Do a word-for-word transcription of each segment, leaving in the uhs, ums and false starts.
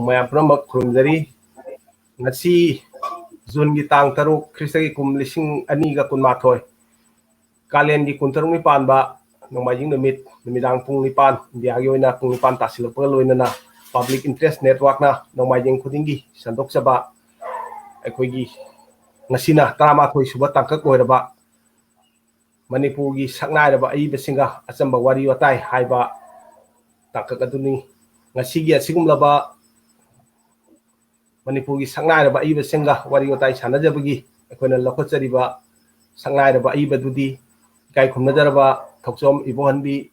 ꯃꯌꯥꯝ ꯄꯨꯝꯅꯃꯛ ꯈꯨꯔꯨꯝꯖꯔꯤ꯫ ꯉꯁꯤ ꯖꯨꯟꯒꯤ ꯇꯥꯡ ꯇꯔꯨꯛ, ꯈ꯭ꯔꯤꯁꯇꯒꯤ ꯀꯨꯝ ꯂꯤꯁꯤꯡ ꯑꯅꯤꯒ ꯀꯨꯟꯃꯥꯊꯣꯏ, ꯀꯥꯂꯦꯟꯒꯤ ꯀꯨꯟꯇꯔꯨꯛꯅꯤ ꯄꯥꯟꯕ ꯅꯣꯡꯃꯥꯏꯖꯤꯡ ꯅꯨꯃꯤꯠ, ꯅꯨꯃꯤꯗꯥꯡ ꯄꯨꯡ ꯅꯤꯄꯥꯟ, ꯏꯟꯗꯤꯌꯥꯒꯤ ꯑꯣꯏꯅ ꯄꯨꯡ ꯅꯤꯄꯥꯟ ꯇꯥꯁꯤꯜꯂꯛꯄꯒ ꯂꯣꯏꯅꯅ Public Interest Networkꯅ ꯅꯣꯡꯃꯥꯏꯖꯤꯡ ꯈꯨꯗꯤꯡꯒꯤ ꯁꯟꯗꯣꯛꯆꯕ ꯑꯩꯈꯣꯏꯒꯤ ꯉꯁꯤꯅ ꯇꯔꯥꯃꯥꯊꯣꯏ ꯁꯨꯕ ꯇꯥꯡꯀꯛ ꯑꯣꯏꯔꯕ ꯃꯅꯤꯄꯨꯔꯒꯤ ꯁꯛꯅꯥꯏꯔꯕ ꯑꯏꯕꯁꯤꯡꯒ ꯑꯆꯝꯕ ꯋꯥꯔꯤ ꯋꯥꯇꯥꯏ ꯍꯥꯏꯕ ꯇꯥꯡꯀꯛ ꯑꯗꯨꯅꯤ꯫ ꯉꯁꯤꯒꯤ ꯑꯁꯤꯒꯨꯝꯂꯕ ꯃꯅꯤꯄꯨꯔꯒꯤ ꯁꯛꯅꯥꯏꯔꯕ ꯑꯏꯕꯁꯤꯡꯒ ꯋꯥꯔꯤ ꯋꯥꯇꯥꯏ ꯁꯥꯟꯅꯖꯕꯒꯤ ꯑꯩꯈꯣꯏꯅ ꯂꯧꯈꯠꯆꯔꯤꯕ ꯁꯛꯅꯥꯏꯔꯕ ꯑꯏꯕꯗꯨꯗꯤ ꯏꯀꯥꯏ ꯈꯨꯝꯅꯖꯔꯕ ꯊꯧꯆꯣꯝ ꯏꯕꯣꯍꯟꯕꯤ,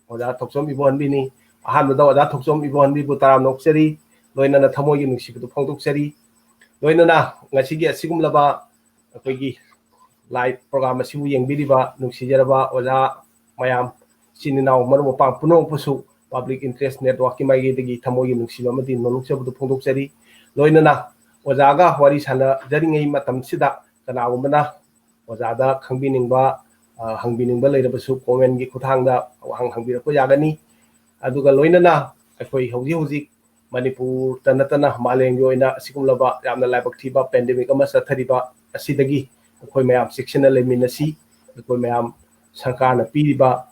ꯑꯣꯖꯥ ꯊꯧꯆꯣꯝ ꯏꯕꯣꯍꯟꯕꯤꯅꯤ꯫ ꯑꯍꯥꯟꯕꯗ ꯑꯣꯖꯥ ꯊꯧꯆꯣꯝ ꯏꯕꯣꯍꯟꯕꯤꯕꯨ ꯇꯔꯥꯝꯅ ꯑꯣꯛꯆꯔꯤ, ꯂꯣꯏꯅꯅ ꯊꯃꯣꯏꯒꯤ ꯅꯨꯡꯁꯤꯕꯗꯨ ꯐꯣꯡꯗꯣꯛꯆꯔꯤ꯫ ꯂꯣꯏꯅꯅ ꯉꯁꯤꯒꯤ ꯑꯁꯤꯒꯨꯝꯂꯕ ꯑꯩꯈꯣꯏꯒꯤ live program ꯑꯁꯤꯕꯨ ꯌꯦꯡꯕꯤꯔꯤꯕ ꯅꯨꯡꯁꯤꯖꯔꯕ ꯑꯣꯖꯥ ꯃꯌꯥꯝ, ꯏꯆꯤꯟ ꯏꯅꯥꯎ, ꯃꯔꯨꯞ ꯃꯄꯥꯡ ꯄꯨꯝꯅꯃꯛꯄꯨꯁꯨ Public Interest Networkꯀꯤ ꯃꯥꯏꯀꯩꯗꯒꯤ ꯊꯃꯣꯏꯒꯤ ꯅꯨꯡꯁꯤꯕ ꯑꯃꯗꯤ ꯅꯣꯂꯨꯛꯆꯕꯗꯨ ꯐꯣꯡꯗꯣꯛꯆꯔꯤ꯫ ꯂꯣꯏꯅꯅ ꯑꯣꯖꯥꯒ ꯋꯥꯔꯤ ꯁꯥꯟꯅꯖꯔꯤꯉꯩ ꯃꯇꯝꯁꯤꯗ ꯀꯅꯥꯒꯨꯝꯕꯅ ꯑꯣꯖꯥꯗ ꯈꯪꯕꯤꯅꯤꯡꯕ, ꯑ, ꯍꯪꯕꯤꯅꯤꯡꯕ ꯂꯩꯔꯕꯁꯨ commentꯀꯤ ꯈꯨꯠꯊꯥꯡꯗ ꯋꯥꯍꯪ ꯍꯪꯕꯤꯔꯛꯄ ꯌꯥꯒꯅꯤ꯫ ꯑꯗꯨꯒ ꯂꯣꯏꯅꯅ ꯑꯩꯈꯣꯏ ꯍꯧꯖꯤꯛ ꯍꯧꯖꯤꯛ ꯃꯅꯤꯄꯨꯔꯗ ꯅꯠꯇꯅ ꯃꯥꯂꯦꯝꯒꯤ ꯑꯣꯏꯅ ꯑꯁꯤꯒꯨꯝꯂꯕ ꯌꯥꯝꯅ ꯂꯥꯏꯕꯛ ꯊꯤꯕ pandemic ꯑꯃ ꯆꯠꯊꯔꯤꯕ ꯑꯁꯤꯗꯒꯤ ꯑꯩꯈꯣꯏ ꯃꯌꯥꯝ ꯆꯦꯛꯁꯤꯟꯅ ꯂꯩꯃꯤꯟꯅꯁꯤ꯫ ꯑꯩꯈꯣꯏ ꯃꯌꯥꯝ ꯁꯔꯀꯥꯔꯅ ꯄꯤꯔꯤꯕ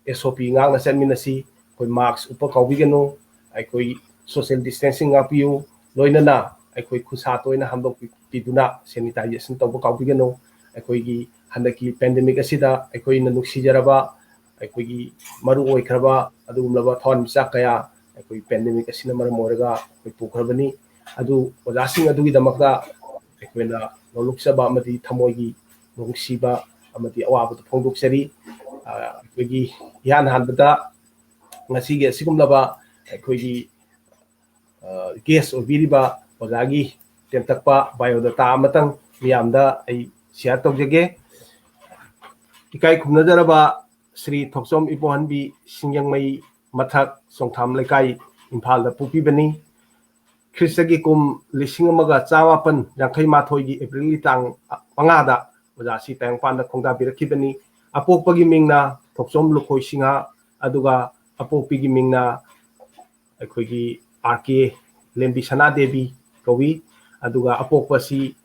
S O P ꯉꯥꯛꯅ ꯆꯠꯃꯤꯟꯅꯁꯤ꯫ ꯑꯩꯈꯣꯏ mask ꯎꯞꯄ ꯀꯥꯎꯕꯤꯒꯅꯨ, ꯑꯩꯈꯣꯏ social distancing ꯉꯥꯛꯄꯤꯌꯨ, ꯂꯣꯏꯅꯅ ꯑꯩꯈꯣꯏ ꯈꯨꯠꯁꯥ ꯇꯣꯏꯅ ꯍꯥꯝꯗꯣꯛꯄꯤꯗꯨꯅ sanitization ꯇꯧꯕ ꯀꯥꯎꯕꯤꯒꯅꯨ꯫ ꯑꯩꯈꯣꯏꯒꯤ ꯍꯟꯗꯛꯀꯤ pandemic ꯑꯁꯤꯗ ꯑꯩꯈꯣꯏꯅ ꯅꯨꯡꯁꯤꯖꯔꯕ, ꯑꯩꯈꯣꯏꯒꯤ ꯃꯔꯨ ꯑꯣꯏꯈ꯭ꯔꯕ ꯑꯗꯨꯒꯨꯝꯂꯕ ꯊꯋꯥꯟꯃꯤꯆꯥꯛ ꯀꯌꯥ ꯑꯩꯈꯣꯏ pandemic ꯑꯁꯤꯅ ꯃꯔꯝ ꯑꯣꯏꯔꯒ ꯑꯩꯈꯣꯏ ꯄꯨꯈ꯭ꯔꯕꯅꯤ꯫ ꯑꯗꯨ ꯑꯣꯖꯥꯁꯤꯡ ꯑꯗꯨꯒꯤꯗꯃꯛꯇ ꯑꯩꯈꯣꯏꯅ ꯅꯣꯂꯨꯛꯆꯕ ꯑꯃꯗꯤ ꯊꯃꯣꯏꯒꯤ ꯅꯨꯡꯁꯤꯕ ꯑꯃꯗꯤ ꯑꯋꯥꯕꯗꯨ ꯐꯣꯡꯗꯣꯛꯆꯔꯤ꯫ ꯑ, ꯑꯩꯈꯣꯏꯒꯤ ꯏꯍꯥꯟ ꯍꯥꯟꯕꯗ ꯉꯁꯤꯒꯤ ꯑꯁꯤꯒꯨꯝꯂꯕ ꯑꯩꯈꯣꯏꯒꯤ, ꯑ, guest ꯑꯣꯏꯕꯤꯔꯤꯕ ꯑꯣꯖꯥꯒꯤ ꯇꯦꯟꯇꯛꯄ biodata ꯑꯃꯇꯪ ꯃꯤꯌꯥꯝꯗ ꯑꯩ share ꯇꯧꯖꯒꯦ꯫ ꯏꯀꯥꯏ ꯈꯨꯝꯅꯖꯔꯕ ꯁ꯭ꯔꯤ ꯊꯣꯛꯆꯣꯝ ꯏꯕꯣꯍꯟꯕꯤ, ꯁꯤꯡꯖꯃꯩ ꯃꯊꯛ, ꯆꯣꯡꯊꯥꯝ ꯂꯩꯀꯥꯏ, ꯏꯝꯐꯥꯜꯗ ꯄꯣꯛꯄꯤꯕꯅꯤ꯫ ꯈ꯭ꯔꯤꯁꯇꯒꯤ ꯀꯨꯝ ꯂꯤꯁꯤꯡ ꯑꯃꯒ ꯆꯥꯃꯥꯄꯟ ꯌꯥꯡꯈꯩ ꯃꯥꯊꯣꯏꯒꯤ Aprilꯒꯤ ꯇꯥꯡ ꯃꯉꯥꯗ ꯑꯣꯖꯥꯁꯤ ꯇꯥꯏꯕꯪꯄꯥꯟꯗ ꯈꯣꯡꯗꯥꯕꯤꯔꯛꯈꯤꯕꯅꯤ꯫ ꯑꯄꯣꯛꯄꯒꯤ ꯃꯤꯡꯅ ꯊꯣꯛꯆꯣꯝ ꯂꯨꯈꯣꯏ ꯁꯤꯡꯍ, ꯑꯗꯨꯒ ꯑꯄꯣꯛꯄꯤꯒꯤ ꯃꯤꯡꯅ ꯑꯩꯈꯣꯏꯒꯤ ꯑꯥꯔ ꯀꯦ ꯂꯦꯝꯕꯤ ꯁꯅꯥꯗꯦꯕꯤ ꯀꯧꯏ꯫ ꯑꯗꯨꯒ ꯑꯄꯣꯛꯄꯁꯤ,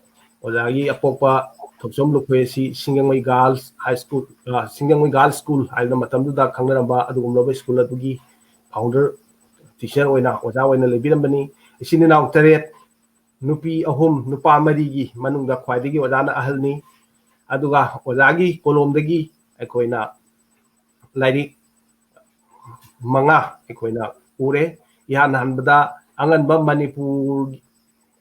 ꯑꯣꯖꯥꯒꯤ ꯑꯄꯣꯛꯄ ꯊꯣꯛꯆꯣꯝ ꯂꯨꯈꯣꯏ ꯑꯁꯤ ꯁꯤꯡꯖꯃꯩ ꯒꯥꯔꯜꯁ ꯍꯥꯏ ꯁ꯭ꯀꯨꯜ, ꯑ, ꯁꯤꯡꯖꯃꯩ ꯒꯥꯔꯜꯁ ꯁ꯭ꯀꯨꯜ ꯍꯥꯏꯗꯅ ꯃꯇꯝꯗꯨꯗ ꯈꯪꯅꯔꯝꯕ ꯑꯗꯨꯒꯨꯝꯂꯕ ꯁ꯭ꯀꯨꯜ ꯑꯗꯨꯒꯤ ꯐꯥꯎꯟꯗꯔ ꯇꯤꯆꯔ ꯑꯣꯏꯅ, ꯑꯣꯖꯥ ꯑꯣꯏꯅ ꯂꯩꯕꯤꯔꯝꯕꯅꯤ꯫ ꯏꯆꯤꯟ ꯏꯅꯥꯎ ꯇꯔꯦꯠ, ꯅꯨꯄꯤ ꯑꯍꯨꯝ, ꯅꯨꯄꯥ ꯃꯔꯤꯒꯤ ꯃꯅꯨꯡꯗ ꯈ꯭ꯋꯥꯏꯗꯒꯤ ꯑꯣꯖꯥꯅ ꯑꯍꯜꯅꯤ꯫ ꯑꯗꯨꯒ ꯑꯣꯖꯥꯒꯤ ꯀꯣꯂꯣꯝꯗꯒꯤ ꯑꯩꯈꯣꯏꯅ ꯂꯥꯏꯔꯤꯛ ꯃꯉꯥ ꯑꯩꯈꯣꯏꯅ ꯎꯔꯦ꯫ ꯏꯍꯥꯟ ꯍꯥꯟꯕꯗ ꯑꯉꯟꯕ ꯃꯅꯤꯄꯨꯔ,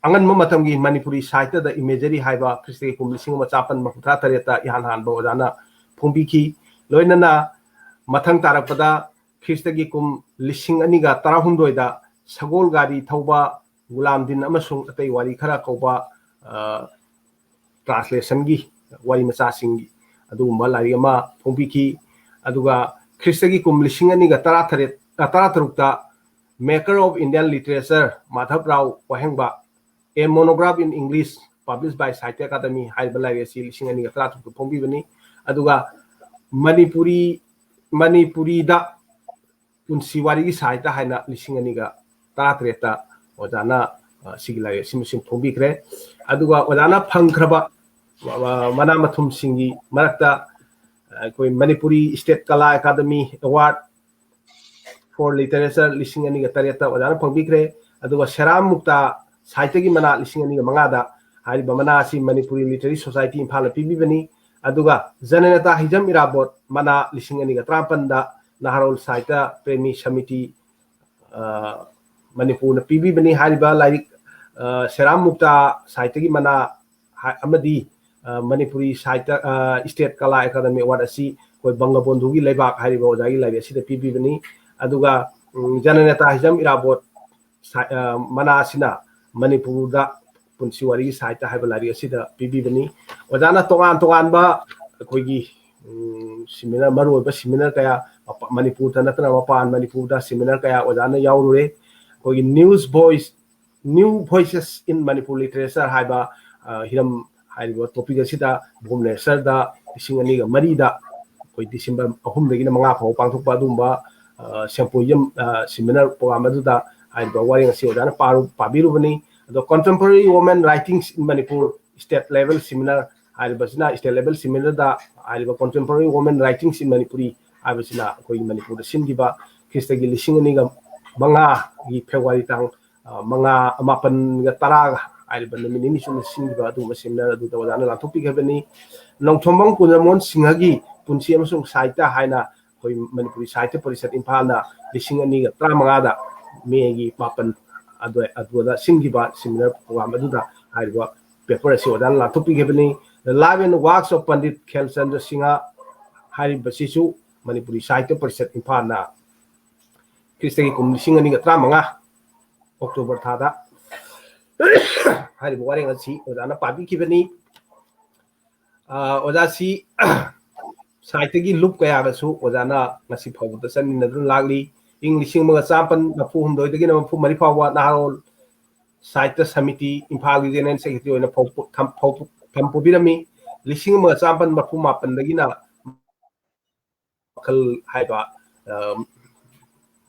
ꯑꯉꯟꯕ ꯃꯇꯝꯒꯤ ꯃꯅꯤꯄꯨꯔꯤ ꯁꯥꯍꯤꯇ꯭ꯌꯗ ꯏꯃꯦꯖꯔꯤ ꯍꯥꯏꯕ ꯈ꯭ꯔꯤꯁꯇꯒꯤ ꯀꯨꯝ ꯂꯤꯁꯤꯡ ꯑꯃ ꯆꯥꯄꯟ ꯃꯔꯤꯐꯨ ꯇꯔꯥ ꯇꯔꯦꯠꯇ ꯏꯍꯥꯟ ꯍꯥꯟꯕ ꯑꯣꯖꯥꯅ ꯐꯣꯡꯕꯤꯈꯤ꯫ ꯂꯣꯏꯅꯅ ꯃꯊꯪ ꯇꯥꯔꯛꯄꯗ ꯈ꯭ꯔꯤꯁꯇꯒꯤ ꯀꯨꯝ ꯂꯤꯁꯤꯡ ꯑꯅꯤꯒ ꯇꯔꯥꯍꯨꯝꯗꯣꯏꯗ ꯁꯒꯣꯜ ꯒꯥꯔꯤ ꯊꯧꯕ ꯒꯨꯂꯥꯝꯗꯤꯟ ꯑꯃꯁꯨꯡ ꯑꯇꯩ ꯋꯥꯔꯤ ꯈꯔ ꯀꯧꯕ, ꯑ, ꯇ꯭ꯔꯥꯟꯁꯂꯦꯁꯟꯒꯤ ꯋꯥꯔꯤ ꯃꯆꯥꯁꯤꯡꯒꯤ ꯑꯗꯨꯒꯨꯝꯕ ꯂꯥꯏꯔꯤꯛ ꯑꯃ ꯐꯣꯡꯕꯤꯈꯤ꯫ ꯑꯗꯨꯒ ꯈ꯭ꯔꯤꯁꯇꯒꯤ ꯀꯨꯝ ꯂꯤꯁꯤꯡ ꯑꯅꯤꯒ ꯇꯔꯥꯇꯔꯦꯠ, ꯑ, ꯇꯔꯥꯇꯔꯨꯛꯇ Maker of Indian Literature, Madhab Rao ꯋꯥꯍꯦꯡꯕ, A Monograph in English, published by Sahitya Academy ꯍꯥꯏꯔꯤꯕ ꯂꯥꯏꯔꯤꯛ ꯑꯁꯤ ꯂꯤꯁꯤꯡ ꯑꯅꯤꯒ ꯇꯔꯥꯇꯔꯨꯛꯇ ꯐꯣꯡꯕꯤꯕꯅꯤ꯫ ꯑꯗꯨꯒ ꯃꯅꯤꯄꯨꯔꯤ, ꯃꯅꯤꯄꯨꯔꯤꯗ ꯄꯨꯟꯁꯤ ꯋꯥꯔꯤꯒꯤ ꯁꯥꯍꯤꯇ꯭ꯌ ꯍꯥꯏꯅ ꯂꯤꯁꯤꯡ ꯑꯅꯤꯒ ꯇꯔꯥꯇꯔꯦꯠꯇ ꯑꯣꯖꯥꯅ, ꯑ, ꯁꯤꯒꯤ ꯂꯥꯏꯔꯤꯛ ꯑꯁꯤꯃꯁꯨ ꯐꯣꯡꯕꯤꯈ꯭ꯔꯦ꯫ ꯑꯗꯨꯒ ꯑꯣꯖꯥꯅ ꯐꯪꯈ꯭ꯔꯕ, ꯑ, ꯃꯅꯥ ꯃꯊꯨꯝꯁꯤꯡꯒꯤ ꯃꯔꯛꯇ ꯑꯩꯈꯣꯏ Manipuri State Kala Academy Award for Literature ꯂꯤꯁꯤꯡ ꯑꯅꯤꯒ ꯇꯔꯦꯠꯇ ꯑꯣꯖꯥꯅ ꯐꯪꯕꯤꯈ꯭ꯔꯦ꯫ ꯑꯗꯨꯒ ꯁꯦꯔꯥꯝ ꯃꯨꯛꯇꯥ ꯁꯥꯍꯤꯇ꯭ꯌꯒꯤ ꯃꯅꯥ ꯂꯤꯁꯤꯡ ꯑꯅꯤꯒ ꯃꯉꯥꯗ ꯍꯥꯏꯔꯤꯕ ꯃꯅꯥ ꯑꯁꯤ ꯃꯅꯤꯄꯨꯔꯤ Literary Society ꯏꯝꯐꯥꯜꯅ ꯄꯤꯕꯤꯕꯅꯤ꯫ ꯑꯗꯨꯒ ꯖꯅꯅꯦꯇꯥ ꯍꯤꯖꯝ ꯏꯔꯥꯕꯣꯠ ꯃꯅꯥ ꯂꯤꯁꯤꯡ ꯑꯅꯤꯒ ꯇꯔꯥꯃꯥꯄꯟꯗ ꯅꯍꯥꯔꯣꯜ ꯁꯥꯍꯤꯇ꯭ꯌ ꯄ꯭ꯔꯦꯃꯤ ꯁꯃꯤꯇꯤ, ꯑ, ꯃꯅꯤꯄꯨꯔꯅ ꯄꯤꯕꯤꯕꯅꯤ꯫ ꯍꯥꯏꯔꯤꯕ ꯂꯥꯏꯔꯤꯛ, ꯑ, ꯁꯦꯔꯥꯝ ꯃꯨꯛꯇꯥ ꯁꯥꯍꯤꯇ꯭ꯌꯒꯤ ꯃꯅꯥ ꯍꯥꯏ-, ꯑꯃꯗꯤ, ꯑ, ꯃꯅꯤꯄꯨꯔꯤ ꯁꯥꯍꯤꯇ꯭ꯌ, ꯑ, State Kala Academy Award ꯑꯁꯤ ꯑꯩꯈꯣꯏ ꯕꯪꯒꯕꯣꯟꯙꯨꯒꯤ ꯂꯩꯕꯥꯛ ꯍꯥꯏꯔꯤꯕ ꯑꯣꯖꯥꯒꯤ ꯂꯥꯏꯔꯤꯛ ꯑꯁꯤꯗ ꯄꯤꯕꯤꯕꯅꯤ꯫ ꯑꯗꯨꯒ, ꯎꯝ, ꯖꯅꯅꯦꯇꯥ ꯍꯤꯖꯝ ꯏꯔꯥꯕꯣꯠ ꯁꯥ-, ꯑ, ꯃꯅꯥ ꯑꯁꯤꯅ ꯃꯅꯤꯄꯨꯔꯗ ꯄꯨꯟꯁꯤ ꯋꯥꯔꯤꯒꯤ ꯁꯥꯍꯤꯇ꯭ꯌ ꯍꯥꯏꯕ ꯂꯥꯏꯔꯤꯛ ꯑꯁꯤꯗ ꯄꯤꯕꯤꯕꯅꯤ꯫ ꯑꯣꯖꯥꯅ ꯇꯣꯉꯥꯟ ꯇꯣꯉꯥꯟꯕ ꯑꯩꯈꯣꯏꯒꯤ, ꯎꯝ, seminar, ꯃꯔꯨꯑꯣꯏꯕ seminar ꯀꯌꯥ ꯃꯄ-, ꯃꯅꯤꯄꯨꯔꯗ ꯅꯠꯇꯅ ꯃꯄꯥꯟ ꯃꯅꯤꯄꯨꯔꯗ seminar ꯀꯌꯥ ꯑꯣꯖꯥꯅ ꯌꯥꯎꯔꯨꯔꯦ꯫ ꯑꯩꯈꯣꯏꯒꯤ New Voice, New Voices in Manipur Literature ꯍꯥꯏꯕ, ꯑ, ꯍꯤꯔꯝ ꯍꯥꯏꯔꯤꯕ topic ꯑꯁꯤꯗ ꯚꯨꯕꯅꯦꯁꯔꯗ ꯂꯤꯁꯤꯡ ꯑꯅꯤꯒ ꯃꯔꯤꯗ ꯑꯩꯈꯣꯏ December ꯑꯍꯨꯝꯗꯒꯤꯅ ꯃꯉꯥ ꯐꯥꯎꯕ ꯄꯥꯡꯊꯣꯛꯄ ꯑꯗꯨꯒꯨꯝꯕ, ꯑ, symposium, ꯑ, seminar program ꯑꯗꯨꯗ ꯍꯥꯏꯔꯤꯕ ꯋꯥꯔꯦꯡ ꯑꯁꯤ ꯑꯣꯖꯥꯅ ꯄꯥꯔꯨ-, ꯄꯥꯕꯤꯔꯨꯕꯅꯤ꯫ ꯑꯗꯣ Contemporary Women Writings in Manipur State Level Seminar ꯍꯥꯏꯔꯤꯕꯁꯤꯅ, State Level Seminarꯗ ꯍꯥꯏꯔꯤꯕ Contemporary Women Writings in Manipuri ꯍꯥꯏꯕꯁꯤꯅ ꯑꯩꯈꯣꯏꯒꯤ ꯃꯅꯤꯄꯨꯔꯗ ꯁꯤꯟꯈꯤꯕ, ꯈ꯭ꯔꯤꯁꯇꯒꯤ ꯂꯤꯁꯤꯡ ꯑꯅꯤꯒ ꯃꯉꯥꯒꯤ ꯐꯦꯕ꯭ꯔꯨꯋꯥꯔꯤ ꯇꯥꯡ, ꯑ, ꯃꯉꯥ, ꯃꯥꯄꯟꯒ ꯇꯔꯥꯒ ꯍꯥꯏꯔꯤꯕ ꯅꯨꯃꯤꯠ ꯅꯤꯅꯤ ꯆꯨꯞꯅ ꯁꯤꯟꯈꯤꯕ ꯑꯗꯨꯒꯨꯝꯕ seminar ꯑꯗꯨꯗ ꯑꯣꯖꯥꯅ ꯂꯥꯟꯊꯣꯛꯄꯤꯈꯤꯕꯅꯤ꯫ ꯅꯣꯡꯊꯣꯝꯕꯝ ꯀꯨꯟꯖꯃꯣꯍꯟ ꯁꯤꯡꯍꯒꯤ ꯄꯨꯟꯁꯤ ꯑꯃꯁꯨꯡ ꯁꯥꯍꯤꯇ꯭ꯌ ꯍꯥꯏꯅ ꯑꯩꯈꯣꯏ ꯃꯅꯤꯄꯨꯔꯤ ꯁꯥꯍꯤꯇ꯭ꯌ ꯄꯔꯤꯁꯠ ꯏꯝꯐꯥꯜꯅ ꯂꯤꯁꯤꯡ ꯑꯅꯤꯒ ꯇꯔꯥꯃꯉꯥꯗ ꯃꯦꯒꯤ ꯃꯥꯄꯟ ꯑꯗꯨ-, ꯑꯗꯨꯗ ꯁꯤꯟꯈꯤꯕ seminar program ꯑꯗꯨꯗ ꯍꯥꯏꯔꯤꯕ paper ꯑꯁꯤ ꯑꯣꯖꯥꯅ ꯂꯥꯟꯊꯣꯛꯄꯤꯈꯤꯕꯅꯤ꯫ The Life and Works of Pandit Khelchandra Singha ꯍꯥꯏꯔꯤꯕꯁꯤꯁꯨ ꯃꯅꯤꯄꯨꯔꯤ ꯁꯥꯍꯤꯇ꯭ꯌ ꯄꯔꯤꯁꯠ ꯏꯝꯐꯥꯜꯅ ꯈ꯭ꯔꯤꯁꯇꯒꯤ ꯀꯨꯝ ꯂꯤꯁꯤꯡ ꯑꯅꯤꯒ ꯇꯔꯥꯃꯉꯥ October ꯊꯥꯗ ꯍꯥꯏꯔꯤꯕ ꯋꯥꯔꯦꯡ ꯑꯁꯤ ꯑꯣꯖꯥꯅ ꯄꯥꯕꯤꯈꯤꯕꯅꯤ꯫ ꯑ, ꯑꯣꯖꯥꯁꯤ ꯁꯥꯍꯤꯇ꯭ꯌꯒꯤ ꯂꯨꯞ ꯀꯌꯥꯒꯁꯨ ꯑꯣꯖꯥꯅ ꯉꯁꯤ ꯐꯥꯎꯕꯗ ꯆꯠꯃꯤꯟꯅꯗꯨꯅ ꯂꯥꯛꯂꯤ꯫ ꯏꯪ ꯂꯤꯁꯤꯡ ꯑꯃꯒ ꯆꯥꯃꯥꯄꯟ ꯃꯔꯐꯨ ꯍꯨꯝꯗꯣꯏꯗꯒꯤꯅ ꯃꯔꯐꯨ ꯃꯔꯤ ꯐꯥꯎꯕ ꯅꯍꯥꯔꯣꯜ ꯁꯥꯍꯤꯇ꯭ꯌ ꯁꯃꯤꯇꯤ ꯏꯝꯐꯥꯜꯒꯤ general secretary ꯑꯣꯏꯅ ꯐꯝ ꯄꯨ-, ꯐꯝ-, ꯐꯝ ꯄꯨꯕꯤꯔꯝꯃꯤ꯫ ꯂꯤꯁꯤꯡ ꯑꯃꯒ ꯆꯥꯃꯥꯄꯟ ꯃꯔꯐꯨ ꯃꯥꯄꯟꯗꯒꯤꯅ ꯋꯥꯈꯜ ꯍꯥꯏꯕ, ꯑ,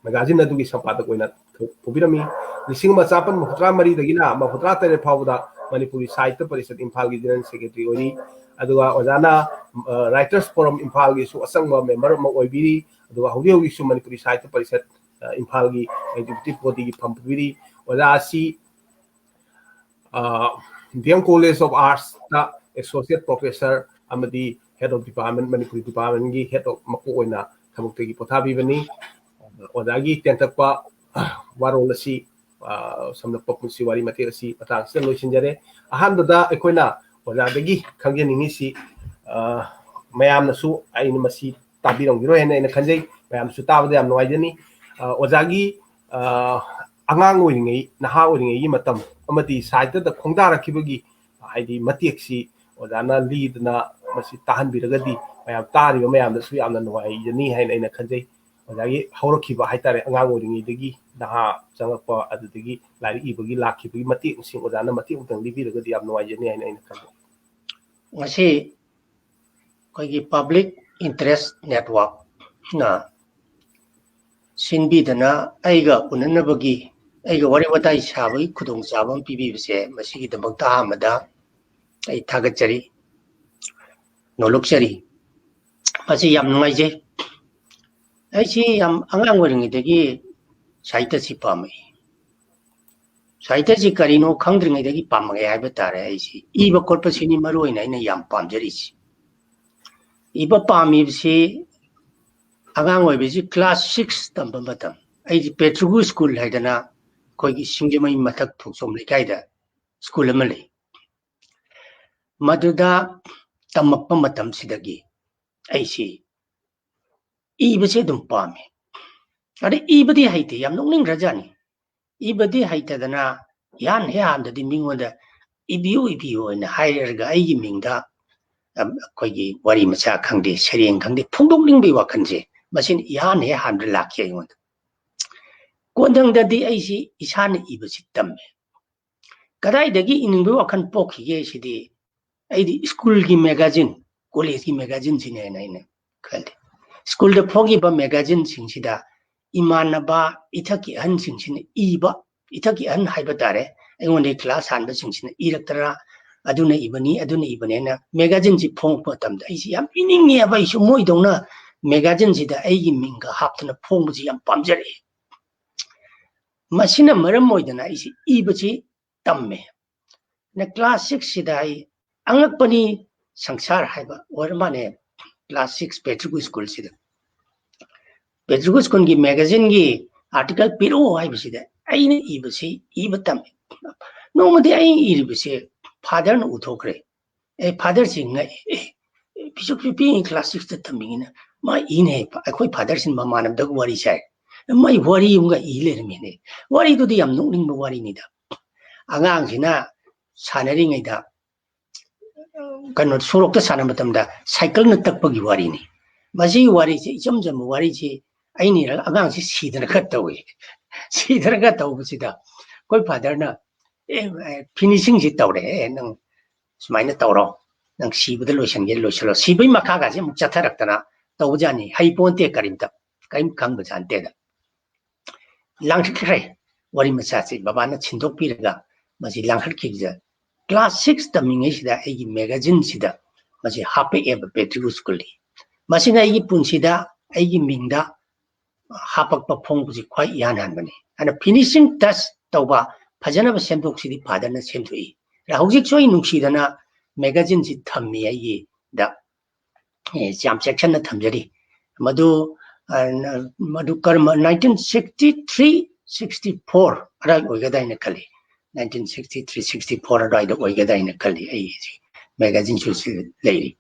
magazine ꯑꯗꯨꯒꯤ ꯁꯝꯄꯥꯗꯛ ꯑꯣꯏꯅ ꯄꯨꯕꯤꯔꯝꯃꯤ꯫ ꯂꯤꯁꯤꯡ ꯑꯃ ꯆꯥꯃꯥꯄꯟ ꯃꯔꯐꯨꯇꯔꯥ ꯃꯔꯤꯗꯒꯤꯅ ꯃꯔꯐꯨꯇꯔꯥ ꯇꯔꯦꯠ ꯐꯥꯎꯕꯗ ꯃꯅꯤꯄꯨꯔꯤ ꯁꯥꯍꯤꯇ꯭ꯌ ꯄꯔꯤꯁꯠ ꯏꯝꯐꯥꯜꯒꯤ general secretary ꯑꯣꯏꯔꯤ꯫ ꯑꯗꯨꯒ ꯑꯣꯖꯥꯅ, ꯑ, Writers Forum ꯏꯝꯐꯥꯜꯒꯤꯁꯨ ꯑꯆꯪꯕ member ꯑꯃ ꯑꯣꯏꯕꯤꯔꯤ꯫ ꯑꯗꯨꯒ ꯍꯧꯖꯤꯛ ꯍꯧꯖꯤꯛꯁꯨ ꯃꯅꯤꯄꯨꯔꯤ ꯁꯥꯍꯤꯇ꯭ꯌ ꯄꯔꯤꯁꯠ, ꯑ, ꯏꯝꯐꯥꯜꯒꯤ executive bodyꯒꯤ ꯐꯝ ꯄꯨꯕꯤꯔꯤ꯫ ꯑꯣꯖꯥ ꯑꯁꯤ, ꯑ, D M College of Artsꯇ associate professor ꯑꯃꯗꯤ head of department, Manipuri departmentꯀꯤ head of ꯃꯀꯣꯛ ꯑꯣꯏꯅ ꯊꯕꯛꯇꯒꯤ ꯄꯣꯊꯥꯕꯤꯕꯅꯤ꯫ ꯑꯣꯖꯥꯒꯤ ꯇꯦꯟꯇꯛꯄ ꯋꯥꯔꯣꯜ ꯑꯁꯤ, ꯑ, ꯁꯝꯂꯞꯄ ꯄꯨꯟꯁꯤ ꯋꯥꯔꯤ ꯃꯇꯦꯛ ꯑꯁꯤ ꯃꯇꯥꯡ ꯑꯁꯤꯗ ꯂꯣꯏꯁꯤꯟꯖꯔꯦ꯫ ꯑꯍꯥꯟꯕꯗ ꯑꯩꯈꯣꯏꯅ ꯑꯣꯖꯥꯗꯒꯤ ꯈꯪꯖꯅꯤꯡꯉꯤꯁꯤ, ꯑ, ꯃꯌꯥꯝꯅꯁꯨ ꯑꯩꯅ ꯃꯁꯤ ꯇꯥꯕꯤꯔꯝꯈꯤꯔꯣꯏ ꯍꯥꯏꯅ ꯑꯩꯅ ꯈꯟꯖꯩ꯫ ꯃꯌꯥꯝꯁꯨ ꯇꯥꯕꯗ ꯌꯥꯝ ꯅꯨꯡꯉꯥꯏꯖꯅꯤ꯫ ꯑ, ꯑꯣꯖꯥꯒꯤ, ꯑ, ꯑꯉꯥꯡ ꯑꯣꯏꯔꯤꯉꯩ, ꯅꯍꯥ ꯑꯣꯏꯔꯤꯉꯩꯒꯤ ꯃꯇꯝ ꯑꯃꯗꯤ ꯁꯥꯍꯤꯇ꯭ꯌꯗ ꯈꯣꯡꯗꯥꯔꯛꯈꯤꯕꯒꯤ, ꯍꯥꯏꯗꯤ, ꯃꯇꯦꯛꯁꯤ ꯑꯣꯖꯥꯅ ꯂꯤꯗꯨꯅ ꯃꯁꯤ ꯇꯥꯍꯟꯕꯤꯔꯒꯗꯤ ꯃꯌꯥꯝ ꯇꯥꯔꯤꯕ ꯃꯌꯥꯝꯗꯁꯨ ꯌꯥꯝꯅ ꯅꯨꯡꯉꯥꯏꯖꯅꯤ ꯍꯥꯏꯅ ꯑꯩꯅ ꯈꯟꯖꯩ꯫ ꯑꯣꯖꯥꯒꯤ ꯍꯧꯔꯛꯈꯤꯕ ꯍꯥꯏꯇꯥꯔꯦ, ꯑꯉꯥꯡ ꯑꯣꯏꯔꯤꯉꯩꯗꯒꯤ ꯅꯍꯥ ꯆꯪꯉꯛꯄ, ꯑꯗꯨꯗꯒꯤ ꯂꯥꯏꯔꯤꯛ ꯏꯕꯒꯤ ꯂꯥꯛꯈꯤꯕꯒꯤ ꯃꯇꯦꯛꯁꯤꯡ ꯑꯣꯖꯥꯅ ꯃꯇꯦꯛ ꯑꯃꯇꯪ ꯂꯤꯕꯤꯔꯒꯗꯤ ꯌꯥꯝ ꯅꯨꯡꯉꯥꯏꯖꯅꯤ ꯍꯥꯏꯅ ꯑꯩꯅ ꯈꯜꯂꯤ꯫ ꯉꯁꯤ ꯑꯩꯈꯣꯏꯒꯤ Public Interest Networkꯅ ꯁꯤꯟꯕꯤꯗꯅ ꯑꯩꯒ ꯎꯅꯅꯕꯒꯤ, ꯑꯩꯒ ꯋꯥꯔꯤ ꯋꯥꯇꯥꯏ ꯁꯥꯕꯒꯤ ꯈꯨꯗꯣꯡꯆꯥꯕ ꯑꯃ ꯄꯤꯕꯤꯕꯁꯦ, ꯃꯁꯤꯒꯤꯗꯃꯛꯇ ꯑꯍꯥꯟꯕꯗ ꯑꯩ ꯊꯥꯒꯠꯆꯔꯤ, ꯅꯣꯂꯨꯛꯆꯔꯤ꯫ ꯃꯁꯤ ꯌꯥꯝ ꯅꯨꯡꯉꯥꯏꯖꯩ꯫ ꯑꯩꯁꯤ ꯌꯥꯝ ꯑꯉꯥꯡ ꯑꯣꯏꯔꯤꯉꯩꯗꯒꯤ ꯁꯥꯍꯤꯇ꯭ꯌꯁꯤ ꯄꯥꯝꯃꯛꯏ꯫ ꯁꯥꯍꯤꯇ꯭ꯌꯁꯤ ꯀꯔꯤꯅꯣ ꯈꯪꯗ꯭ꯔꯤꯉꯩꯗꯒꯤ ꯄꯥꯝꯃꯛꯑꯦ ꯍꯥꯏꯕ ꯇꯥꯔꯦ꯫ ꯑꯩꯁꯤ ꯏꯕ ꯈꯣꯠꯄꯁꯤꯅꯤ ꯃꯔꯨ ꯑꯣꯏꯅ ꯑꯩꯅ ꯌꯥꯝ ꯄꯥꯝꯖꯔꯤꯁꯤ꯫ ꯏꯕ ꯄꯥꯝꯃꯤꯕꯁꯤ ꯑꯉꯥꯡ ꯑꯣꯏꯕꯁꯤ class six ꯇꯝꯕ ꯃꯇꯝ, ꯑꯩꯁꯤ ꯄꯦꯇ꯭ꯔꯨꯒꯨ ꯁ꯭ꯀꯨꯜ ꯍꯥꯏꯗꯅ ꯑꯩꯈꯣꯏꯒꯤ ꯁꯤꯡꯖꯃꯩ ꯃꯊꯛ ꯊꯣꯡꯁꯣꯝ ꯂꯩꯀꯥꯏꯗ ꯁ꯭ꯀꯨꯜ ꯑꯃ ꯂꯩ꯫ ꯃꯗꯨꯗ ꯇꯝꯃꯛꯄ ꯃꯇꯝꯁꯤꯗꯒꯤ ꯑꯩꯁꯤ ꯏꯕꯁꯦ ꯑꯗꯨꯝ ꯄꯥꯝꯃꯤ꯫ ꯑꯗꯩ ꯏꯕꯗꯤ ꯍꯩꯇꯦ, ꯌꯥꯝ ꯅꯣꯛꯅꯤꯡꯈ꯭ꯔꯖꯥꯠꯅꯤ꯫ ꯏꯕꯗꯤ ꯍꯩꯇꯗꯅ ꯏꯍꯥꯟ ꯍꯦꯛ ꯍꯥꯟꯕꯗꯗꯤ ꯃꯤꯉꯣꯟꯗ "ꯏꯕꯤꯌꯨ, ꯏꯕꯤꯌꯨ" ꯍꯥꯏꯅ ꯍꯥꯏꯔꯒ ꯑꯩꯒꯤ ꯃꯤꯡꯗ, ꯑꯝ, ꯑꯩꯈꯣꯏꯒꯤ ꯋꯥꯔꯤ ꯃꯆꯥ ꯈꯪꯗꯦ, ꯁꯩꯔꯦꯡ ꯈꯪꯗꯦ, ꯐꯣꯡꯗꯣꯛꯅꯤꯡꯕꯒꯤ ꯋꯥꯈꯜꯁꯦ ꯃꯁꯤꯅ ꯏꯍꯥꯟ ꯍꯦꯛ ꯍꯥꯟꯕꯗ ꯂꯥꯛꯈꯤ ꯑꯩꯉꯣꯟꯗ꯫ ꯀꯣꯟꯊꯪꯗꯗꯤ ꯑꯩꯁꯤ ꯏꯁꯥꯅ ꯏꯕꯁꯤ ꯇꯝꯃꯦ꯫ ꯀꯗꯥꯏꯗꯒꯤ ꯏꯅꯤꯡꯕꯒꯤ ꯋꯥꯈꯜ ꯄꯣꯛꯈꯤꯒꯦ ꯁꯤꯗꯤ, ꯑꯩꯗꯤ ꯁ꯭ꯀꯨꯜꯒꯤ ꯃꯦꯒꯥꯖꯤꯟ, ꯀꯣꯂꯦꯖꯀꯤ ꯃꯦꯒꯥꯖꯤꯟꯁꯤꯅꯦꯅ ꯑꯩꯅ ꯈꯜꯂꯤ꯫ ꯁ꯭ꯀꯨꯜꯗ ꯐꯣꯡꯈꯤꯕ ꯃꯦꯒꯥꯖꯤꯟꯁꯤꯡꯁꯤꯗ ꯏꯃꯥꯟꯅꯕ, ꯏꯊꯛꯀꯤ ꯑꯍꯟꯁꯤꯡꯁꯤꯅ ꯏꯕ, ꯏꯊꯛꯀꯤ ꯑꯍꯟ ꯍꯥꯏꯕ ꯇꯥꯔꯦ, ꯑꯩꯉꯣꯟꯗꯒꯤ class ꯍꯥꯟꯕꯁꯤꯡꯁꯤꯅ ꯏꯔꯛꯇꯅ, "ꯑꯗꯨꯅ ꯏꯕꯅꯤ, ꯑꯗꯨꯅ ꯏꯕꯅꯦꯅ" ꯃꯦꯒꯥꯖꯤꯟꯁꯤ ꯐꯣꯡꯉꯛꯄ ꯃꯇꯝꯗ ꯑꯩꯁꯤ ꯌꯥꯝ ꯏꯅꯤꯡꯉꯦꯕ꯫ ꯑꯩꯁꯨ ꯃꯣꯏꯗꯧꯅ ꯃꯦꯒꯥꯖꯤꯟꯁꯤꯗ ꯑꯩꯒꯤ ꯃꯤꯡꯒ ꯍꯥꯞꯇꯅ ꯐꯣꯡꯕꯁꯤ ꯌꯥꯝ ꯄꯥꯝꯖꯔꯛꯏ꯫ ꯃꯁꯤꯅ ꯃꯔꯝ ꯑꯣꯏꯗꯅ ꯑꯩꯁꯤ ꯏꯕꯁꯤ ꯇꯝꯃꯦ꯫ ꯑꯗ class six ꯁꯤꯗ ꯑꯩ ꯑꯉꯛꯄꯅꯤ, ꯁꯪꯁꯥꯔ ꯍꯥꯏꯕ ꯑꯣꯏꯔ ꯃꯥꯜꯂꯦ, class six ꯄꯦꯇ꯭ꯔꯨꯒꯨ ꯁ꯭ꯀꯨꯜꯁꯤꯗ꯫ ꯄꯦꯇ꯭ꯔꯨꯒꯨ ꯁ꯭ꯀꯨꯜꯒꯤ ꯃꯦꯒꯥꯖꯤꯟꯒꯤ article ꯄꯤꯔꯛꯑꯣ ꯍꯥꯏꯕꯁꯤꯗ ꯑꯩꯅ ꯏꯕꯁꯤ ꯏꯕ ꯇꯝꯃꯤ꯫ ꯅꯣꯡꯃꯗꯤ ꯑꯩ ꯏꯔꯤꯕꯁꯦ ꯐꯥꯗꯔꯅ ꯎꯊꯣꯛꯈ꯭ꯔꯦ꯫ ꯑꯦ, ꯐꯥꯗꯔꯁꯤ ꯉꯛꯑꯦ꯫ "ꯑꯦ, ꯄꯤꯁꯛ ꯄꯤꯛꯏ class six ꯇ ꯇꯝꯃꯤꯉꯩꯅ ꯃꯥ ꯏꯅꯦ ꯍꯥꯏ, ꯑꯩꯈꯣꯏ ꯐꯥꯗꯔꯁꯤꯅ ꯃꯃꯥꯟꯅꯕꯗꯒ ꯋꯥꯔꯤ ꯁꯥꯏ꯫ ꯃꯥꯏ ꯋꯥꯔꯤ ꯑꯃꯒ ꯏ ꯂꯩꯔꯝꯃꯤꯅꯦ"꯫ ꯋꯥꯔꯤꯗꯨꯗꯤ ꯌꯥꯝ ꯅꯣꯛꯅꯤꯡꯕ ꯋꯥꯔꯤꯅꯤꯗ꯫ ꯑꯉꯥꯡꯁꯤꯅ ꯁꯥꯟꯅꯔꯤꯉꯩꯗ, ꯀꯩꯅꯣ, ꯁꯣꯔꯣꯛꯇ ꯁꯥꯟꯅꯕ ꯃꯇꯝꯗ ꯁꯥꯏꯀꯜꯅ ꯇꯛꯄꯒꯤ ꯋꯥꯔꯤꯅꯤ꯫ ꯃꯁꯤꯒꯤ ꯋꯥꯔꯤꯁꯤ, ꯏꯆꯝ ꯆꯝꯕ ꯋꯥꯔꯤꯁꯤ ꯑꯩꯅ ꯏꯔꯒ ꯑꯉꯥꯡꯁꯤ ꯁꯤꯗꯅ ꯈꯔ ꯇꯧꯏ꯫ ꯁꯤꯗꯅ ꯈꯔ ꯇꯧꯕꯁꯤꯗ ꯑꯩꯈꯣꯏ ꯐꯥꯗꯔꯅ, "ꯑꯦ, ꯑꯦ, finishing ꯁꯤ ꯇꯧꯔꯦ, ꯑꯦ, ꯅꯪ ꯁꯨꯃꯥꯏꯅ ꯇꯧꯔꯣ, ꯅꯪ ꯁꯤꯕꯗ ꯂꯣꯏꯁꯤꯟꯒꯦ ꯂꯣꯏꯁꯤꯜꯂꯣ"꯫ ꯁꯤꯕꯒꯤ ꯃꯈꯥꯒꯁꯦ ꯑꯃꯨꯛ ꯆꯠꯊꯔꯛꯇꯅ ꯇꯧꯕꯖꯥꯠꯅꯤ꯫ ꯍꯩ ꯄꯣꯟꯇꯦ ꯀꯔꯤꯝꯇ, ꯀꯔꯤꯝ ꯈꯪꯕ ꯖꯥꯠ ꯅꯠꯇꯦꯗ꯫ ꯂꯥꯡꯈꯠꯈ꯭ꯔꯦ꯫ ꯋꯥꯔꯤ ꯃꯆꯥꯁꯤ ꯕꯕꯥꯅ ꯁꯤꯟꯗꯣꯛꯄꯤꯔꯒ ꯃꯁꯤ ꯂꯥꯡꯈꯠꯈꯤꯕꯁꯦ꯫ Class six ꯇꯝꯃꯤꯉꯩꯁꯤꯗ ꯑꯩꯒꯤ magazineꯁꯤꯗ ꯃꯁꯤ ꯍꯥꯞꯄꯛꯑꯦꯕ, Patriot Schoolꯗꯤ꯫ ꯃꯁꯤꯅ ꯑꯩꯒꯤ ꯄꯨꯟꯁꯤꯗ ꯑꯩꯒꯤ ꯃꯤꯡꯗ ꯍꯥꯞꯄꯛꯄ ꯐꯣꯡꯕꯁꯤ ꯈ꯭ꯋꯥꯏ ꯏꯍꯥꯟ ꯍꯥꯟꯕꯅꯤ꯫ ꯑꯗꯨꯅ finishing touch ꯇꯧꯕ, ꯐꯖꯅꯕ ꯁꯦꯝꯗꯣꯛꯁꯤꯗꯤ fatherꯅ ꯁꯦꯝꯗꯣꯛꯏ꯫ ꯑꯗ ꯍꯧꯖꯤꯛꯁꯨ ꯑꯩ ꯅꯨꯡꯁꯤꯗꯅ magazineꯁꯤ ꯊꯝꯃꯤ ꯑꯩꯒꯤꯗ꯫ ꯑꯦ, ꯌꯥꯝ ꯆꯦꯛꯁꯤꯟꯅ ꯊꯝꯖꯔꯤ꯫ ꯃꯗꯨ, ꯑ, ꯃꯗꯨ ꯀꯔꯝꯕ, nineteen sixty three, sixty four ꯑꯗꯨꯋꯥꯏ ꯑꯣꯏꯒꯗ꯭ꯔꯥ ꯍꯥꯏꯅ ꯈꯜꯂꯤ꯫ Nineteen sixty three, sixty four ꯑꯗꯨꯋꯥꯏꯗ ꯑꯣꯏꯒꯗ꯭ꯔꯥ ꯍꯥꯏꯅ ꯈꯜꯂꯤ꯫ ꯑꯩ ꯍꯧꯖꯤꯛ magazineꯁꯨ ꯁꯤ ꯂꯩꯔꯤ꯫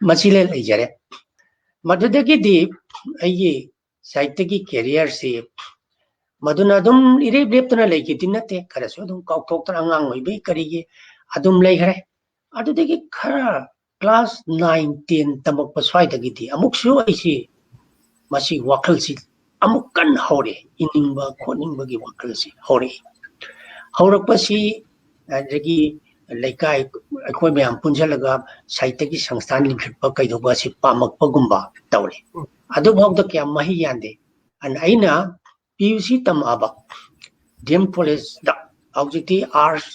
ꯃꯁꯤ ꯂꯩ-, ꯂꯩꯖꯔꯦ꯫ ꯃꯗꯨꯗꯒꯤꯗꯤ ꯑꯩꯒꯤ ꯁꯥꯍꯤꯇ꯭ꯌꯒꯤ careerꯁꯤ ꯃꯗꯨꯅ ꯑꯗꯨꯝ ꯏꯔꯦꯞ ꯂꯦꯞꯇꯅ ꯂꯩꯈꯤꯕꯗꯤ ꯅꯠꯇꯦ꯫ ꯈꯔꯁꯨ ꯑꯗꯨꯝ ꯀꯥꯎꯊꯣꯛꯇꯅ ꯑꯉꯥꯡ ꯑꯣꯏꯕꯒꯤ ꯀꯔꯤꯒꯤ ꯑꯗꯨꯝ ꯂꯩꯈ꯭ꯔꯦ꯫ ꯑꯗꯨꯗꯒꯤ ꯈꯔ class nine, ten ꯇꯝꯃꯛꯄ ꯁ꯭ꯋꯥꯏꯗꯒꯤꯗꯤ ꯑꯃꯨꯛꯁꯨ ꯑꯩꯁꯤ ꯃꯁꯤ ꯋꯥꯈꯜꯁꯤ ꯑꯃꯨꯛ ꯀꯟꯅ ꯍꯧꯔꯛꯏ, ꯏꯅꯤꯡꯕ ꯈꯣꯠꯅꯤꯡꯕꯒꯤ ꯋꯥꯈꯜꯁꯤ ꯍꯧꯔꯛꯏ꯫ ꯍꯧꯔꯛꯄꯁꯤ ꯑꯗꯒꯤ ꯂꯩꯀꯥꯏ ꯑꯩꯈꯣꯏ ꯃꯌꯥꯝ ꯄꯨꯟꯁꯤꯜꯂꯒ ꯁꯥꯍꯤꯇ꯭ꯌꯒꯤ ꯁꯪꯁꯊꯥꯟ ꯂꯤꯡꯈꯠꯄ ꯀꯩꯗꯧꯕ ꯑꯁꯤ ꯄꯥꯝꯃꯛꯄꯒꯨꯝꯕ ꯇꯧꯔꯦ꯫ ꯑꯗꯨꯐꯥꯎꯗ ꯀꯌꯥꯝ ꯃꯍꯩ ꯌꯥꯟꯗꯦ꯫ ꯑꯗꯨꯅ ꯑꯩꯅ P U C ꯇꯝꯃꯛꯑꯕ D M Collegeꯇ, ꯍꯧꯖꯤꯛꯇꯤ arts,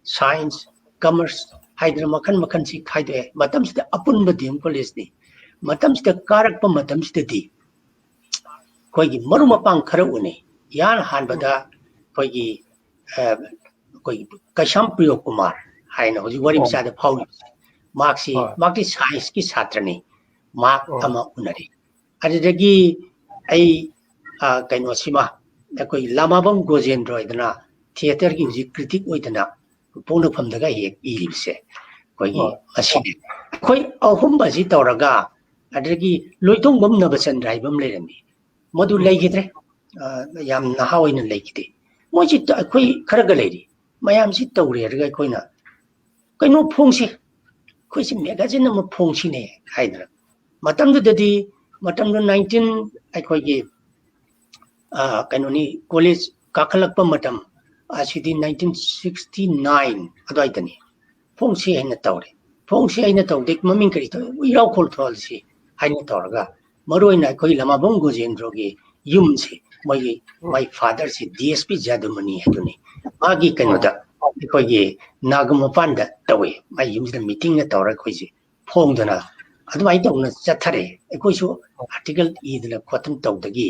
science, commerce ꯍꯥꯏꯗꯅ ꯃꯈꯜ ꯃꯈꯜꯁꯤ ꯈꯥꯏꯗꯣꯛꯑꯦ꯫ ꯃꯇꯝꯁꯤꯗ ꯑꯄꯨꯟꯕ D M Collegeꯅꯤ꯫ ꯃꯇꯝꯁꯤꯗ ꯀꯥꯔꯛꯄ ꯃꯇꯝꯁꯤꯗꯗꯤ ꯑꯩꯈꯣꯏꯒꯤ ꯃꯔꯨꯞ ꯃꯄꯥꯡ ꯈꯔ ꯎꯅꯩ꯫ ꯏꯍꯥꯟ ꯍꯥꯟꯕꯗ ꯑꯩꯈꯣꯏꯒꯤ, ꯑ, ꯑꯩꯈꯣꯏꯒꯤ ꯀꯩꯁꯥꯝ ꯄ꯭ꯔꯤꯌꯣ ꯀꯨꯃꯥꯔ ꯍꯥꯏꯅ ꯍꯧꯖꯤꯛ ꯋꯥꯔꯤ ꯑꯣ꯫ ꯃꯆꯥꯗ ꯐꯥꯎꯔꯤꯕꯁꯦ꯫ ꯃꯍꯥꯛꯁꯤ, ꯍꯣꯏ꯫ ꯃꯍꯥꯛꯇꯤ scienceꯀꯤ ꯁꯥꯇ꯭ꯔꯅꯤ꯫ ꯃꯍꯥꯛ ꯑꯣ꯫ ꯑꯃ ꯎꯅꯔꯤ꯫ ꯑꯗꯨꯗꯒꯤ ꯑꯩ, ꯑ, ꯀꯩꯅꯣꯁꯤꯃ, ꯑꯩꯈꯣꯏ ꯂꯥꯃꯥꯕꯝ ꯒꯣꯖꯦꯟꯗ꯭ꯔ ꯍꯥꯏꯗꯅ theatreꯒꯤ ꯍꯧꯖꯤꯛ critic ꯑꯣꯏꯗꯅ ꯄꯣꯛꯅꯐꯝꯗꯒ ꯍꯦꯛ ꯏꯔꯤꯕꯁꯦ ꯑꯩꯈꯣꯏꯒꯤ ꯍꯣꯏ꯫ ꯃꯁꯤꯅꯤ꯫ ꯑꯩꯈꯣꯏ ꯑꯍꯨꯝ ꯑꯁꯤ ꯇꯧꯔꯒ, ꯑꯗꯒꯤ ꯂꯣꯏꯇꯣꯡꯕꯝ ꯅꯕꯆꯟꯗ꯭ꯔ ꯍꯥꯏꯕ ꯑꯃ ꯂꯩꯔꯝꯃꯤ, ꯃꯗꯨ ꯎꯝ꯫ ꯂꯩꯈꯤꯗ꯭ꯔꯦ꯫ ꯑ, ꯌꯥꯝ ꯅꯍꯥ ꯑꯣꯏꯅ ꯂꯩꯈꯤꯗꯦ꯫ ꯃꯣꯏꯁꯤ ꯇ-, ꯑꯩꯈꯣꯏ ꯈꯔꯒ ꯂꯩꯔꯤ꯫ ꯃꯌꯥꯝꯁꯤ ꯇꯧꯔꯦ ꯍꯥꯏꯔꯒ ꯑꯩꯈꯣꯏꯅ ꯀꯩꯅꯣ ꯐꯣꯡꯁꯤ, ꯑꯩꯈꯣꯏꯁꯤ magazine ꯑꯃ ꯐꯣꯡꯁꯤꯅꯦ ꯍꯥꯏꯗꯅ꯫ ꯃꯇꯝꯗꯨꯗꯗꯤ, ꯃꯇꯝꯗꯨ nineteen, ꯑꯩꯈꯣꯏꯒꯤ, ꯑ, ꯀꯩꯅꯣꯅꯤ, college ꯀꯥꯈꯠꯂꯛꯄ ꯃꯇꯝ ꯑꯁꯤꯗꯤ nineteen sixty nine ꯑꯗꯨꯋꯥꯏꯗꯅꯤ꯫ ꯐꯣꯡꯁꯤ ꯍꯥꯏꯅ ꯇꯧꯔꯦ꯫ ꯐꯣꯡꯁꯤ ꯍꯥꯏꯅ ꯇꯧꯗꯦ, ꯃꯃꯤꯡ ꯀꯔꯤ ꯇꯧꯏ? ꯏꯔꯥꯎꯈꯣꯜ ꯊꯣꯜꯁꯤ ꯍꯥꯏꯅ ꯇꯧꯔꯒ, ꯃꯔꯨ ꯑꯣꯏꯅ ꯑꯩꯈꯣꯏ ꯂꯃꯥꯕꯝ ꯒꯣꯖꯦꯟꯗ꯭ꯔꯣꯒꯤ ꯌꯨꯝꯁꯤ, ꯃꯣꯏꯒꯤ ꯃꯥꯏ ꯐꯥꯗꯔꯁꯤ ꯗꯤ ꯑꯦꯁ ꯄꯤ ꯖꯥꯗꯨꯃꯅꯤ ꯍꯥꯏꯗꯨꯅꯤ꯫ ꯃꯥꯒꯤ ꯀꯩꯅꯣꯗ ꯑꯩꯈꯣꯏꯒꯤ ꯅꯥꯒ ꯃꯄꯥꯟꯗ ꯇꯧꯏ꯫ ꯃꯥꯏ ꯌꯨꯝꯁꯤꯗ ꯃꯤꯇꯤꯡꯒ ꯇꯧꯔꯒ ꯑꯩꯈꯣꯏꯁꯦ ꯐꯣꯡꯗꯅ ꯑꯗꯨꯃꯥꯏꯅ ꯇꯧꯅ ꯆꯠꯊꯔꯦ꯫ ꯑꯩꯈꯣꯏꯁꯨ ꯑꯥꯔꯇꯤꯀꯜ ꯏꯗꯅ ꯈꯣꯠꯇꯅ ꯇꯧꯗꯒꯤ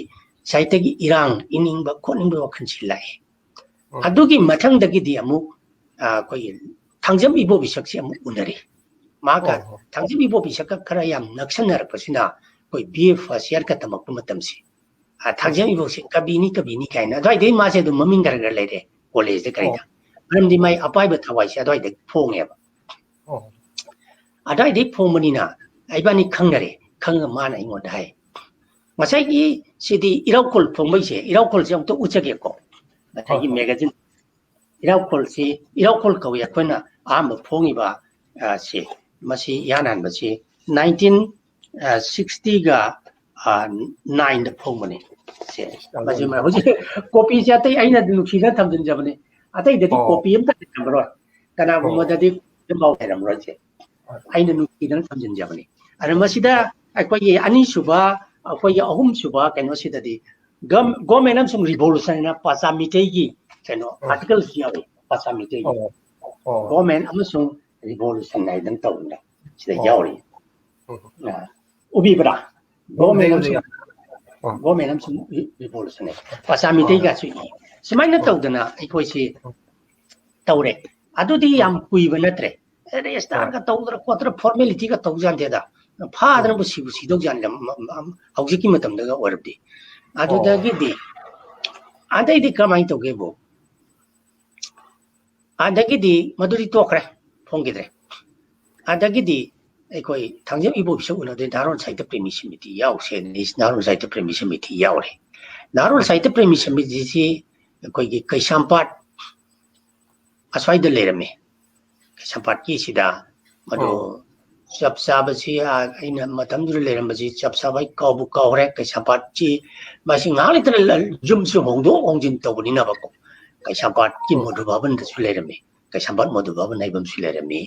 ꯁꯥꯏꯠꯇꯒꯤ ꯏꯔꯥꯡ ꯏꯅꯤꯡꯕ ꯈꯣꯠꯅꯤꯡꯕ ꯋꯥꯈꯜꯁꯤ ꯂꯥꯛꯑꯦ꯫ ꯑꯗꯨꯒꯤ ꯃꯊꯪꯗꯒꯤꯗꯤ ꯑꯃꯨꯛ ꯑꯩꯈꯣꯏꯒꯤ ꯊꯥꯡꯖꯝ ꯏꯕꯣꯕꯤ ꯁꯛꯁꯤ ꯑꯃꯨꯛ ꯎꯅꯔꯤ꯫ ꯃꯍꯥꯛꯀ ꯊꯥꯡꯖꯝ ꯏꯕꯣꯕꯤ ꯁꯛꯀ ꯈꯔ ꯌꯥꯝ ꯅꯛꯁꯟꯅꯔꯛꯄꯁꯤꯅ ꯑꯩꯈꯣꯏ ꯕꯤ ꯑꯦ ꯐꯥꯔꯁ ꯏꯌꯥꯔꯒ ꯇꯝꯃꯛꯄ ꯃꯇꯝꯁꯤ ꯊꯥꯡꯖꯝ ꯏꯕꯣꯕꯤꯁꯦ ꯀꯕꯤꯅꯤ ꯀꯕꯤꯅꯤ ꯀꯥꯏꯅ ꯑꯗꯨꯋꯥꯏꯗꯩ ꯃꯥꯁꯦ ꯑꯗꯨꯝ ꯃꯃꯤꯡ ꯈꯔ ꯈꯔ ꯂꯩꯔꯦ꯫ ꯀꯣꯂꯦꯖꯇ ꯀꯔꯤꯗ ꯃꯔꯝꯗꯤ ꯃꯥꯏ ꯑꯄꯥꯏꯕ ꯊꯋꯥꯏꯁꯦ ꯑꯗꯨꯋꯥꯏꯗ ꯐꯣꯡꯉꯦꯕ꯫ ꯑꯗꯨꯋꯥꯏꯗꯩ ꯐꯣꯡꯕꯅꯤꯅ ꯏꯕꯥꯅꯤ ꯈꯪꯅꯔꯦ꯫ ꯈꯪꯉꯒ ꯃꯥꯅ ꯑꯩꯉꯣꯟꯗ ꯍꯥꯏ, ꯉꯁꯥꯏꯒꯤ ꯁꯤꯗꯤ ꯏꯔꯥꯎꯈꯣꯜ ꯐꯣꯡꯕꯩꯁꯦ, ꯏꯔꯥꯎꯈꯣꯜꯁꯦ ꯑꯃꯨꯛꯇ ꯎꯠꯆꯒꯦꯀꯣ꯫ ꯉꯁꯥꯏꯒꯤ ꯃꯦꯒꯥꯖꯤꯟ ꯏꯔꯥꯎꯈꯣꯜꯁꯤ, ꯏꯔꯥꯎꯈꯣꯜ ꯀꯧꯏ ꯑꯩꯈꯣꯏꯅ ꯑꯍꯥꯟꯕ ꯐꯣꯡꯉꯤꯕ ꯁꯤ꯫ ꯃꯁꯤ ꯏꯍꯥꯟ ꯍꯥꯟꯕꯁꯤ ꯅꯥꯏꯟꯇꯤꯟ ꯁꯤꯛꯁꯇꯤꯒ ꯅꯥꯏꯟꯗ ꯐꯣꯡꯕꯅꯤ꯫ ꯁꯦ ꯃꯁꯤ ꯍꯧꯖꯤꯛ ꯀꯣꯄꯤꯁꯦ ꯑꯇꯩ ꯑꯩꯅ ꯅꯨꯡꯁꯤꯅ ꯊꯝꯖꯤꯟꯖꯕꯅꯤ꯫ ꯑꯇꯩꯗꯗꯤ ꯀꯣꯄꯤ ꯑꯝꯇ ꯂꯩꯔꯝꯃꯔꯣꯏ꯫ ꯀꯅꯥꯒꯨꯝꯕꯗꯗꯤ ꯑꯗꯨꯝꯐꯥꯎ ꯂꯩꯔꯝꯃꯔꯣꯏꯁꯦ꯫ ꯑꯩꯅ ꯅꯨꯡꯁꯤꯗꯅ ꯊꯝꯖꯤꯟꯖꯕꯅꯤ꯫ ꯑꯗ ꯃꯁꯤꯗ ꯑꯩꯈꯣꯏꯒꯤ ꯑꯅꯤꯁꯨꯕ, ꯑꯩꯈꯣꯏꯒꯤ ꯑꯍꯨꯝꯁꯨꯕ ꯀꯩꯅꯣꯁꯤꯗꯗꯤ ꯒꯃꯦꯟ ꯑꯃꯁꯨꯡ ꯔꯤꯚꯣꯂꯨꯁꯟ ꯍꯥꯏꯅ ꯄꯥꯆꯥ ꯃꯤꯇꯩꯒꯤ ꯀꯩꯅꯣ ꯑꯥꯔꯇꯤꯀꯜꯁꯨ ꯌꯥꯎꯏ꯫ ꯄꯥꯆꯥ ꯃꯤꯇꯩꯒꯤ ꯒꯣꯃꯦꯟ ꯑꯃꯁꯨꯡ ꯔꯤꯚꯣꯂꯨꯁꯟ ꯍꯥꯏꯗꯅ ꯇꯧꯗꯅ ꯁꯤꯗ ꯌꯥꯎꯔꯤ꯫ ꯎꯕꯤꯕ꯭ꯔꯥ? ꯒꯣꯃꯦꯟ ꯑꯃꯁꯨꯡ ꯒꯣꯃꯦꯟ ꯑꯃꯁꯨꯡ ꯔꯤꯚꯣꯂꯨꯁꯟ ꯍꯥꯏ ꯄꯥꯆꯥ ꯃꯤꯇꯩꯒꯁꯨ ꯏ꯫ ꯁꯨꯃꯥꯏꯅ ꯇꯧꯗꯅ ꯑꯩꯈꯣꯏꯁꯤ ꯇꯧꯔꯦ꯫ ꯑꯗꯨꯗꯤ ꯌꯥꯝ ꯀꯨꯏꯕ ꯅꯠꯇ꯭ꯔꯦ꯫ ꯔꯦꯖꯤꯁꯇꯥꯔꯒ ꯇꯧꯗꯅ ꯈꯣꯠꯇꯅ ꯐꯣꯔꯃꯦꯂꯤꯇꯤꯒ ꯇꯧꯖꯥꯟꯗꯦꯗ꯫ ꯐꯥꯗꯅꯕꯨ ꯁꯤꯕꯨ ꯁꯤꯗꯧꯖꯥꯟꯗꯦ꯫ ꯍꯧꯖꯤꯛꯀꯤ ꯃꯇꯝꯗꯒ ꯑꯣꯏꯔꯕꯗꯤ꯫ ꯑꯗꯨꯗꯒꯤꯗꯤ ꯑꯗꯩꯗꯤ ꯀꯃꯥꯏꯅ ꯇꯧꯒꯦꯕꯨ, ꯑꯗꯒꯤꯗꯤ ꯃꯗꯨꯗꯤ ꯇꯣꯛꯈ꯭ꯔꯦ, ꯐꯣꯡꯈꯤꯗ꯭ꯔꯦ꯫ ꯑꯗꯒꯤꯗꯤ ꯑꯩꯈꯣꯏ ꯊꯥꯡꯖꯝ ꯏꯕꯣꯕꯤꯁꯨ ꯎꯅꯗꯣꯏ ꯅꯍꯥꯔꯣꯜ ꯁꯥꯍꯤꯇ꯭ꯌ ꯄ꯭ꯔꯦꯃꯤ ꯁꯃꯤꯇꯤ ꯌꯥꯎꯁꯦꯅ ꯑꯩꯁꯦ ꯅꯍꯥꯔꯣꯜ ꯁꯥꯍꯤꯇ꯭ꯌ ꯄ꯭ꯔꯦꯃꯤ ꯁꯃꯤꯇꯤ ꯌꯥꯎꯔꯦ꯫ ꯅꯍꯥꯔꯣꯜ ꯁꯥꯍꯤꯇ꯭ꯌ ꯄ꯭ꯔꯦꯃꯤ ꯁꯃꯤꯇꯤꯁꯤ ꯑꯩꯈꯣꯏꯒꯤ ꯀꯩꯁꯥꯝꯄꯥꯠ ꯑꯁ꯭ꯋꯥꯏꯗ ꯂꯩꯔꯝꯃꯤ꯫ ꯀꯩꯁꯥꯝꯄꯥꯠꯀꯤꯁꯤꯗ ꯃꯗꯨ ꯆꯞ ꯆꯥꯕꯁꯤ ꯑꯩꯅ ꯃꯇꯝꯗꯨꯗ ꯂꯩꯔꯝꯕꯁꯤ ꯆꯞ ꯆꯥꯕ ꯑꯩ ꯀꯥꯎꯕꯨ ꯀꯥꯎꯈ꯭ꯔꯦ꯫ ꯀꯩꯁꯥꯝꯄꯥꯠꯀꯤ ꯃꯁꯤ ꯉꯥꯏꯍꯥꯛ ꯂꯩꯇꯅ ꯌꯨꯝꯁꯨ ꯍꯣꯡꯗꯣꯛ ꯍꯣꯡꯖꯤꯟ ꯇꯧꯕꯅꯤꯅꯕꯀꯣ꯫ ꯀꯩꯁꯥꯝꯄꯥꯠꯀꯤ ꯃꯙꯨ ꯚꯕꯟꯗꯁꯨ ꯂꯩꯔꯝꯃꯤ꯫ ꯀꯩꯁꯥꯝꯄꯥꯠ ꯃꯙꯨ ꯚꯕꯟ ꯍꯥꯏꯕ ꯑꯃꯁꯨ ꯂꯩꯔꯝꯃꯤ꯫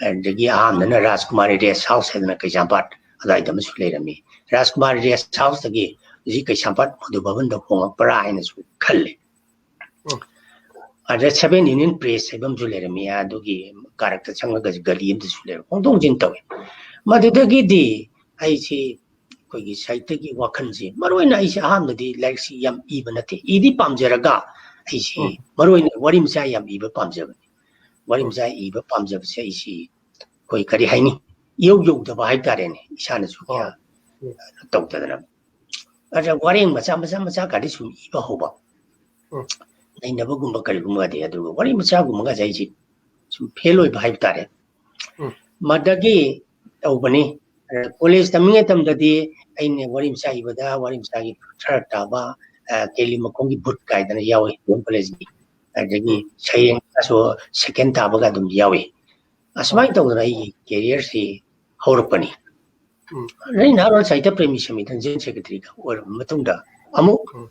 ꯑꯗꯒꯤ ꯑꯍꯥꯟꯕꯗꯅ ꯔꯥꯖꯀꯨꯃꯥꯔꯤ ꯔꯦꯁ ꯍꯥꯎꯁ ꯍꯥꯏꯗꯅ ꯀꯩꯁꯥꯝꯄꯥꯠ ꯑꯗꯨꯋꯥꯏꯗ ꯑꯃꯁꯨ ꯂꯩꯔꯝꯃꯤ꯫ ꯔꯥꯖꯀꯨꯃꯥꯔꯤ ꯔꯦꯁ ꯍꯥꯎꯁꯇꯒꯤ ꯍꯧꯖꯤꯛ ꯀꯩꯁꯥꯝꯄꯥꯠ ꯃꯙꯨ ꯚꯕꯟꯗ ꯍꯣꯡꯉꯛꯄ꯭ꯔꯥ ꯍꯥꯏꯅꯁꯨ ꯈꯜꯂꯦ꯫ ꯎꯝ꯫ ꯑꯗ Seven Union Press ꯍꯥꯏꯕ ꯑꯃꯁꯨ ꯂꯩꯔꯝꯃꯤ, ꯑꯗꯨꯒꯤ ꯀꯥꯔꯛꯇ ꯆꯪꯉꯒ ꯒꯂꯤ ꯑꯃꯗꯁꯨ ꯂꯩꯔꯝꯃꯤ, ꯍꯣꯡꯗꯣꯛ ꯍꯣꯡꯖꯤꯟ ꯇꯧꯋꯤ꯫ ꯃꯗꯨꯗꯒꯤꯗꯤ ꯑꯩꯁꯤ ꯑꯩꯈꯣꯏꯒꯤ ꯁꯥꯍꯤꯇ꯭ꯌꯒꯤ ꯋꯥꯈꯜꯁꯤ, ꯃꯔꯨ ꯑꯣꯏꯅ ꯑꯩꯁꯦ ꯑꯍꯥꯟꯕꯗꯤ ꯂꯥꯏꯔꯤꯛꯁꯤ ꯌꯥꯝ ꯏꯕ ꯅꯠꯇꯦ, ꯏꯗꯤ ꯄꯥꯝꯖꯔꯒ ꯑꯩꯁꯤ ꯎꯝ꯫ ꯃꯔꯨ ꯑꯣꯏꯅ ꯋꯥꯔꯤ ꯃꯆꯥ ꯌꯥꯝ ꯏꯕ ꯄꯥꯝꯖꯕꯅꯤ꯫ ꯋꯥꯔꯤ ꯎꯝ꯫ ꯃꯆꯥ ꯏꯕ ꯄꯥꯝꯖꯕꯁꯦ ꯑꯩꯁꯤ ꯑꯩꯈꯣꯏ ꯀꯔꯤ ꯍꯥꯏꯅꯤ, ꯏꯌꯧ ꯌꯧꯗꯕ ꯍꯥꯏꯇꯥꯔꯦꯅꯦ, ꯏꯁꯥꯅꯁꯨ ꯀꯌꯥ ꯎꯝ꯫ ꯇꯧꯗꯗꯅ꯫ ꯑꯗ ꯋꯥꯔꯦꯡ ꯃꯆꯥ ꯃꯆꯥ ꯃꯆꯥ ꯀꯥꯗꯤ ꯁꯨꯝ ꯏꯕ ꯍꯧꯕ꯫ ꯎꯝ꯫ ꯅꯩꯅꯕꯒꯨꯝꯕ ꯀꯔꯤꯒꯨꯝꯕꯒꯗꯤ, ꯑꯗꯨꯒ ꯋꯥꯔꯤ ꯃꯆꯥꯒꯨꯝꯕꯒꯁꯦ ꯑꯩꯁꯦ ꯁꯨꯝ ꯐꯦꯜ ꯑꯣꯏꯕ ꯍꯥꯏꯕ ꯇꯥꯔꯦ꯫ ꯎꯝ꯫ ꯃꯗꯒꯤ ꯇꯧꯕꯅꯤ꯫ ꯑ, ꯀꯣꯂꯦꯖ ꯇꯝꯃꯤꯉꯩ ꯃꯇꯝꯗꯗꯤ ꯑꯩꯅ ꯋꯥꯔꯤ ꯃꯆꯥ ꯏꯕꯗ ꯋꯥꯔꯤ ꯃꯆꯥꯒꯤ ꯊꯥꯔꯠ ꯇꯥꯕ, ꯑ, ꯀꯦꯂꯤ ꯃꯈꯣꯡꯒꯤ ꯚꯨꯠ ꯀꯥꯏꯗꯅ ꯌꯥꯎꯏ ꯗꯤ ꯑꯦꯝ ꯀꯣꯂꯦꯖꯀꯤ꯫ ꯑꯗꯒꯤ ꯎꯝ꯫ ꯁꯩꯔꯦꯡ ꯀꯥꯁꯨ ꯁꯦꯀꯦꯟ ꯇꯥꯕꯒ ꯑꯗꯨꯝ ꯌꯥꯎꯏ꯫ ꯑꯁꯨꯃꯥꯏꯅ ꯑꯣ꯫ ꯇꯧꯗꯅ ꯑꯩꯒꯤ ꯀꯦꯔꯤꯌꯔꯁꯤ ꯍꯧꯔꯛꯄꯅꯤ꯫ ꯎꯝ꯫ ꯑꯩ ꯅꯍꯥꯔꯣꯜ ꯁꯥꯍꯤꯇ꯭ꯌ ꯄ꯭ꯔꯦꯃꯤ ꯁꯃꯤꯇꯤꯗ ꯖꯦꯅꯔꯦꯜ ꯁꯦꯀ꯭ꯔꯦꯇꯔꯤꯒ ꯑꯣꯏꯔꯕ ꯃꯇꯨꯡꯗ ꯑꯃꯨꯛ ꯎꯝ꯫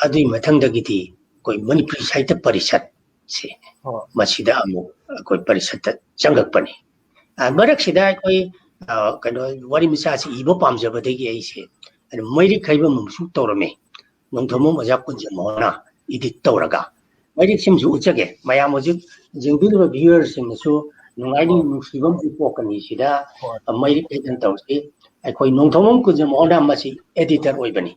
ꯑꯗꯨꯒꯤ ꯃꯊꯪꯗꯒꯤꯗꯤ ꯑꯩꯈꯣꯏ ꯃꯅꯤꯄꯨꯔꯤ ꯁꯥꯍꯤꯇ꯭ꯌ ꯄꯔꯤꯁꯠꯁꯦ ꯍꯣꯏ꯫ ꯃꯁꯤꯗ ꯑꯃꯨꯛ ꯑꯩꯈꯣꯏ ꯄꯔꯤꯁꯠꯇ ꯆꯪꯉꯛꯄꯅꯤ꯫ ꯑ, ꯎꯝ꯫ ꯃꯔꯛꯁꯤꯗ ꯑꯩꯈꯣꯏ, ꯑ, ꯀꯩꯅꯣ, ꯋꯥꯔꯤ ꯃꯆꯥꯁꯤ ꯏꯕ ꯄꯥꯝꯖꯕꯗꯒꯤ ꯑꯩꯁꯦ ꯑꯗꯨꯝ ꯃꯩꯔꯤꯛ ꯍꯩꯕ ꯑꯃꯁꯨ ꯇꯧꯔꯝꯃꯤ, ꯅꯣꯡꯊꯣꯝꯕꯝ ꯑꯣꯖꯥ ꯀꯨꯟꯖꯃꯣꯍꯟꯅ ꯏꯗꯤꯠ ꯇꯧꯔꯒ꯫ ꯃꯩꯔꯤꯛꯁꯤꯃꯁꯨ ꯎꯠꯆꯒꯦ, ꯃꯌꯥꯝ ꯍꯧꯖꯤꯛ ꯌꯦꯡꯕꯤꯔꯤꯕ viewerꯁꯤꯡꯅꯁꯨ ꯅꯨꯡꯉꯥꯏꯅꯤ, ꯍꯣꯏ꯫ ꯅꯨꯡꯁꯤꯕ ꯑꯃꯁꯨ ꯄꯣꯛꯀꯅꯤ ꯁꯤꯗ꯫ ꯍꯣꯏ꯫ ꯑ, ꯃꯩꯔꯤꯛ ꯍꯩꯗꯅ ꯇꯧꯁꯤ꯫ ꯑꯩꯈꯣꯏ ꯅꯣꯡꯊꯣꯝꯕꯝ ꯀꯨꯟꯖꯃꯣꯍꯟꯅ ꯃꯁꯤ editor ꯑꯣꯏꯕꯅꯤ꯫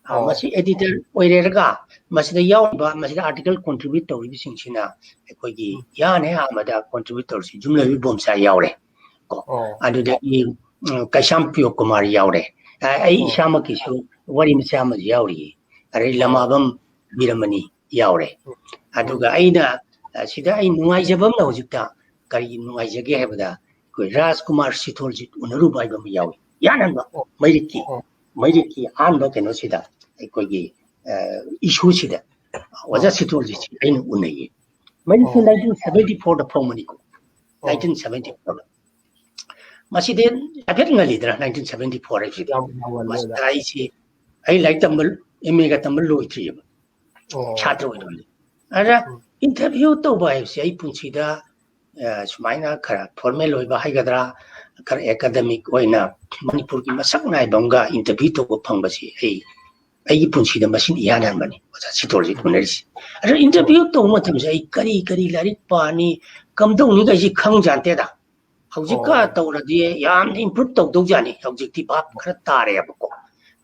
ꯑ, ꯑꯣ꯫ ꯃꯁꯤ editor ꯑꯣꯏꯔꯦꯔꯒ ꯃꯁꯤꯗ ꯌꯥꯎꯔꯤꯕ, ꯃꯁꯤꯗ article contribute ꯇꯧꯔꯤꯕꯁꯤꯡꯁꯤꯅ ꯑꯩꯈꯣꯏꯒꯤ ꯎꯝ꯫ ꯏꯍꯥꯟ ꯍꯦꯛ ꯑꯍꯥꯟꯕꯗ contribute ꯇꯧꯔꯤꯁꯤ ꯌꯨꯝꯂꯩꯃꯌꯨꯝ ꯏꯕꯣꯝꯆꯥ ꯌꯥꯎꯔꯦ ꯀꯣ꯫ ꯑꯣ꯫ ꯑꯗꯨꯗꯒꯤ, ꯎꯝ, ꯀꯩꯁꯥꯝ ꯄ꯭ꯔꯤꯌꯣ ꯀꯨꯃꯥꯔ ꯌꯥꯎꯔꯦ꯫ ꯑ, ꯑꯩ ꯑꯣ꯫ ꯏꯁꯥꯃꯛꯀꯤꯁꯨ ꯋꯥꯔꯤ ꯃꯆꯥ ꯑꯃꯁꯨ ꯌꯥꯎꯔꯤꯌꯦ꯫ ꯑꯗꯩ ꯑꯣ꯫ ꯂꯃꯥꯕꯝ ꯕꯤꯔꯃꯅꯤ ꯌꯥꯎꯔꯦ꯫ ꯎꯝ꯫ ꯑꯗꯨꯒ ꯑꯩꯅ, ꯑ, ꯁꯤꯗ ꯑꯩ ꯅꯨꯡꯉꯥꯏꯖꯕ ꯑꯃꯅ ꯍꯧꯖꯤꯛꯇ ꯀꯔꯤꯒꯤ ꯅꯨꯡꯉꯥꯏꯖꯒꯦ ꯍꯥꯏꯕꯗ ꯑꯩꯈꯣꯏ ꯔꯥꯖꯀꯨꯃꯥꯔ ꯁꯤꯊꯣꯜꯖꯤꯠ ꯎꯅꯔꯨꯕ ꯍꯥꯏꯕ ꯑꯃ ꯌꯥꯎꯏ꯫ ꯌꯥꯅꯕ ꯑꯣ꯫ ꯃꯩꯔꯤꯛꯀꯤ, ꯑꯣ꯫ ꯃꯩꯔꯤꯛꯀꯤ ꯑꯍꯥꯟꯕ ꯀꯩꯅꯣꯁꯤꯗ ꯑꯩꯈꯣꯏꯒꯤ, ꯑ, issueꯁꯤꯗ ꯑꯣꯖꯥ ꯑꯣ꯫ ꯁꯤꯊꯣꯜꯖꯤꯠꯁꯤ ꯑꯩꯅ ꯎꯅꯩꯌꯦ꯫ ꯃꯩꯔꯤꯛꯁꯤ ꯑꯣ꯫ nineteen seventy fourꯗ ꯐꯣꯡꯕꯅꯤꯀꯣ꯫ ꯑꯣ꯫ nineteen seventy fourꯗ꯫ ꯃꯁꯤꯗꯤ ꯍꯥꯏꯐꯦꯠ ꯉꯜꯂꯤꯗꯅ, nineteen seventy four ꯍꯥꯏꯕꯁꯤꯗꯤ꯫ ꯌꯥꯝ ꯉꯜꯂꯦ ꯃꯁꯤꯗ ꯑꯣꯖꯥ꯫ ꯑꯩꯁꯤ, ꯑꯩ ꯂꯥꯏꯔꯤꯛ ꯇꯝꯕ, M.A.ꯒ ꯇꯝꯕ ꯂꯣꯏꯗ꯭ꯔꯤꯑꯕ꯫ ꯑꯣ꯫ ꯁꯥꯇ꯭ꯔ ꯑꯣꯏꯔꯤꯕꯅꯤ꯫ ꯑꯗ ꯎꯝ꯫ interview ꯇꯧꯕ ꯍꯥꯏꯕꯁꯤ ꯑꯩ ꯄꯨꯟꯁꯤꯗ, ꯑ, ꯁꯨꯃꯥꯏꯅ ꯈꯔ formal ꯑꯣꯏꯕ ꯍꯥꯏꯒꯗ꯭ꯔꯥ, ꯈꯔ academic ꯑꯣꯏꯅ ꯃꯅꯤꯄꯨꯔꯒꯤ ꯃꯁꯛ ꯅꯥꯏꯕ ꯑꯃꯒ interview ꯇꯧꯕ ꯐꯪꯕꯁꯤ ꯑꯩ ꯑꯩꯒꯤ ꯄꯨꯟꯁꯤꯗ ꯃꯁꯤꯅ ꯏꯍꯥꯟ ꯍꯥꯟꯕꯅꯤ ꯑꯣꯖꯥ ꯁꯤꯇꯣꯜꯁꯤ ꯎꯅꯔꯤꯁꯦ꯫ ꯑꯗꯣ ꯏꯟꯇꯔꯚꯤꯌꯨ ꯇꯧꯕ ꯃꯇꯝꯁꯦ ꯑꯩ ꯀꯔꯤ ꯀꯔꯤ ꯂꯥꯏꯔꯤꯛ ꯄꯥꯅꯤ, ꯀꯝꯗꯧꯅꯤ ꯀꯥꯏꯁꯤ ꯈꯪꯖꯥꯟꯇꯦꯗ꯫ ꯍꯧꯖꯤꯛꯀ ꯑꯣ꯫ ꯇꯧꯔꯗꯤ ꯌꯥꯝꯅ ꯏꯝꯄ꯭ꯔꯨꯞ ꯇꯧꯗꯧꯖꯥꯠꯅꯤ꯫ ꯍꯧꯖꯤꯛꯇꯤ ꯚꯥꯞ ꯈꯔ ꯇꯥꯔꯦꯕꯀꯣ꯫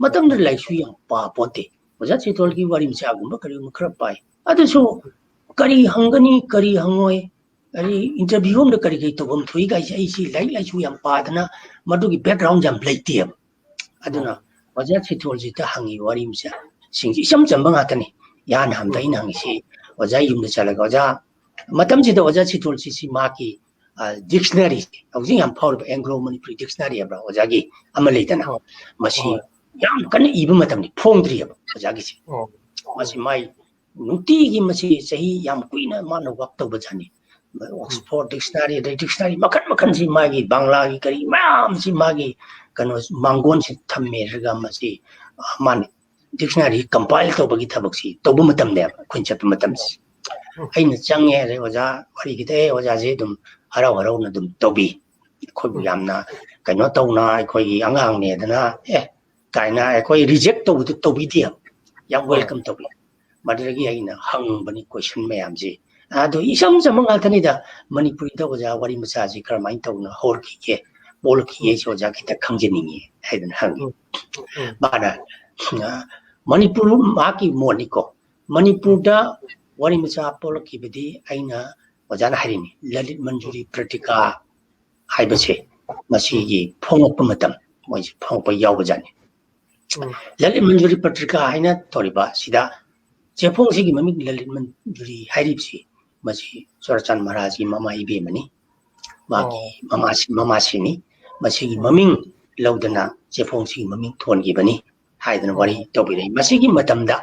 ꯃꯇꯝꯗꯨꯗ ꯂꯥꯏꯔꯤꯛꯁꯨ ꯌꯥꯝ ꯄꯥ ꯄꯣꯟꯇꯦ꯫ ꯑꯣꯖꯥ ꯁꯤꯇꯣꯜꯒꯤ ꯋꯥꯔꯤ ꯃꯆꯥꯒꯨꯝꯕ ꯀꯔꯤꯒꯨꯝꯕ ꯈꯔ ꯄꯥꯏ꯫ ꯑꯗꯨꯁꯨ ꯀꯔꯤ ꯍꯪꯒꯅꯤ, ꯀꯔꯤ ꯍꯪꯉꯣꯏ, ꯑꯩ ꯏꯟꯇꯔꯚꯤꯌꯨ ꯑꯃꯗ ꯀꯔꯤ ꯀꯔꯤ ꯇꯧꯐꯝ ꯊꯣꯛꯏ ꯀꯥꯏꯁꯦ ꯑꯩꯁꯤ ꯂꯥꯏꯔꯤꯛ ꯂꯥꯏꯁꯨ ꯌꯥꯝ ꯄꯥꯗꯅ ꯃꯗꯨꯒꯤ ꯕꯦꯛꯒ꯭ꯔꯥꯎꯟ ꯌꯥꯝ ꯂꯩꯇꯦꯕ꯫ ꯑꯗꯨꯅ ꯑꯣꯖꯥ ꯁꯤꯇꯣꯜꯁꯤꯗ ꯍꯪꯉꯤ ꯋꯥꯔꯤ ꯃꯆꯥꯁꯤꯡꯁꯤ ꯏꯆꯝ ꯆꯝꯕ ꯉꯥꯛꯇꯅꯤ꯫ ꯏꯍꯥꯟ ꯍꯥꯟꯕꯗ ꯑꯩꯅ ꯍꯪꯉꯤꯁꯤ ꯑꯣꯖꯥ ꯌꯨꯝꯗ ꯆꯠꯂꯒ, "ꯑꯣꯖꯥ," ꯃꯇꯝꯁꯤꯗ ꯑꯣꯖꯥ ꯁꯤꯇꯣꯜꯁꯤ ꯁꯤ ꯃꯍꯥꯛꯀꯤ, ꯑ, ꯗꯤꯛꯁꯅꯔꯤ, ꯍꯧꯖꯤꯛ ꯌꯥꯝ ꯐꯥꯎꯔꯤꯕ ꯑꯦꯡꯒ꯭ꯂꯣ ꯃꯅꯤꯄꯨꯔꯤ ꯗꯤꯛꯁꯅꯔꯤ ꯍꯥꯏꯕ꯭ꯔꯥ ꯑꯣꯖꯥꯒꯤ ꯑꯃ ꯂꯩꯗꯅ, ꯍꯣꯏ꯫ ꯃꯁꯤ ꯍꯣꯏ꯫ ꯌꯥꯝ ꯀꯟꯅ ꯏꯕ ꯃꯇꯝꯗꯤ ꯐꯣꯡꯗ꯭ꯔꯤꯑꯕ ꯑꯣꯖꯥꯒꯤꯁꯦ꯫ ꯑꯣ꯫ ꯃꯁꯤ ꯃꯥꯏ ꯅꯨꯡꯇꯤꯒꯤ ꯃꯁꯤ ꯆꯍꯤ ꯌꯥꯝ ꯀꯨꯏꯅ ꯃꯥꯅ ꯋꯥꯛ ꯇꯧꯕ ꯖꯥꯠꯅꯤ꯫ ꯑꯣꯛꯁꯐꯣꯔꯗ ꯗꯤꯛꯁꯅꯔꯤ, ꯑꯗꯩ ꯗꯤꯛꯁꯅꯔꯤ ꯃꯈꯜ ꯃꯈꯜꯁꯤ ꯃꯥꯒꯤ ꯕꯪꯒ꯭ꯂꯥꯒꯤ ꯀꯔꯤ ꯃꯌꯥꯝꯁꯤ ꯃꯥꯒꯤ ꯀꯩꯅꯣ ꯃꯥꯡꯒꯣꯟꯁꯤ ꯊꯝꯃꯦꯔꯒ ꯃꯁꯤ, ꯑ, ꯃꯥꯅ ꯗꯤꯛꯁꯅꯔꯤ ꯀꯝꯄꯥꯏꯜ ꯇꯧꯕꯒꯤ ꯊꯕꯛꯁꯤ ꯇꯧꯕ ꯃꯇꯝꯅꯦꯕ ꯑꯩꯈꯣꯏꯅ ꯆꯠꯄ ꯃꯇꯝꯁꯤ꯫ ꯑꯩꯅ ꯆꯪꯉꯦ, ꯑꯗꯩ ꯑꯣꯖꯥ ꯋꯥꯔꯤꯒꯤꯗ, "ꯑꯦ, ꯑꯣꯖꯥꯁꯦ ꯑꯗꯨꯝ ꯍꯔꯥꯎ ꯍꯔꯥꯎꯅ ꯑꯗꯨꯝ ꯇꯧꯕꯤ, ꯑꯩꯈꯣꯏꯕꯨ ꯌꯥꯝꯅ ꯀꯩꯅꯣ ꯇꯧꯅ ꯑꯩꯈꯣꯏꯒꯤ ꯑꯉꯥꯡꯅꯦꯗꯅ ꯑꯦ ꯀꯥꯏꯅ ꯑꯩꯈꯣꯏ ꯔꯤꯖꯦꯛ ꯇꯧꯕꯗꯨ ꯇꯧꯕꯤꯗꯦꯕ, ꯌꯥꯝ ꯋꯦꯜꯀꯝ ꯇꯧꯕꯤ"꯫ ꯃꯗꯨꯗꯒꯤ ꯑꯩꯅ ꯍꯪꯕꯅꯤ ꯀꯣꯏꯁꯟ ꯃꯌꯥꯝꯁꯤ꯫ ꯑꯗꯨ ꯏꯆꯝ ꯆꯝꯕ ꯉꯥꯛꯇꯅꯤꯗ, "ꯃꯅꯤꯄꯨꯔꯤꯗ ꯑꯣꯖꯥ ꯋꯥꯔꯤ ꯃꯆꯥꯁꯤ ꯀꯔꯝꯍꯥꯏꯅ ꯇꯧꯅ ꯍꯧꯔꯛꯈꯤꯒꯦ, ꯄꯣꯛꯂꯛꯈꯤꯒꯦ, ꯑꯩꯁꯨ ꯑꯣꯖꯥ ꯈꯤꯇ ꯈꯪꯖꯅꯤꯡꯉꯤ" ꯍꯥꯏꯗꯅ ꯍꯪꯉꯤ꯫ ꯃꯥꯅ, ꯑ, ꯃꯅꯤꯄꯨꯔ, ꯃꯍꯥꯛꯀꯤ ꯃꯣꯠꯅꯤꯀꯣ, ꯃꯅꯤꯄꯨꯔꯗ ꯋꯥꯔꯤ ꯃꯆꯥ ꯄꯣꯛꯂꯛꯈꯤꯕꯗꯤ ꯑꯩꯅ, ꯑꯣꯖꯥꯅ ꯍꯥꯏꯔꯤꯅꯤ, ꯂꯂꯤꯠ ꯃꯟꯖꯨꯔꯤ ꯄ꯭ꯔꯇꯤꯀꯥ ꯍꯥꯏꯕꯁꯦ, ꯃꯁꯤꯒꯤ ꯐꯣꯡꯉꯛꯄ ꯃꯇꯝ, ꯃꯣꯏꯁꯦ ꯐꯣꯡꯉꯛꯄ ꯌꯥꯎꯕꯖꯥꯠꯅꯤ꯫ ꯂꯂꯤꯠ ꯃꯟꯖꯨꯔꯤ ꯄꯇ꯭ꯔꯤꯀꯥ ꯍꯥꯏꯅ ꯇꯧꯔꯤꯕ ꯑꯁꯤꯗ ꯆꯦꯐꯣꯡꯁꯤꯒꯤ ꯃꯃꯤꯡ ꯂꯂꯤꯠ ꯃꯟꯖꯨꯔꯤ ꯍꯥꯏꯔꯤꯕꯁꯤ, ꯃꯁꯤ ꯆꯨꯔꯥꯆꯥꯟ ꯃꯍꯥꯔꯥꯖꯒꯤ ꯃꯃꯥ ꯏꯕꯦꯝꯃꯅꯤ, ꯃꯥꯒꯤ ꯑꯣ꯫ ꯃꯃꯥꯁꯤ, ꯃꯃꯥꯁꯤꯅꯤ꯫ ꯃꯁꯤꯒꯤ ꯎꯝ꯫ ꯃꯃꯤꯡ ꯂꯧꯗꯅ ꯆꯦꯐꯣꯡꯁꯤꯒꯤ ꯃꯃꯤꯡ ꯊꯣꯟꯈꯤꯕꯅꯤ ꯍꯥꯏꯗꯅ ꯋꯥꯔꯤ ꯑꯣ꯫ ꯇꯧꯕꯤꯔꯛꯏ꯫ ꯃꯁꯤꯒꯤ ꯃꯇꯝꯗ,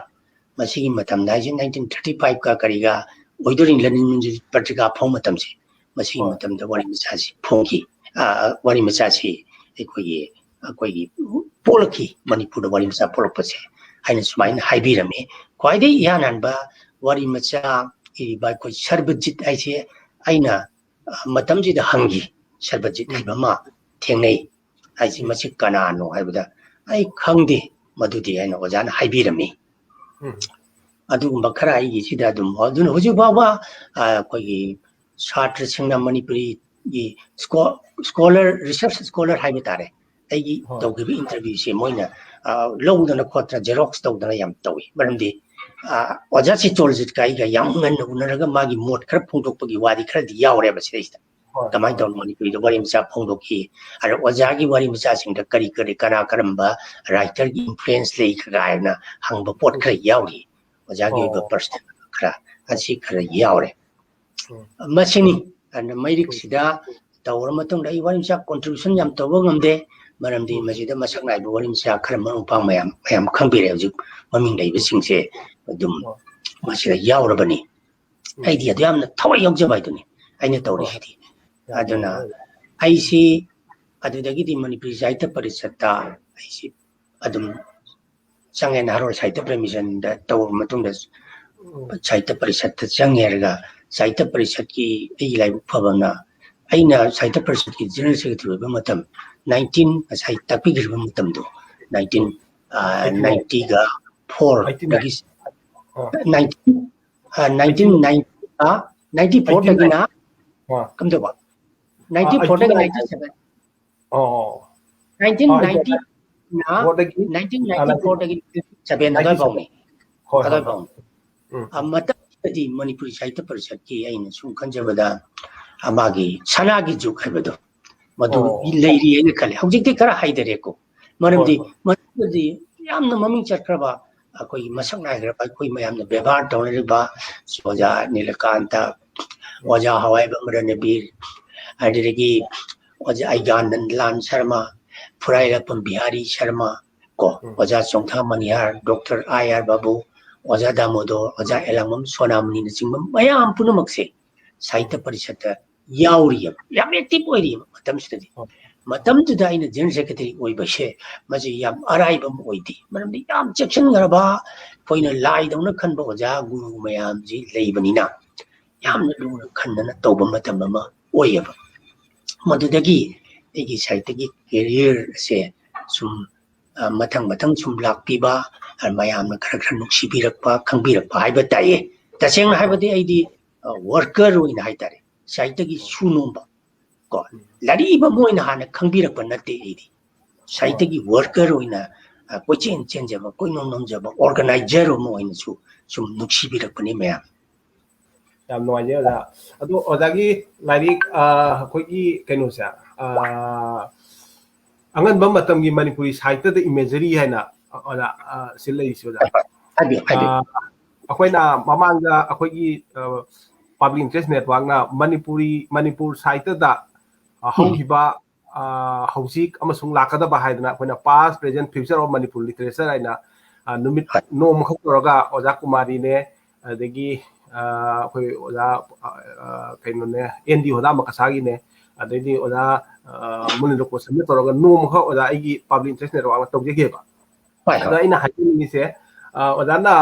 ꯃꯁꯤꯒꯤ ꯃꯇꯝꯗ ꯍꯥꯏꯁꯦ nineteen thirty five ꯀ ꯀꯔꯤꯒ ꯑꯣꯏꯗꯣꯔꯤ, ꯂꯂꯤꯠ ꯃꯟꯖꯨꯔꯤ ꯄꯇ꯭ꯔꯤꯀꯥ ꯐꯣꯡ ꯃꯇꯝꯁꯦ꯫ ꯃꯁꯤꯒꯤ ꯍꯣꯏ꯫ ꯃꯇꯝꯗ ꯋꯥꯔꯤ ꯃꯆꯥꯁꯤ ꯐꯣꯡꯈꯤ꯫ ꯑ, ꯋꯥꯔꯤ ꯃꯆꯥꯁꯤ ꯑꯩꯈꯣꯏꯒꯤ, ꯑꯩꯈꯣꯏꯒꯤ ꯄꯣꯛꯂꯛꯈꯤ, ꯃꯅꯤꯄꯨꯔꯗ ꯋꯥꯔꯤ ꯃꯆꯥ ꯄꯣꯛꯂꯛꯄꯁꯦ ꯍꯥꯏꯅ ꯁꯨꯃꯥꯏꯅ ꯍꯥꯏꯕꯤꯔꯝꯃꯤ꯫ ꯈ꯭ꯋꯥꯏꯗꯒꯤ ꯏꯍꯥꯟ ꯍꯥꯟꯕ ꯋꯥꯔꯤ ꯃꯆꯥ ꯏꯔꯤꯕ ꯑꯩꯈꯣꯏ ꯁꯔꯕꯖꯤꯠ ꯍꯥꯏꯁꯦ ꯑꯩꯅ, ꯑ, ꯃꯇꯝꯁꯤꯗ ꯍꯪꯈꯤ, "ꯁꯔꯕꯖꯤꯠ ꯎꯝ꯫ ꯍꯥꯏꯕ ꯑꯃ ꯊꯦꯡꯅꯩ ꯍꯥꯏꯁꯤ ꯎꯝ꯫ ꯃꯁꯤ ꯀꯅꯥꯅꯣ?" ꯍꯥꯏꯕꯗ, "ꯑꯩ ꯈꯪꯗꯦ, ꯃꯗꯨꯗꯤ ꯑꯩꯅ ꯑꯣꯖꯥꯅ ꯍꯥꯏꯕꯤꯔꯝꯃꯤ꯫ ꯎꯝ꯫ ꯑꯗꯨꯒꯨꯝꯕ ꯈꯔ ꯑꯩꯒꯤꯁꯤꯗ ꯑꯗꯨꯝ, ꯑꯗꯨꯅ ꯍꯧꯖꯤꯛ ꯐꯥꯎꯕ, ꯑ, ꯑꯩꯈꯣꯏꯒꯤ ꯁꯥꯇ꯭ꯔꯁꯤꯡꯅ ꯃꯅꯤꯄꯨꯔꯤꯒꯤ ꯁ꯭ꯀꯣ-, ꯁ꯭ꯀꯣꯂꯔ, ꯔꯤꯁꯔꯆ ꯁ꯭ꯀꯣꯂꯔ ꯍꯥꯏꯕ ꯇꯥꯔꯦ, ꯑꯩꯒꯤ ꯍꯣꯏ꯫ ꯇꯧꯈꯤꯕ ꯏꯟꯇꯔꯚ꯭ꯌꯨꯁꯦ ꯃꯣꯏꯅ, ꯑ, ꯂꯧꯗꯅ ꯈꯣꯠꯇꯅ, ꯖꯦꯔꯣꯛꯁ ꯇꯧꯗꯅ ꯌꯥꯝ ꯇꯧꯏ꯫ ꯃꯔꯝꯗꯤ, ꯑ, ꯑꯣꯖꯥ ꯆꯤꯇꯣꯔꯖꯤꯠꯀ ꯑꯩꯒ ꯌꯥꯝ ꯉꯟꯅ ꯎꯅꯔꯒ ꯃꯥꯒꯤ ꯃꯣꯠ ꯈꯔ ꯐꯣꯡꯗꯣꯛꯄꯒꯤ ꯋꯥꯔꯤ ꯈꯔꯗꯤ ꯌꯥꯎꯔꯦꯕ ꯁꯤꯗꯩꯁꯤꯗ꯫ ꯍꯣꯏ, ꯀꯃꯥꯏꯅ ꯍꯣꯏ꯫ ꯇꯧꯅ ꯃꯅꯤꯄꯨꯔꯤꯗ ꯋꯥꯔꯤ ꯃꯆꯥ ꯐꯣꯡꯗꯣꯛꯈꯤ, ꯑꯗ ꯑꯣꯖꯥꯒꯤ ꯋꯥꯔꯤ ꯃꯆꯥꯁꯤꯡꯗ ꯀꯔꯤ ꯀꯔꯤ, ꯀꯅꯥ ꯀꯔꯝꯕ ꯔꯥꯏꯇꯔꯒꯤ ꯏꯟꯐ꯭ꯂꯨꯌꯦꯟꯁ ꯂꯩ ꯀꯥꯏꯅ ꯍꯪꯕ ꯄꯣꯠ ꯈꯔ ꯌꯥꯎꯔꯤ, ꯑꯣꯖꯥꯒꯤ ꯑꯣꯏꯕ ꯑꯣ꯫ ꯄꯔꯁꯅꯦꯜ ꯈꯔ, ꯑꯁꯤ ꯈꯔ ꯌꯥꯎꯔꯦ꯫ ꯎꯝ꯫ ꯃꯁꯤꯅꯤ꯫ ꯑꯗꯨꯅ ꯃꯩꯔꯤꯛꯁꯤꯗ ꯇꯧꯔ ꯃꯇꯨꯡꯗ ꯑꯩ ꯋꯥꯔꯤ ꯃꯆꯥ ꯀꯣꯟꯇ꯭ꯔꯤꯕ꯭ꯌꯨꯁꯟ ꯌꯥꯝ ꯇꯧꯕ ꯉꯝꯗꯦ, ꯃꯔꯝꯗꯤ ꯎꯝ꯫ ꯃꯁꯤꯗ ꯃꯁꯛ ꯅꯥꯏꯕ ꯋꯥꯔꯤ ꯃꯆꯥ ꯈꯔ ꯃꯔꯨꯞ ꯃꯄꯥꯡ ꯃꯌꯥꯝ, ꯃꯌꯥꯝ ꯈꯪꯕꯤꯔꯦ, ꯍꯧꯖꯤꯛ ꯃꯃꯤꯡ ꯂꯩꯕꯁꯤꯡꯁꯦ ꯑꯗꯨꯝ ꯍꯣꯏ꯫ ꯃꯁꯤꯗ ꯌꯥꯎꯔꯕꯅꯤ꯫ ꯎꯝ꯫ ꯑꯩꯗꯤ ꯑꯗꯨ ꯌꯥꯝꯅ ꯊꯋꯥꯏ ꯌꯥꯎꯖꯕ ꯍꯥꯏꯗꯨꯅꯤ ꯑꯩꯅ ꯇꯧꯔꯤꯁꯤꯗꯤ꯫ ꯌꯥꯝ ꯑꯗꯨꯅ ꯅꯨꯡꯉꯥꯏ꯫ ꯑꯩꯁꯤ ꯑꯗꯨꯗꯒꯤꯗꯤ ꯃꯅꯤꯄꯨꯔꯤ ꯁꯥꯍꯤꯇ꯭ꯌ ꯄꯔꯤꯁꯠꯇ ꯑꯩꯁꯤ ꯑꯗꯨꯝ ꯆꯪꯉꯦ, ꯅꯍꯥꯔꯣꯜ ꯁꯥꯍꯤꯇ꯭ꯌ ꯄ꯭ꯔꯦꯃꯤꯁꯟꯗ ꯇꯧꯔꯕ ꯃꯇꯨꯡꯗ ꯎꯝ꯫ ꯁꯥꯍꯤꯇ꯭ꯌ ꯄꯔꯤꯁꯠꯇ ꯆꯪꯉꯦ ꯍꯥꯏꯔꯒ, ꯁꯥꯍꯤꯇ꯭ꯌ ꯄꯔꯤꯁꯠꯀꯤ ꯑꯩꯒꯤ ꯂꯥꯏꯕꯛ ꯐꯕꯅ ꯑꯩꯅ ꯁꯥꯍꯤꯇ꯭ꯌ ꯄꯔꯤꯁꯠꯀꯤ ꯖꯦꯅꯔꯦꯜ ꯁꯦꯀ꯭ꯔꯦꯇꯔꯤ ꯑꯣꯏꯕ ꯃꯇꯝ, ꯅꯥꯏꯟꯇꯤꯟ, ꯉꯁꯥꯏ ꯇꯥꯛꯄꯤꯈ꯭ꯔꯤꯕ ꯃꯇꯝꯗꯣ, ꯅꯥꯏꯟꯇꯤꯟ, ꯑ, ꯑꯩꯠꯇꯤ ꯅꯥꯏꯟ꯫ ꯅꯥꯏꯟꯇꯤꯒ ꯐꯣꯔꯗꯒꯤ, ꯑꯥ꯫ Nineteen, uh, nineteen ninety, uh, ninety ꯐꯣꯔꯗꯒꯤꯅ ꯑꯥ꯫ ꯀꯝꯗꯧꯕ? ꯑꯥ, ꯅꯥꯏꯟꯇꯤ ꯐꯣꯔꯗꯒꯤ ꯑꯩꯠꯇꯤ ꯅꯥꯏꯟ꯫ Ninety seven. ꯑꯣ꯫ ꯅꯥꯏꯟꯇꯤꯟ ꯑꯥ, ꯅꯥꯏꯟꯇꯤꯅ, ꯐꯣꯔꯗꯒꯤ, ꯅꯥꯏꯟꯇꯤꯟ ꯑꯥ, ꯅꯥꯏꯟꯇꯤ ꯐꯣꯔꯗꯒꯤ ꯅꯥꯏꯟꯇꯤꯟ ꯁꯚꯦꯟ ꯑꯗꯨꯋꯥꯏ ꯐꯥꯎꯅꯤ꯫ ꯍꯣꯏ, ꯍꯣꯏ, ꯑꯗꯨꯋꯥꯏ ꯍꯣꯏ꯫ ꯐꯥꯎꯅꯤ꯫ ꯎꯝ, ꯑ, ꯎꯝ꯫ ꯃꯇꯝꯗꯨꯗꯗꯤ ꯃꯅꯤꯄꯨꯔꯤ ꯁꯥꯍꯤꯇ꯭ꯌ ꯄꯔꯤꯁꯠꯀꯤ ꯑꯩꯅ ꯁꯨꯝ ꯈꯟꯖꯕꯗ, ꯑ, ꯃꯥꯒꯤ ꯁꯅꯥꯒꯤ ꯖꯨꯒ ꯍꯥꯏꯕꯗꯣ, ꯃꯗꯨ ꯑꯣ꯫ ꯂꯩꯔꯤ ꯍꯥꯏꯅ ꯈꯜꯂꯤ꯫ ꯍꯧꯖꯤꯛꯇꯤ ꯈꯔ ꯍꯩꯊꯔꯦꯀꯣ꯫ ꯃꯔꯝꯗꯤ ꯍꯣꯏ, ꯍꯣꯏ꯫ ꯃꯇꯝꯗꯨꯗꯗꯤ ꯌꯥꯝꯅ ꯃꯃꯤꯡ ꯆꯠꯈ꯭ꯔꯕ, ꯑꯩꯈꯣꯏꯒꯤ ꯃꯁꯛ ꯅꯥꯏꯈ꯭ꯔꯕ, ꯑꯩꯈꯣꯏ ꯃꯌꯥꯝꯅ ꯕꯦꯕꯥꯔ ꯇꯧꯅꯔꯤꯕ ꯑꯣꯖꯥ ꯅꯤꯂꯀꯥꯟꯇ, ꯑꯣꯖꯥ ꯍꯋꯥꯏꯕꯝ ꯔꯅꯕꯤꯔ, ꯑꯗꯨꯗꯒꯤ ꯑꯣꯖꯥ ꯑꯩꯒꯥꯅꯟꯗ ꯂꯥꯜ ꯁꯔꯃ, ꯐꯨꯔꯥꯏꯔꯥꯛꯄꯝ ꯕꯤꯍꯥꯔꯤ ꯁꯔꯃ, ꯀꯣ, ꯎꯝ꯫ ꯑꯣꯖꯥ ꯆꯣꯡꯊꯥ ꯃꯅꯤꯍꯥꯔ, ꯗꯣꯛꯇꯔ ꯑꯥꯏ ꯑꯥꯔ ꯕꯥꯕꯨ, ꯑꯣꯖꯥ ꯗꯥꯃꯣꯗꯣꯔ, ꯑꯣꯖꯥ ꯑꯦꯂꯥꯡꯕꯝ ꯁꯣꯅꯥꯃꯅꯤꯅꯆꯤꯡꯕ ꯃꯌꯥꯝ ꯄꯨꯝꯅꯃꯛꯁꯦ ꯁꯥꯍꯤꯇ꯭ꯌ ꯄꯔꯤꯁꯠꯇ ꯌꯥꯎꯔꯤꯑꯕ, ꯌꯥꯝ ꯑꯦꯛꯇꯤꯚ ꯑꯣꯏꯔꯤꯑꯕ ꯃꯇꯝꯁꯤꯗꯗꯤ꯫ ꯍꯣꯏ꯫ ꯃꯇꯝꯗꯨꯗ ꯑꯩꯅ ꯖꯦꯅꯔꯦꯜ ꯁꯦꯀ꯭ꯔꯦꯇꯔꯤ ꯑꯣꯏꯕꯁꯦ, ꯃꯁꯤ ꯌꯥꯝ ꯑꯔꯥꯏꯕ ꯑꯃ ꯑꯣꯏꯗꯦ꯫ ꯃꯔꯝꯗꯤ ꯌꯥꯝ ꯆꯦꯛꯁꯤꯟꯈ꯭ꯔꯕ, ꯑꯩꯈꯣꯏꯅ ꯂꯥꯏꯗꯧꯅ ꯈꯟꯕ ꯑꯣꯖꯥ ꯒꯨꯔꯨ ꯃꯌꯥꯝꯁꯤ ꯂꯩꯕꯅꯤꯅ, ꯌꯥꯝꯅ ꯂꯨꯅ ꯈꯟꯗꯅ ꯇꯧꯕ ꯃꯇꯝ ꯑꯃ ꯑꯣꯏꯌꯦꯕ꯫ ꯃꯗꯨꯗꯒꯤ ꯑꯩꯒꯤ ꯁꯥꯍꯤꯇ꯭ꯌꯒꯤ ꯀꯦꯔꯤꯌꯔ ꯑꯁꯦ ꯁꯨꯝ ꯑ, ꯃꯊꯪ ꯃꯊꯪ ꯁꯨꯝ ꯂꯥꯛꯄꯤꯕ, ꯑ, ꯃꯌꯥꯝꯅ ꯈꯔ ꯈꯔ ꯅꯨꯡꯁꯤꯕꯤꯔꯛꯄ, ꯈꯪꯕꯤꯔꯛꯄ ꯍꯥꯏꯕ ꯇꯥꯏꯌꯦ꯫ ꯇꯁꯦꯡꯅ ꯍꯥꯏꯕꯗꯤ ꯑꯩꯗꯤ, ꯑ, worker ꯑꯣꯏꯅ ꯍꯥꯏꯇꯥꯔꯦ, ꯁꯥꯍꯤꯇ꯭ꯌꯒꯤ ꯁꯨ ꯅꯣꯝꯕ ꯀꯣ, ꯂꯥꯏꯔꯤꯛ ꯏꯕ ꯑꯃ ꯑꯣꯏꯅ ꯍꯥꯟꯅ ꯈꯪꯕꯤꯔꯛꯄ ꯅꯠꯇꯦ꯫ ꯑꯩꯗꯤ ꯁꯥꯍꯤꯇ꯭ꯌꯒꯤ worker ꯑꯣꯏꯅ, ꯑ, ꯀꯣꯏꯆꯦꯟ ꯆꯦꯟꯖꯕ, ꯀꯣꯏꯅꯣꯝ ꯅꯣꯝꯖꯕ organizer ꯑꯃ ꯑꯣꯏꯅꯁꯨ ꯁꯨꯝ ꯅꯨꯡꯁꯤꯕꯤꯔꯛꯄꯅꯤ ꯃꯌꯥꯝ꯫ ꯌꯥꯝ ꯅꯨꯡꯉꯥꯏꯖꯩ ꯑꯣꯖꯥ꯫ ꯑꯗꯣ ꯑꯣꯖꯥꯒꯤ ꯂꯥꯏꯔꯤꯛ, ꯑ, ꯑꯩꯈꯣꯏꯒꯤ ꯀꯩꯅꯣꯁꯦ, ꯑ, ꯑꯉꯟꯕ ꯃꯇꯝꯒꯤ ꯃꯅꯤꯄꯨꯔꯤ ꯁꯥꯍꯤꯇ꯭ꯌꯗ ꯏꯃꯦꯖꯔꯤ ꯍꯥꯏꯅ, ꯑ, ꯑꯣꯖꯥ, ꯑ, ꯁꯤ ꯂꯩꯔꯤꯁꯦ ꯑꯣꯖꯥ꯫ ꯍꯥꯏꯕꯤꯌꯨ, ꯍꯥꯏꯕꯤꯌꯨ꯫ ꯑ, ꯑꯩꯈꯣꯏꯅ ꯃꯃꯥꯡꯗ ꯑꯩꯈꯣꯏꯒꯤ, ꯑ, Public Interest Networkꯅ ꯃꯅꯤꯄꯨꯔꯤ, ꯃꯅꯤꯄꯨꯔ ꯁꯥꯍꯤꯇ꯭ꯌꯗ, ꯑ, ꯎꯝ꯫ ꯍꯧꯈꯤꯕ, ꯑ, ꯍꯧꯖꯤꯛ ꯑꯃꯁꯨꯡ ꯂꯥꯛꯀꯗꯕ ꯍꯥꯏꯗꯅ ꯑꯩꯈꯣꯏꯅ Past, Present, Future of Manipur Literature ꯍꯥꯏꯅ, ꯑ, ꯅꯨꯃꯤꯠ ꯍꯣꯏ꯫ ꯅꯣꯡꯃꯈꯛ ꯇꯧꯔꯒ ꯑꯣꯖꯥ ꯀꯨꯃꯥꯔꯤꯅꯦ, ꯑꯗꯒꯤ, ꯑ, ꯑꯩꯈꯣꯏ ꯑꯣꯖꯥ, ꯑ, ꯑ, ꯀꯩꯅꯣꯅꯦ, ꯑꯦꯟ ꯗꯤ ꯍꯣꯗꯥ ꯃꯀꯁꯥꯒꯤꯅꯦ, ꯑꯗꯩꯗꯤ ꯑꯣꯖꯥ, ꯑ, ꯃꯨꯅꯤꯟꯗ꯭ꯔ ꯀꯣꯁꯟꯅ ꯇꯧꯔꯒ ꯅꯣꯡꯃꯈꯛ ꯑꯣꯖꯥ ꯑꯩꯒꯤ Public Interest Networkꯅ ꯇꯧꯖꯈꯤꯕ꯫ ꯍꯣꯏ, ꯑꯗꯣ ꯍꯣꯏ꯫ ꯑꯩꯅ ꯍꯥꯏꯖꯅꯤꯡꯉꯤꯁꯦ, ꯑ, ꯑꯣꯖꯥꯅ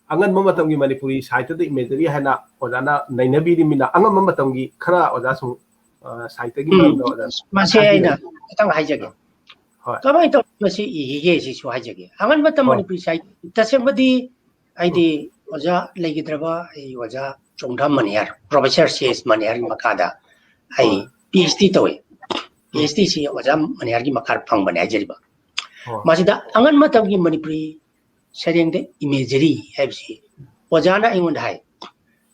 ꯑꯉꯟꯕ ꯃꯇꯝꯒꯤ ꯃꯅꯤꯄꯨꯔꯤ ꯁꯥꯍꯤꯇ꯭ꯌꯗ ꯏꯃꯦꯖꯔꯤ ꯍꯥꯏꯅ ꯑꯣꯖꯥꯅ ꯅꯩꯅꯕꯤꯔꯤꯃꯤꯅ, ꯑꯉꯟꯕ ꯃꯇꯝꯒꯤ ꯈꯔ ꯑꯣꯖꯥ ꯁꯨꯝ, ꯑ, ꯁꯥꯍꯤꯇ꯭ꯌꯒꯤ ꯎꯝ, ꯃꯔꯝꯗ ꯑꯣꯖꯥ ꯃꯁꯤ ꯍꯥꯏꯕꯤꯌꯨ꯫ ꯑꯩꯅ ꯈꯤꯇꯪ ꯍꯥꯏꯖꯒꯦ꯫ ꯍꯣꯏ꯫ ꯀꯃꯥꯏꯅ ꯇꯧꯔꯒ ꯃꯁꯤ ꯏꯈꯤꯒꯦ ꯁꯤꯁꯨ ꯍꯥꯏꯖꯒꯦ꯫ ꯑꯉꯟꯕ ꯃꯇꯝ ꯍꯣꯏ꯫ ꯃꯅꯤꯄꯨꯔꯤ ꯁꯥꯍꯤꯇ꯭ꯌ, ꯇꯁꯦꯡꯕꯗꯤ ꯑꯩꯗꯤ ꯎꯝ꯫ ꯑꯣꯖꯥ ꯂꯩꯈꯤꯗ꯭ꯔꯕ ꯑꯩ ꯑꯣꯖꯥ ꯆꯣꯡꯊꯥꯝ ꯃꯅꯤꯍꯔ, Professor ꯁꯤ ꯑꯦꯁ ꯃꯅꯤꯍꯔꯒꯤ ꯃꯈꯥꯗ ꯑꯩ ꯍꯣꯏ꯫ ꯄꯤ ꯑꯩꯆ ꯗꯤ ꯇꯧꯏ꯫ ꯎꯝ꯫ ꯄꯤ ꯑꯩꯆ ꯗꯤ ꯁꯤ ꯑꯣꯖꯥ ꯃꯅꯤꯍꯔꯒꯤ ꯃꯈꯥꯗ ꯐꯪꯕꯅꯦ ꯍꯥꯏꯖꯔꯤꯕ꯫ ꯍꯣꯏ꯫ ꯃꯁꯤꯗ ꯑꯉꯟ ꯃꯇꯝꯒꯤ ꯃꯅꯤꯄꯨꯔꯤ ꯁꯩꯔꯦꯡꯗ ꯏꯃꯦꯖꯔꯤ ꯍꯥꯏꯕꯁꯤ ꯑꯣꯖꯥꯅ ꯑꯩꯉꯣꯟꯗ ꯍꯥꯏ,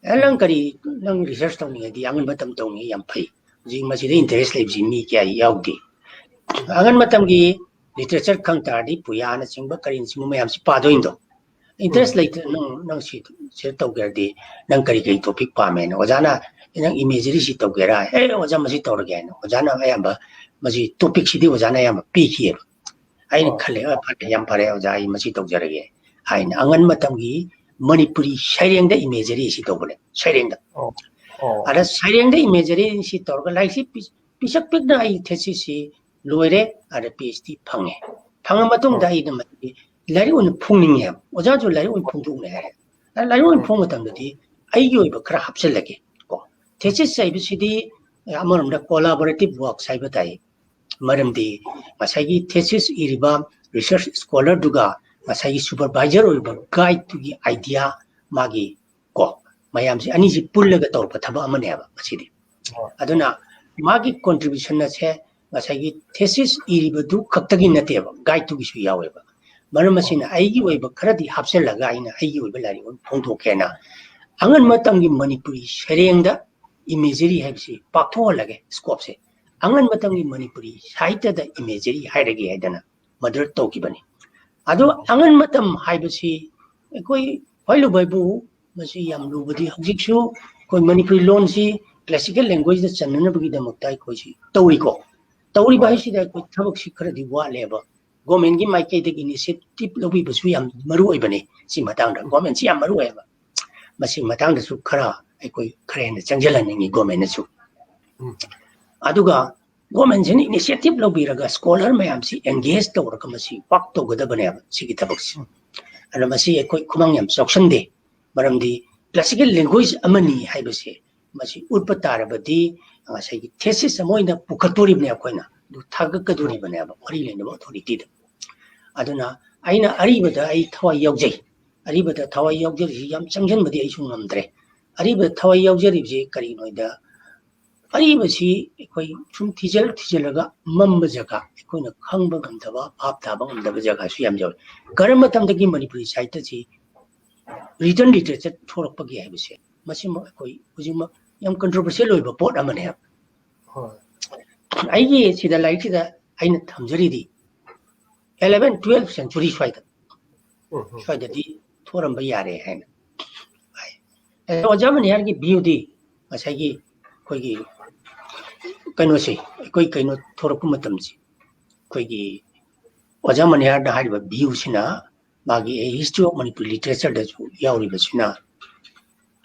"ꯑꯦ, ꯅꯪ ꯎꯝ꯫ ꯀꯔꯤ, ꯅꯪ research ꯇꯧꯅꯤꯡꯉꯗꯤ ꯑꯉꯟ ꯃꯇꯝ ꯇꯧꯅꯤꯡꯉꯤ ꯌꯥꯝ ꯐꯩ꯫ ꯍꯧꯖꯤꯛ ꯃꯁꯤꯗ ꯎꯝ꯫ interest ꯂꯩꯕꯁꯤ ꯃꯤ ꯀꯌꯥ ꯌꯥꯎꯗꯦ꯫ ꯑꯉꯟ ꯃꯇꯝꯒꯤ literature ꯈꯪ ꯇꯥꯔꯗꯤ ꯄꯨꯌꯥꯅꯆꯤꯡꯕ ꯀꯔꯤꯅꯆꯤꯡꯕ ꯃꯌꯥꯝꯁꯤ ꯄꯥꯗꯣꯏꯅꯣ? Interest ꯎꯝ꯫ ꯂꯩꯇꯅ ꯅꯪ, ꯅꯪ ꯁꯤ, ꯁꯤ ꯇꯧꯒꯦ ꯍꯥꯏꯔꯗꯤ ꯅꯪ ꯀꯔꯤ ꯀꯔꯤ topic ꯄꯥꯝꯃꯦꯅ?" ꯑꯣꯖꯥꯅ, "ꯅꯪ ꯏꯃꯦꯖꯔꯤꯁꯤ ꯇꯧꯒꯦꯔꯥ?" "ꯑꯦ, ꯑꯣꯖꯥ, ꯃꯁꯤ ꯇꯧꯔꯒꯦ" ꯍꯥꯏꯅ ꯑꯣꯖꯥꯅ ꯑꯌꯥꯝꯕ ꯃꯁꯤ topicꯁꯤꯗꯤ ꯑꯣꯖꯥꯅ ꯑꯌꯥꯝꯕ ꯄꯤꯈꯤꯑꯕ꯫ ꯑꯩꯅ ꯑꯣ꯫ ꯈꯜꯂꯦ, "ꯑ, ꯐꯔꯦ, ꯌꯥꯝ ꯐꯔꯦ ꯑꯣꯖꯥ, ꯑꯩ ꯃꯁꯤ ꯇꯧꯖꯔꯒꯦ" ꯍꯥꯏꯅ꯫ ꯑꯉꯟ ꯃꯇꯝꯒꯤ ꯃꯅꯤꯄꯨꯔꯤ ꯁꯩꯔꯦꯡꯗ ꯏꯃꯦꯖꯔꯤ ꯁꯤ ꯇꯧꯕꯅꯦ, ꯁꯩꯔꯦꯡꯗ꯫ ꯑꯣ, ꯑꯣ꯫ ꯑꯗ ꯁꯩꯔꯦꯡꯗ ꯏꯃꯦꯖꯔꯤ ꯁꯤ ꯇꯧꯔꯒ ꯂꯥꯏꯔꯤꯛꯁꯤ ꯄꯤ-, ꯄꯤꯁꯛ ꯄꯤꯛꯅ ꯑꯩ thesisꯁꯤ ꯂꯣꯏꯔꯦ, ꯑꯗ ꯄꯤ ꯑꯩꯆ ꯗꯤ ꯐꯪꯉꯦ꯫ ꯐꯪꯉ ꯃꯇꯨꯡꯗ ꯑꯣ꯫ ꯑꯩꯅ ꯃꯗꯨꯒꯤ ꯂꯥꯏꯔꯤꯛ ꯑꯣꯏꯅ ꯐꯣꯡꯅꯤꯡꯉꯦ ꯍꯥꯏꯕ꯫ ꯑꯣꯖꯥꯁꯨ ꯂꯥꯏꯔꯤꯛ ꯑꯣꯏꯅ ꯐꯣꯡꯗꯣꯛꯅꯦ ꯍꯥꯏꯔꯦ꯫ ꯑꯗ ꯂꯥꯏꯔꯤꯛ ꯑꯣꯏꯅ ꯎꯝ꯫ ꯐꯣꯡꯕ ꯃꯇꯝꯗꯗꯤ ꯑꯩꯒꯤ ꯑꯣꯏꯕ ꯈꯔ ꯍꯥꯞꯆꯤꯜꯂꯒꯦ ꯀꯣ꯫ Thesis ꯍꯥꯏꯕꯁꯤꯗꯤ ꯑꯃꯔꯣꯝꯗ collaborative works ꯍꯥꯏꯕ ꯇꯥꯏ꯫ ꯃꯔꯝꯗꯤ ꯉꯁꯥꯏꯒꯤ thesis ꯏꯔꯤꯕ research scholar ꯗꯨꯒ ꯉꯁꯥꯏꯒꯤ supervisor ꯑꯣꯏꯔꯤꯕ guide ꯇꯨꯒꯤ idea, ꯃꯥꯒꯤ ꯀꯣ, ꯃꯌꯥꯝꯁꯤ ꯑꯅꯤꯁꯤ ꯄꯨꯜꯂꯒ ꯇꯧꯔꯛꯄ ꯊꯕꯛ ꯑꯃꯅꯦꯕ ꯃꯁꯤꯗꯤ꯫ ꯑꯗꯨꯅ ꯃꯥꯒꯤ contribution ꯑꯁꯦ ꯉꯁꯥꯏꯒꯤ thesis ꯏꯔꯤꯕꯗꯨ ꯈꯛꯇꯒꯤ ꯅꯠꯇꯦꯕ, guide ꯇꯨꯒꯤꯁꯨ ꯌꯥꯎꯋꯦꯕ꯫ ꯃꯔꯝ ꯑꯁꯤꯅ ꯑꯩꯒꯤ ꯑꯣꯏꯕ ꯈꯔꯗꯤ ꯍꯥꯞꯆꯤꯜꯂꯒ ꯑꯩꯅ ꯑꯩꯒꯤ ꯑꯣꯏꯕ ꯂꯥꯏꯔꯤꯛ ꯑꯃ ꯐꯣꯡꯗꯣꯛꯀꯦꯅ ꯑꯉꯟꯕ ꯃꯇꯝꯒꯤ ꯃꯅꯤꯄꯨꯔꯤ ꯁꯩꯔꯦꯡꯗ imagery ꯍꯥꯏꯕꯁꯤ ꯄꯥꯛꯊꯣꯛꯍꯜꯂꯒꯦ, scope ꯁꯦ꯫ ꯑꯉꯟꯕ ꯃꯇꯝꯒꯤ ꯃꯅꯤꯄꯨꯔꯤ ꯁꯥꯍꯤꯇ꯭ꯌꯗ imagery ꯍꯥꯏꯔꯒꯦ ꯍꯥꯏꯗꯅ ꯃꯗꯨ ꯇꯧꯈꯤꯕꯅꯤ꯫ ꯑꯗꯣ ꯑꯉꯟ ꯃꯇꯝ ꯍꯥꯏꯕꯁꯤ ꯑꯩꯈꯣꯏ ꯈ꯭ꯋꯥꯏ ꯂꯨꯕ ꯍꯥꯏꯕꯨ ꯃꯁꯤ ꯌꯥꯝ ꯂꯨꯕꯗꯤ, ꯍꯧꯖꯤꯛꯁꯨ ꯑꯩꯈꯣꯏ ꯃꯅꯤꯄꯨꯔꯤ ꯂꯣꯟꯁꯤ classical language ꯗ ꯆꯟꯅꯅꯕꯒꯤꯗꯃꯛꯇ ꯑꯩꯈꯣꯏꯁꯤ ꯇꯧꯔꯤꯀꯣ꯫ ꯇꯧꯔꯤꯕ ꯍꯣꯏ꯫ ꯍꯥꯏꯁꯤꯗ ꯑꯩꯈꯣꯏ ꯊꯕꯛꯁꯤ ꯈꯔꯗꯤ ꯋꯥꯠꯂꯦꯕ꯫ Government ꯀꯤ ꯃꯥꯏꯀꯩꯗꯒꯤ initiative ꯂꯧꯕꯤꯕꯁꯨ ꯌꯥꯝ ꯃꯔꯨ ꯑꯣꯏꯕꯅꯤ꯫ ꯁꯤ ꯃꯇꯥꯡꯗ government ꯁꯤ ꯌꯥꯝ ꯃꯔꯨ ꯑꯣꯏꯌꯦꯕ꯫ ꯃꯁꯤ ꯃꯇꯥꯡꯗꯁꯨ ꯈꯔ ꯑꯩꯈꯣꯏ ꯈꯔ ꯍꯦꯟꯅ ꯆꯪꯁꯤꯜꯍꯟꯅꯤꯡꯉꯤ government ꯅꯁꯨ꯫ ꯎꯝ꯫ ꯑꯗꯨꯒ government ꯁꯤꯅ initiative ꯂꯧꯕꯤꯔꯒ scholar ꯃꯌꯥꯝꯁꯤ engage ꯇꯧꯔꯒ ꯃꯁꯤ work ꯇꯧꯒꯗꯕꯅꯦꯕ, ꯁꯤꯒꯤ ꯊꯕꯛꯁꯤ꯫ ꯑꯗꯣ ꯃꯁꯤ ꯑꯩꯈꯣꯏ ꯈꯨꯃꯥꯡ ꯌꯥꯝ ꯆꯥꯎꯁꯟꯗꯦ, ꯃꯔꯝꯗꯤ classical language ꯑꯃꯅꯤ ꯍꯥꯏꯕꯁꯦ ꯃꯁꯤ ꯎꯠꯄ ꯇꯥꯔꯕꯗꯤ ꯉꯁꯥꯏꯒꯤ thesis ꯑꯃ ꯑꯣꯏꯅ ꯄꯨꯈꯠꯇꯣꯔꯤꯕꯅꯦ ꯑꯩꯈꯣꯏꯅ, ꯑꯗꯨ ꯊꯥꯒꯠꯀꯗꯣꯔꯤꯕꯅꯦꯕ ꯋꯥꯔꯤ ꯂꯩꯅꯕ authority ꯗ꯫ ꯑꯗꯨꯅ ꯑꯩꯅ ꯑꯔꯤꯕꯗ ꯑꯩ ꯊꯋꯥꯏ ꯌꯥꯎꯖꯩ, ꯑꯔꯤꯕꯗ ꯊꯋꯥꯏ ꯌꯥꯎꯖꯔꯤꯁꯤ ꯌꯥꯝ ꯆꯪꯁꯤꯟꯕꯗꯤ ꯑꯩꯁꯨ ꯉꯝꯗ꯭ꯔꯦ꯫ ꯑꯔꯤꯕꯗ ꯊꯋꯥꯏ ꯌꯥꯎꯖꯔꯤꯕꯁꯤ ꯀꯔꯤꯅꯣ ꯍꯥꯏꯗ, ꯑꯔꯤꯕꯁꯤ ꯑꯩꯈꯣꯏ ꯁꯨꯝ ꯊꯤꯖꯤꯜ ꯊꯤꯖꯤꯜꯂꯒ ꯃꯝꯕ ꯖꯒꯥ, ꯑꯩꯈꯣꯏꯅ ꯈꯪꯕ ꯉꯝꯗꯕ, ꯚꯥꯞ ꯇꯥꯕ ꯉꯝꯗꯕ ꯖꯒꯥꯁꯨ ꯌꯥꯝ ꯌꯥꯎꯏ꯫ ꯀꯔꯝꯕ ꯃꯇꯝꯗꯒꯤ ꯃꯅꯤꯄꯨꯔꯤ ꯁꯥꯍꯤꯇ꯭ꯌꯁꯤ written literature ꯊꯣꯛꯂꯛꯄꯒꯦ ꯍꯥꯏꯕꯁꯦ, ꯃꯁꯤꯃꯛ ꯑꯩꯈꯣꯏ ꯍꯧꯖꯤꯛꯃꯛ ꯌꯥꯝ controversial ꯑꯣꯏꯕ ꯄꯣꯠ ꯑꯃꯅꯦ꯫ ꯍꯣꯏ꯫ ꯑꯩꯒꯤ ꯁꯤꯗ ꯂꯥꯏꯔꯤꯛꯁꯤꯗ ꯑꯩꯅ ꯊꯝꯖꯔꯤꯗꯤ eleven, twelve century ꯁ꯭ꯋꯥꯏꯗ, ꯎꯝ, ꯎꯝ꯫ ꯁ꯭ꯋꯥꯏꯗꯗꯤ ꯊꯣꯛꯔꯝꯕ ꯌꯥꯔꯦ ꯍꯥꯏꯅ꯫ ꯑꯗꯣ ꯑꯣꯖꯥ ꯃꯅꯤꯍꯥꯔꯒꯤ view ꯗꯤ ꯉꯁꯥꯏꯒꯤ ꯑꯩꯈꯣꯏꯒꯤ ꯀꯩꯅꯣꯁꯦ, ꯑꯩꯈꯣꯏ ꯀꯩꯅꯣ ꯊꯣꯔꯛꯄ ꯃꯇꯝꯁꯦ, ꯑꯩꯈꯣꯏꯒꯤ ꯑꯣꯖꯥ ꯃꯅꯤꯍꯥꯔꯅ ꯍꯥꯏꯔꯤꯕ view ꯁꯤꯅ ꯃꯥꯒꯤ A History of Manipuri Literature ꯗꯁꯨ ꯌꯥꯎꯔꯤꯕꯁꯤꯅ,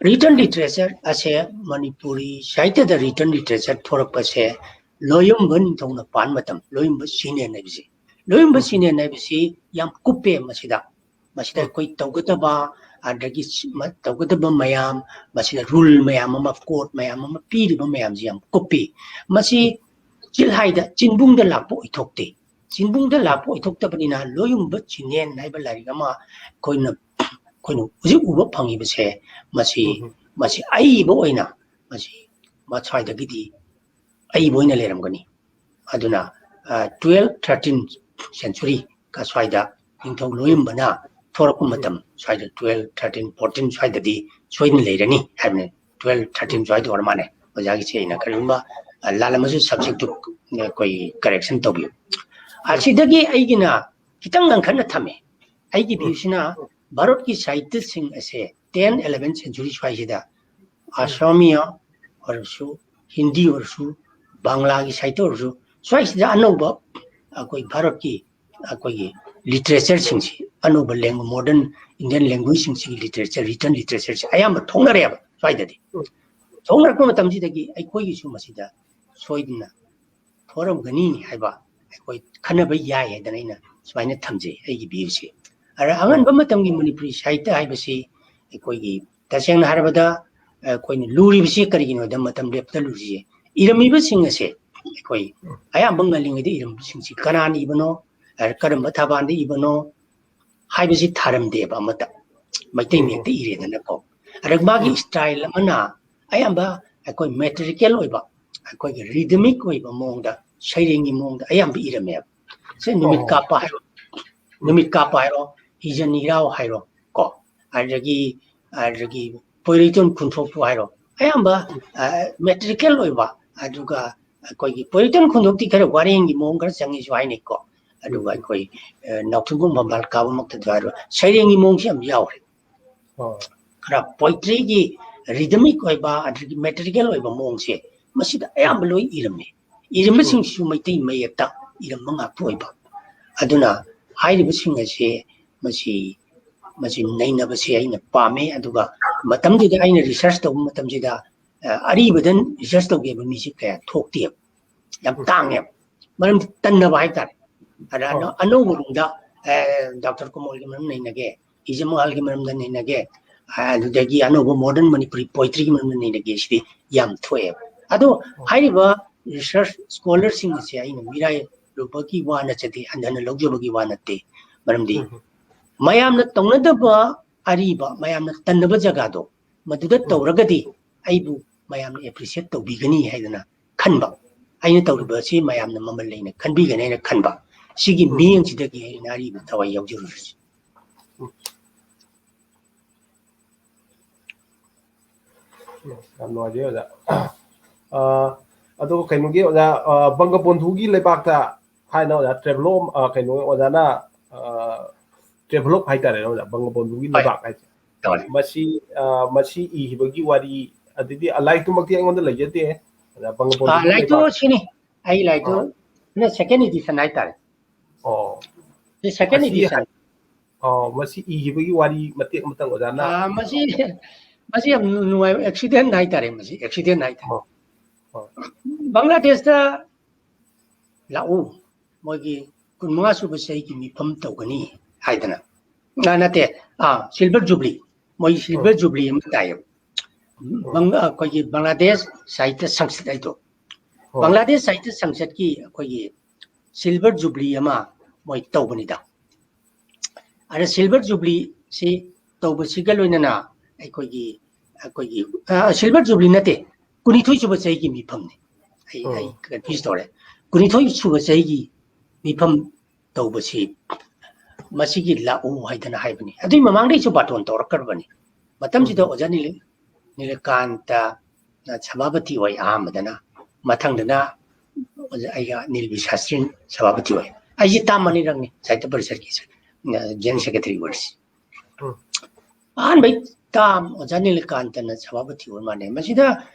written literature ꯑꯁꯦ ꯃꯅꯤꯄꯨꯔꯤ ꯁꯥꯍꯤꯇ꯭ꯌꯗ written literature ꯊꯣꯔꯛꯄꯁꯦ ꯂꯣꯌꯝꯕ ꯅꯤꯡꯊꯧꯅ ꯄꯥꯟ ꯃꯇꯝ, ꯂꯣꯌꯝꯕ ꯁꯤꯅꯦꯟ ꯍꯥꯏꯕꯁꯤ, ꯂꯣꯌꯝꯕ ꯎꯝ꯫ ꯁꯤꯅꯦꯟ ꯍꯥꯏꯕꯁꯤ ꯌꯥꯝ ꯀꯨꯞꯄꯦ꯫ ꯃꯁꯤꯗ, ꯃꯁꯤꯗ ꯎꯝ꯫ ꯑꯩꯈꯣꯏ ꯇꯧꯒꯗꯕ, ꯑꯗꯒꯤ ꯁꯤ-, ꯃ-, ꯇꯧꯒꯗꯕ ꯃꯌꯥꯝ, ꯃꯁꯤꯗ rule ꯃꯌꯥꯝ ꯑꯃ, code ꯃꯌꯥꯝ ꯑꯃ ꯄꯤꯔꯤꯕ ꯃꯌꯥꯝꯁꯤ ꯌꯥꯝ ꯀꯨꯞꯄꯤ꯫ ꯃꯁꯤ ꯎꯝ꯫ ꯆꯤꯜꯍꯥꯏꯗ, ꯆꯤꯟꯕꯨꯡꯗ ꯂꯥꯛꯄ ꯑꯣꯏꯊꯣꯛꯇꯦ꯫ ꯆꯤꯟꯕꯨꯡꯗ ꯂꯥꯛꯄ ꯑꯣꯏꯊꯣꯛꯇꯕꯅꯤꯅ, ꯂꯣꯏꯌꯨꯝꯕ ꯆꯤꯡꯂꯦꯟ ꯍꯥꯏꯕ ꯂꯥꯏꯔꯤꯛ ꯑꯃ ꯑꯩꯈꯣꯏꯅ, ꯑꯩꯈꯣꯏꯅ ꯍꯧꯖꯤꯛ ꯎꯕ ꯐꯪꯉꯤꯕꯁꯦ, ꯃꯁꯤ, ꯎꯝ꯫ ꯃꯁꯤ ꯑꯏꯕ ꯑꯣꯏꯅ, ꯃꯁꯤ ꯃꯁ꯭ꯋꯥꯏꯗꯒꯤꯗꯤ ꯑꯏꯕ ꯑꯣꯏꯅ ꯂꯩꯔꯝꯒꯅꯤ꯫ ꯑꯗꯨꯅ, ꯑ, twelve, thirteen century ꯀ ꯁ꯭ꯋꯥꯏꯗ ꯅꯤꯡꯊꯧ ꯂꯣꯏꯌꯨꯝꯕꯅ ꯊꯣꯔꯛꯄ ꯃꯇꯝ, ꯁ꯭ꯋꯥꯏꯗ twelve, thirteen, fourteen ꯁ꯭ꯋꯥꯏꯗꯗꯤ ꯁꯣꯏꯗꯅ ꯂꯩꯔꯅꯤ ꯍꯥꯏꯕꯅꯤ꯫ Twelve, thirteen ꯁ꯭ꯋꯥꯏꯗ ꯑꯣꯏꯔ ꯃꯥꯜꯂꯦ꯫ ꯑꯣꯖꯥꯒꯤꯁꯦ ꯑꯩꯅ ꯀꯔꯤꯒꯨꯝꯕ, ꯑ, ꯂꯥꯜꯂꯝꯃꯁꯨ subject ꯇꯨ ꯑꯩꯈꯣꯏ correction ꯇꯧꯕꯤꯌꯨ꯫ ꯑꯁꯤꯗꯒꯤ ꯑꯩꯒꯤꯅ ꯈꯤꯇꯪ ꯉꯟꯈꯠꯅ ꯊꯝꯃꯦ꯫ ꯑꯩꯒꯤ ꯎꯝ꯫ view ꯁꯤꯅ ꯚꯥꯔꯠꯀꯤ ꯁꯥꯍꯤꯇ꯭ꯌꯁꯤꯡ ꯑꯁꯦ ten, eleven century ꯁ꯭ꯋꯥꯏꯁꯤꯗ ꯎꯝ꯫ ꯑꯁꯥꯃꯤꯌꯥ ꯑꯣꯏꯔꯁꯨ, ꯍꯤꯟꯗꯤ ꯑꯣꯏꯔꯁꯨ, ꯕꯪꯂꯥꯒꯤ ꯁꯥꯍꯤꯇ꯭ꯌ ꯑꯣꯏꯔꯁꯨ, ꯁ꯭ꯋꯥꯏꯁꯤꯗ ꯑꯅꯧꯕ ꯑꯩꯈꯣꯏ ꯚꯥꯔꯠꯀꯤ ꯑꯩꯈꯣꯏꯒꯤ literature ꯁꯤꯡꯁꯤ, ꯑꯅꯧꯕ lang-, modern Indian language ꯁꯤꯡꯁꯤꯒꯤ literature, written literature ꯁꯦ ꯑꯌꯥꯝꯕ ꯊꯣꯛꯅꯔꯦꯕ ꯁ꯭ꯋꯥꯏꯗꯗꯤ꯫ ꯎꯝ꯫ ꯊꯣꯛꯅꯔꯛꯄ ꯃꯇꯝꯁꯤꯗꯒꯤ ꯑꯩꯈꯣꯏꯒꯤꯁꯨ ꯃꯁꯤꯗ ꯁꯣꯏꯗꯅ ꯊꯣꯛꯔꯝꯒꯅꯤ ꯍꯥꯏꯕ ꯑꯩꯈꯣꯏ ꯈꯟꯅꯕ ꯌꯥꯏ ꯍꯥꯏꯗꯅ ꯑꯩꯅ ꯁꯨꯃꯥꯏꯅ ꯊꯝꯖꯩ ꯑꯩꯒꯤ view ꯁꯦ꯫ ꯑꯗ ꯑꯉꯟꯕ ꯃꯇꯝꯒꯤ ꯃꯅꯤꯄꯨꯔꯤ ꯁꯥꯍꯤꯇ꯭ꯌ ꯍꯥꯏꯕꯁꯤ ꯑꯩꯈꯣꯏꯒꯤ, ꯇꯁꯦꯡꯅ ꯍꯥꯏꯔꯕꯗ, ꯑꯩꯈꯣꯏꯅ ꯂꯨꯔꯤꯕꯁꯤ ꯀꯔꯤꯒꯤꯅꯣꯗ ꯃꯇꯝ ꯂꯦꯞꯇ ꯂꯨꯔꯤꯁꯦ, ꯏꯔꯝꯃꯤꯕꯁꯤꯡ ꯑꯁꯦ ꯑꯩꯈꯣꯏ ꯑꯌꯥꯝꯕ ꯉꯜꯂꯤꯉꯩꯗ ꯏꯔꯝꯕꯁꯤꯡꯁꯤ ꯀꯅꯥꯅ ꯏꯕꯅꯣ, ꯀꯔꯝꯕ ꯊꯕꯥꯟꯗ ꯏꯕꯅꯣ ꯍꯥꯏꯕꯁꯤ ꯊꯥꯔꯝꯗꯦꯕ ꯑꯃꯠꯇ ꯃꯩꯇꯩ ꯎꯝ꯫ ꯃꯌꯦꯛꯇ ꯏꯔꯦꯗꯅꯀꯣ꯫ ꯑꯗ ꯃꯥꯒꯤ ꯎꯝ꯫ style ꯑꯃꯅ ꯑꯌꯥꯝꯕ ꯑꯩꯈꯣꯏ metrical ꯑꯣꯏꯕ, ꯑꯩꯈꯣꯏꯒꯤ rhythmic ꯑꯣꯏꯕ ꯃꯑꯣꯡꯗ, ꯁꯩꯔꯦꯡꯒꯤ ꯃꯑꯣꯡꯗ ꯑꯌꯥꯝꯕ ꯏꯔꯝꯃꯦꯕ꯫ ꯁꯦ ꯅꯨꯃꯤꯠ ꯑꯣ꯫ ꯀꯥꯞꯄ ꯍꯥꯏꯔꯣ, ꯎꯝ꯫ ꯅꯨꯃꯤꯠ ꯀꯥꯞꯄ ꯍꯥꯏꯔꯣ, ꯍꯤꯖꯟ ꯍꯤꯔꯥꯎ ꯍꯥꯏꯔꯣ ꯀꯣ, ꯑꯗꯒꯤ, ꯑꯗꯒꯤ ꯄꯣꯏꯔꯩꯇꯣꯟ ꯈꯨꯟꯊꯣꯛꯄꯨ ꯍꯥꯏꯔꯣ, ꯑꯌꯥꯝꯕ, ꯎꯝ꯫ ꯑ, metrical ꯑꯣꯏꯕ, ꯑꯗꯨꯒ ꯑꯩꯈꯣꯏꯒꯤ ꯄꯣꯏꯔꯩꯇꯣꯟ ꯈꯨꯟꯊꯣꯛꯇꯤ ꯈꯔ ꯋꯥꯔꯦꯡꯒꯤ ꯃꯑꯣꯡ ꯈꯔ ꯆꯪꯉꯤꯁꯨ ꯍꯥꯏꯅꯩꯀꯣ꯫ ꯑꯗꯨꯒ ꯎꯝ꯫ ꯑꯩꯈꯣꯏ, ꯑ, ꯅꯥꯎꯊꯣꯡꯕꯝ ꯐꯝꯕꯥꯜ ꯀꯥꯕꯃꯛꯇꯁꯨ ꯍꯥꯏꯔꯣ, ꯁꯩꯔꯦꯡꯒꯤ ꯃꯑꯣꯡꯁꯤ ꯌꯥꯝ ꯌꯥꯎꯔꯦ꯫ ꯑꯣ꯫ ꯈꯔ poetry ꯒꯤ rhythmic ꯑꯣꯏꯕ, ꯑꯗꯒꯤ metrical ꯑꯣꯏꯕ ꯃꯑꯣꯡꯁꯦ ꯃꯁꯤꯗ ꯑꯌꯥꯝꯕ ꯂꯣꯏ ꯏꯔꯝꯃꯤ꯫ ꯏꯔꯝꯕꯁꯤꯡꯁꯤꯁꯨ ꯃꯩꯇꯩ ꯃꯌꯦꯛꯇ ꯏꯔꯝꯕ ꯉꯥꯛꯇ ꯑꯣꯏꯕ꯫ ꯑꯗꯨꯅ ꯍꯥꯏꯔꯤꯕꯁꯤꯡ ꯑꯁꯤ ꯃꯁꯤ, ꯃꯁꯤ ꯅꯩꯅꯕꯁꯦ ꯑꯩꯅ ꯄꯥꯝꯃꯦ꯫ ꯑꯗꯨꯒ ꯃꯇꯝꯗꯨꯗ ꯑꯩꯅ research ꯇꯧꯕ ꯃꯇꯝꯁꯤꯗ, ꯑ, ꯑꯔꯤꯕꯗ research ꯇꯧꯒꯦꯕ ꯃꯤꯁꯤ ꯀꯌꯥ ꯊꯣꯛꯇꯦꯕ꯫ ꯌꯥꯝ ꯇꯥꯡꯉꯦꯕ꯫ ꯃꯔꯝꯗꯤ ꯇꯟꯅꯕ ꯍꯥꯏꯇꯥꯔꯦ꯫ ꯑꯗ ꯑꯅꯧ-, ꯑꯣ꯫ ꯑꯅꯧꯕꯔꯣꯝꯗ, ꯑ, ꯗꯥꯛꯇꯔ ꯀꯣꯃꯜꯒꯤ ꯃꯔꯝ ꯅꯩꯅꯒꯦ, ꯏꯖꯃꯍꯜꯒꯤ ꯃꯔꯝꯗ ꯅꯩꯅꯒꯦ, ꯑ, ꯑꯗꯨꯗꯒꯤ ꯑꯅꯧꯕ modern ꯃꯅꯤꯄꯨꯔꯤ poetry ꯒꯤ ꯃꯔꯝꯗ ꯅꯩꯅꯒꯦ, ꯁꯤꯗꯤ ꯌꯥꯝ ꯊꯣꯛꯑꯦꯕ꯫ ꯑꯗꯣ ꯑꯣ꯫ ꯍꯥꯏꯔꯤꯕ research scholar ꯁꯤꯡ ꯑꯁꯦ ꯑꯩꯅ ꯃꯤꯔꯥꯏ ꯂꯨꯕꯒꯤ ꯋꯥ ꯅꯠꯆꯗꯦ, ꯍꯟꯊꯅ ꯂꯧꯖꯕꯒꯤ ꯋꯥ ꯅꯠꯇꯦ꯫ ꯃꯔꯝꯗꯤ ꯎꯝ꯫ ꯃꯌꯥꯝꯅ ꯇꯧꯅꯗꯕ ꯑꯔꯤꯕ, ꯃꯌꯥꯝꯅ ꯇꯟꯅꯕ ꯖꯒꯥꯗꯣ, ꯃꯗꯨꯗ ꯎꯝ꯫ ꯇꯧꯔꯒꯗꯤ ꯑꯩꯕꯨ ꯃꯌꯥꯝꯅ appreciate ꯇꯧꯕꯤꯒꯅꯤ ꯍꯥꯏꯗꯅ ꯈꯟꯕ, ꯑꯩꯅ ꯇꯧꯔꯤꯕ ꯑꯁꯤ ꯃꯌꯥꯝꯅ ꯃꯃꯜ ꯂꯩꯅ ꯈꯟꯕꯤꯒꯅꯤ ꯍꯥꯏꯅ ꯈꯟꯕ, ꯁꯤꯒꯤ ꯎꯝ꯫ ꯃꯤꯠꯌꯦꯡꯁꯤꯗꯒꯤ ꯑꯩꯅ ꯑꯔꯤꯕ ꯊꯋꯥꯏ ꯌꯥꯎꯖꯔꯨꯔꯤꯁꯤ꯫ ꯎꯝ꯫ ꯌꯥꯝ ꯅꯨꯡꯉꯥꯏꯖꯩ ꯑꯣꯖꯥ꯫ ꯑ, ꯑꯗꯣ ꯀꯩꯅꯣꯒꯤ ꯑꯣꯖꯥ, ꯑ, ꯕꯪꯒꯕꯣꯟꯙꯨꯒꯤ ꯂꯩꯕꯥꯛꯇ ꯍꯥꯏꯅ ꯑꯣꯖꯥ travelogue, ꯑ, ꯀꯩꯅꯣ ꯑꯣꯖꯥꯅ, ꯑ, travelogue ꯍꯥꯏꯇꯥꯔꯦꯅꯦ ꯑꯣꯖꯥ, ꯕꯪꯒꯕꯣꯟꯙꯨꯒꯤ ꯍꯣꯏ꯫ ꯂꯩꯕꯥꯛ ꯍꯥꯏꯁꯦ꯫ ꯇꯧꯔꯦ꯫ ꯃꯁꯤ, ꯑ, ꯃꯁꯤ ꯏꯈꯤꯕꯒꯤ ꯋꯥꯔꯤ, ꯑꯗꯩꯗꯤ, ꯑ, ꯂꯥꯏꯔꯤꯛꯇꯨꯃꯛꯇꯤ ꯑꯩꯉꯣꯟꯗ ꯂꯩꯖꯗꯦ ꯑꯣꯖꯥ, ꯕꯪꯒꯕꯣꯟꯙꯨꯒꯤ ꯑ, ꯂꯥꯏꯔꯤꯛꯇꯨ ꯂꯩꯕꯥꯛ꯫ ꯁꯤꯅꯤ꯫ ꯑꯩ ꯂꯥꯏꯔꯤꯛꯇꯨ ꯑ꯫ ꯅ second edition ꯍꯥꯏꯇꯥꯔꯦ꯫ ꯑꯣ꯫ ꯁꯤ second ꯃꯁꯤ edition꯫ ꯍꯥꯏ-, ꯑꯣ, ꯃꯁꯤ ꯏꯈꯤꯕꯒꯤ ꯋꯥꯔꯤ ꯃꯇꯦꯛ ꯑꯃꯇꯪ ꯑꯣꯖꯥꯅ꯫ ꯑ, ꯃꯁꯤ, ꯃꯁꯤ ꯌꯥꯝ ꯅꯨꯡꯉꯥꯏꯕ accident ꯍꯥꯏꯇꯥꯔꯦ, ꯃꯁꯤ accident ꯍꯥꯏꯇꯥꯔꯦ꯫ ꯑꯣ꯫ ꯑꯣ꯫ ꯕꯪꯒ꯭ꯂꯥꯗꯦꯁꯇ ꯂꯥꯛꯎ, ꯃꯣꯏꯒꯤ ꯀꯨꯟꯃꯉꯥ ꯁꯨꯕ ꯆꯍꯤꯒꯤ ꯃꯤꯐꯝ ꯇꯧꯒꯅꯤ ꯍꯥꯏꯗꯅ꯫ ꯑ, ꯅꯠꯇꯦ, ꯑ, silver jubilee, ꯃꯣꯏ silver ꯎꯝ꯫ jubilee ꯑꯃ ꯇꯥꯏꯌꯦꯕ꯫ ꯎꯝ꯫ ꯕꯪ-, ꯑꯩꯈꯣꯏꯒꯤ ꯕꯪꯒ꯭ꯂꯥꯗꯦꯁ ꯁꯥꯍꯤꯇ꯭ꯌ ꯁꯪꯁꯠ ꯍꯥꯏꯗꯣ꯫ ꯍꯣꯏ꯫ ꯕꯪꯒ꯭ꯂꯥꯗꯦꯁ ꯁꯥꯍꯤꯇ꯭ꯌ ꯁꯪꯁꯠꯀꯤ ꯑꯩꯈꯣꯏꯒꯤ silver jubilee ꯑꯃ ꯃꯣꯏ ꯇꯧꯕꯅꯤꯗ꯫ ꯑꯗ silver jubilee ꯁꯤ ꯇꯧꯕꯁꯤꯒ ꯂꯣꯏꯅꯅ ꯑꯩꯈꯣꯏꯒꯤ, ꯑꯩꯈꯣꯏꯒꯤ, ꯑ, silver jubilee ꯅꯠꯇꯦ, ꯀꯨꯟꯅꯤꯊꯣꯏ ꯁꯨꯕ ꯆꯍꯤꯒꯤ ꯃꯤꯐꯝꯅꯤ꯫ ꯑꯩ, ꯑꯩ ꯎꯝ꯫ confuse ꯇꯧꯔꯦ꯫ ꯀꯨꯟꯅꯤꯊꯣꯏ ꯁꯨꯕ ꯆꯍꯤꯒꯤ ꯃꯤꯐꯝ ꯇꯧꯕꯁꯤ ꯃꯁꯤꯒꯤ ꯂꯥꯛꯎ ꯍꯥꯏꯗꯅ ꯍꯥꯏꯕꯅꯤ꯫ ꯑꯗꯨꯏ ꯃꯃꯥꯡꯗꯩꯁꯨ ꯕꯥꯇꯣꯟ ꯇꯧꯔꯛꯈ꯭ꯔꯕꯅꯤ꯫ ꯃꯇꯝꯁꯤꯗ ꯎꯝ꯫ ꯑꯣꯖꯥ ꯅꯤꯂ-, ꯅꯤꯂꯀꯥꯟꯇ ꯁꯚꯥꯄꯇꯤ ꯑꯣꯏ ꯑꯍꯥꯟꯕꯗꯅ, ꯃꯊꯪꯗꯅ ꯑꯣꯖꯥ ꯑꯩꯒ ꯅꯤꯜꯕꯤ ꯁꯥꯁꯇ꯭ꯔꯤꯟ ꯁꯚꯥꯄꯇꯤ ꯑꯣꯏ꯫ ꯑꯩꯁꯦ term ꯑꯅꯤꯔꯛꯅꯤ ꯁꯥꯍꯤꯇ꯭ꯌ ꯄꯔꯤꯁꯠꯀꯤ, ꯑ, general secretary ꯑꯣꯏꯔꯤꯁꯤ꯫ ꯎꯝ꯫ ꯑꯍꯥꯟꯕꯩ term ꯑꯣꯖꯥ ꯅꯤꯂꯀꯥꯟꯇꯅ ꯁꯚꯥꯄꯇꯤ ꯑꯣꯏ ꯃꯥꯜꯂꯦ꯫ ꯃꯁꯤꯗ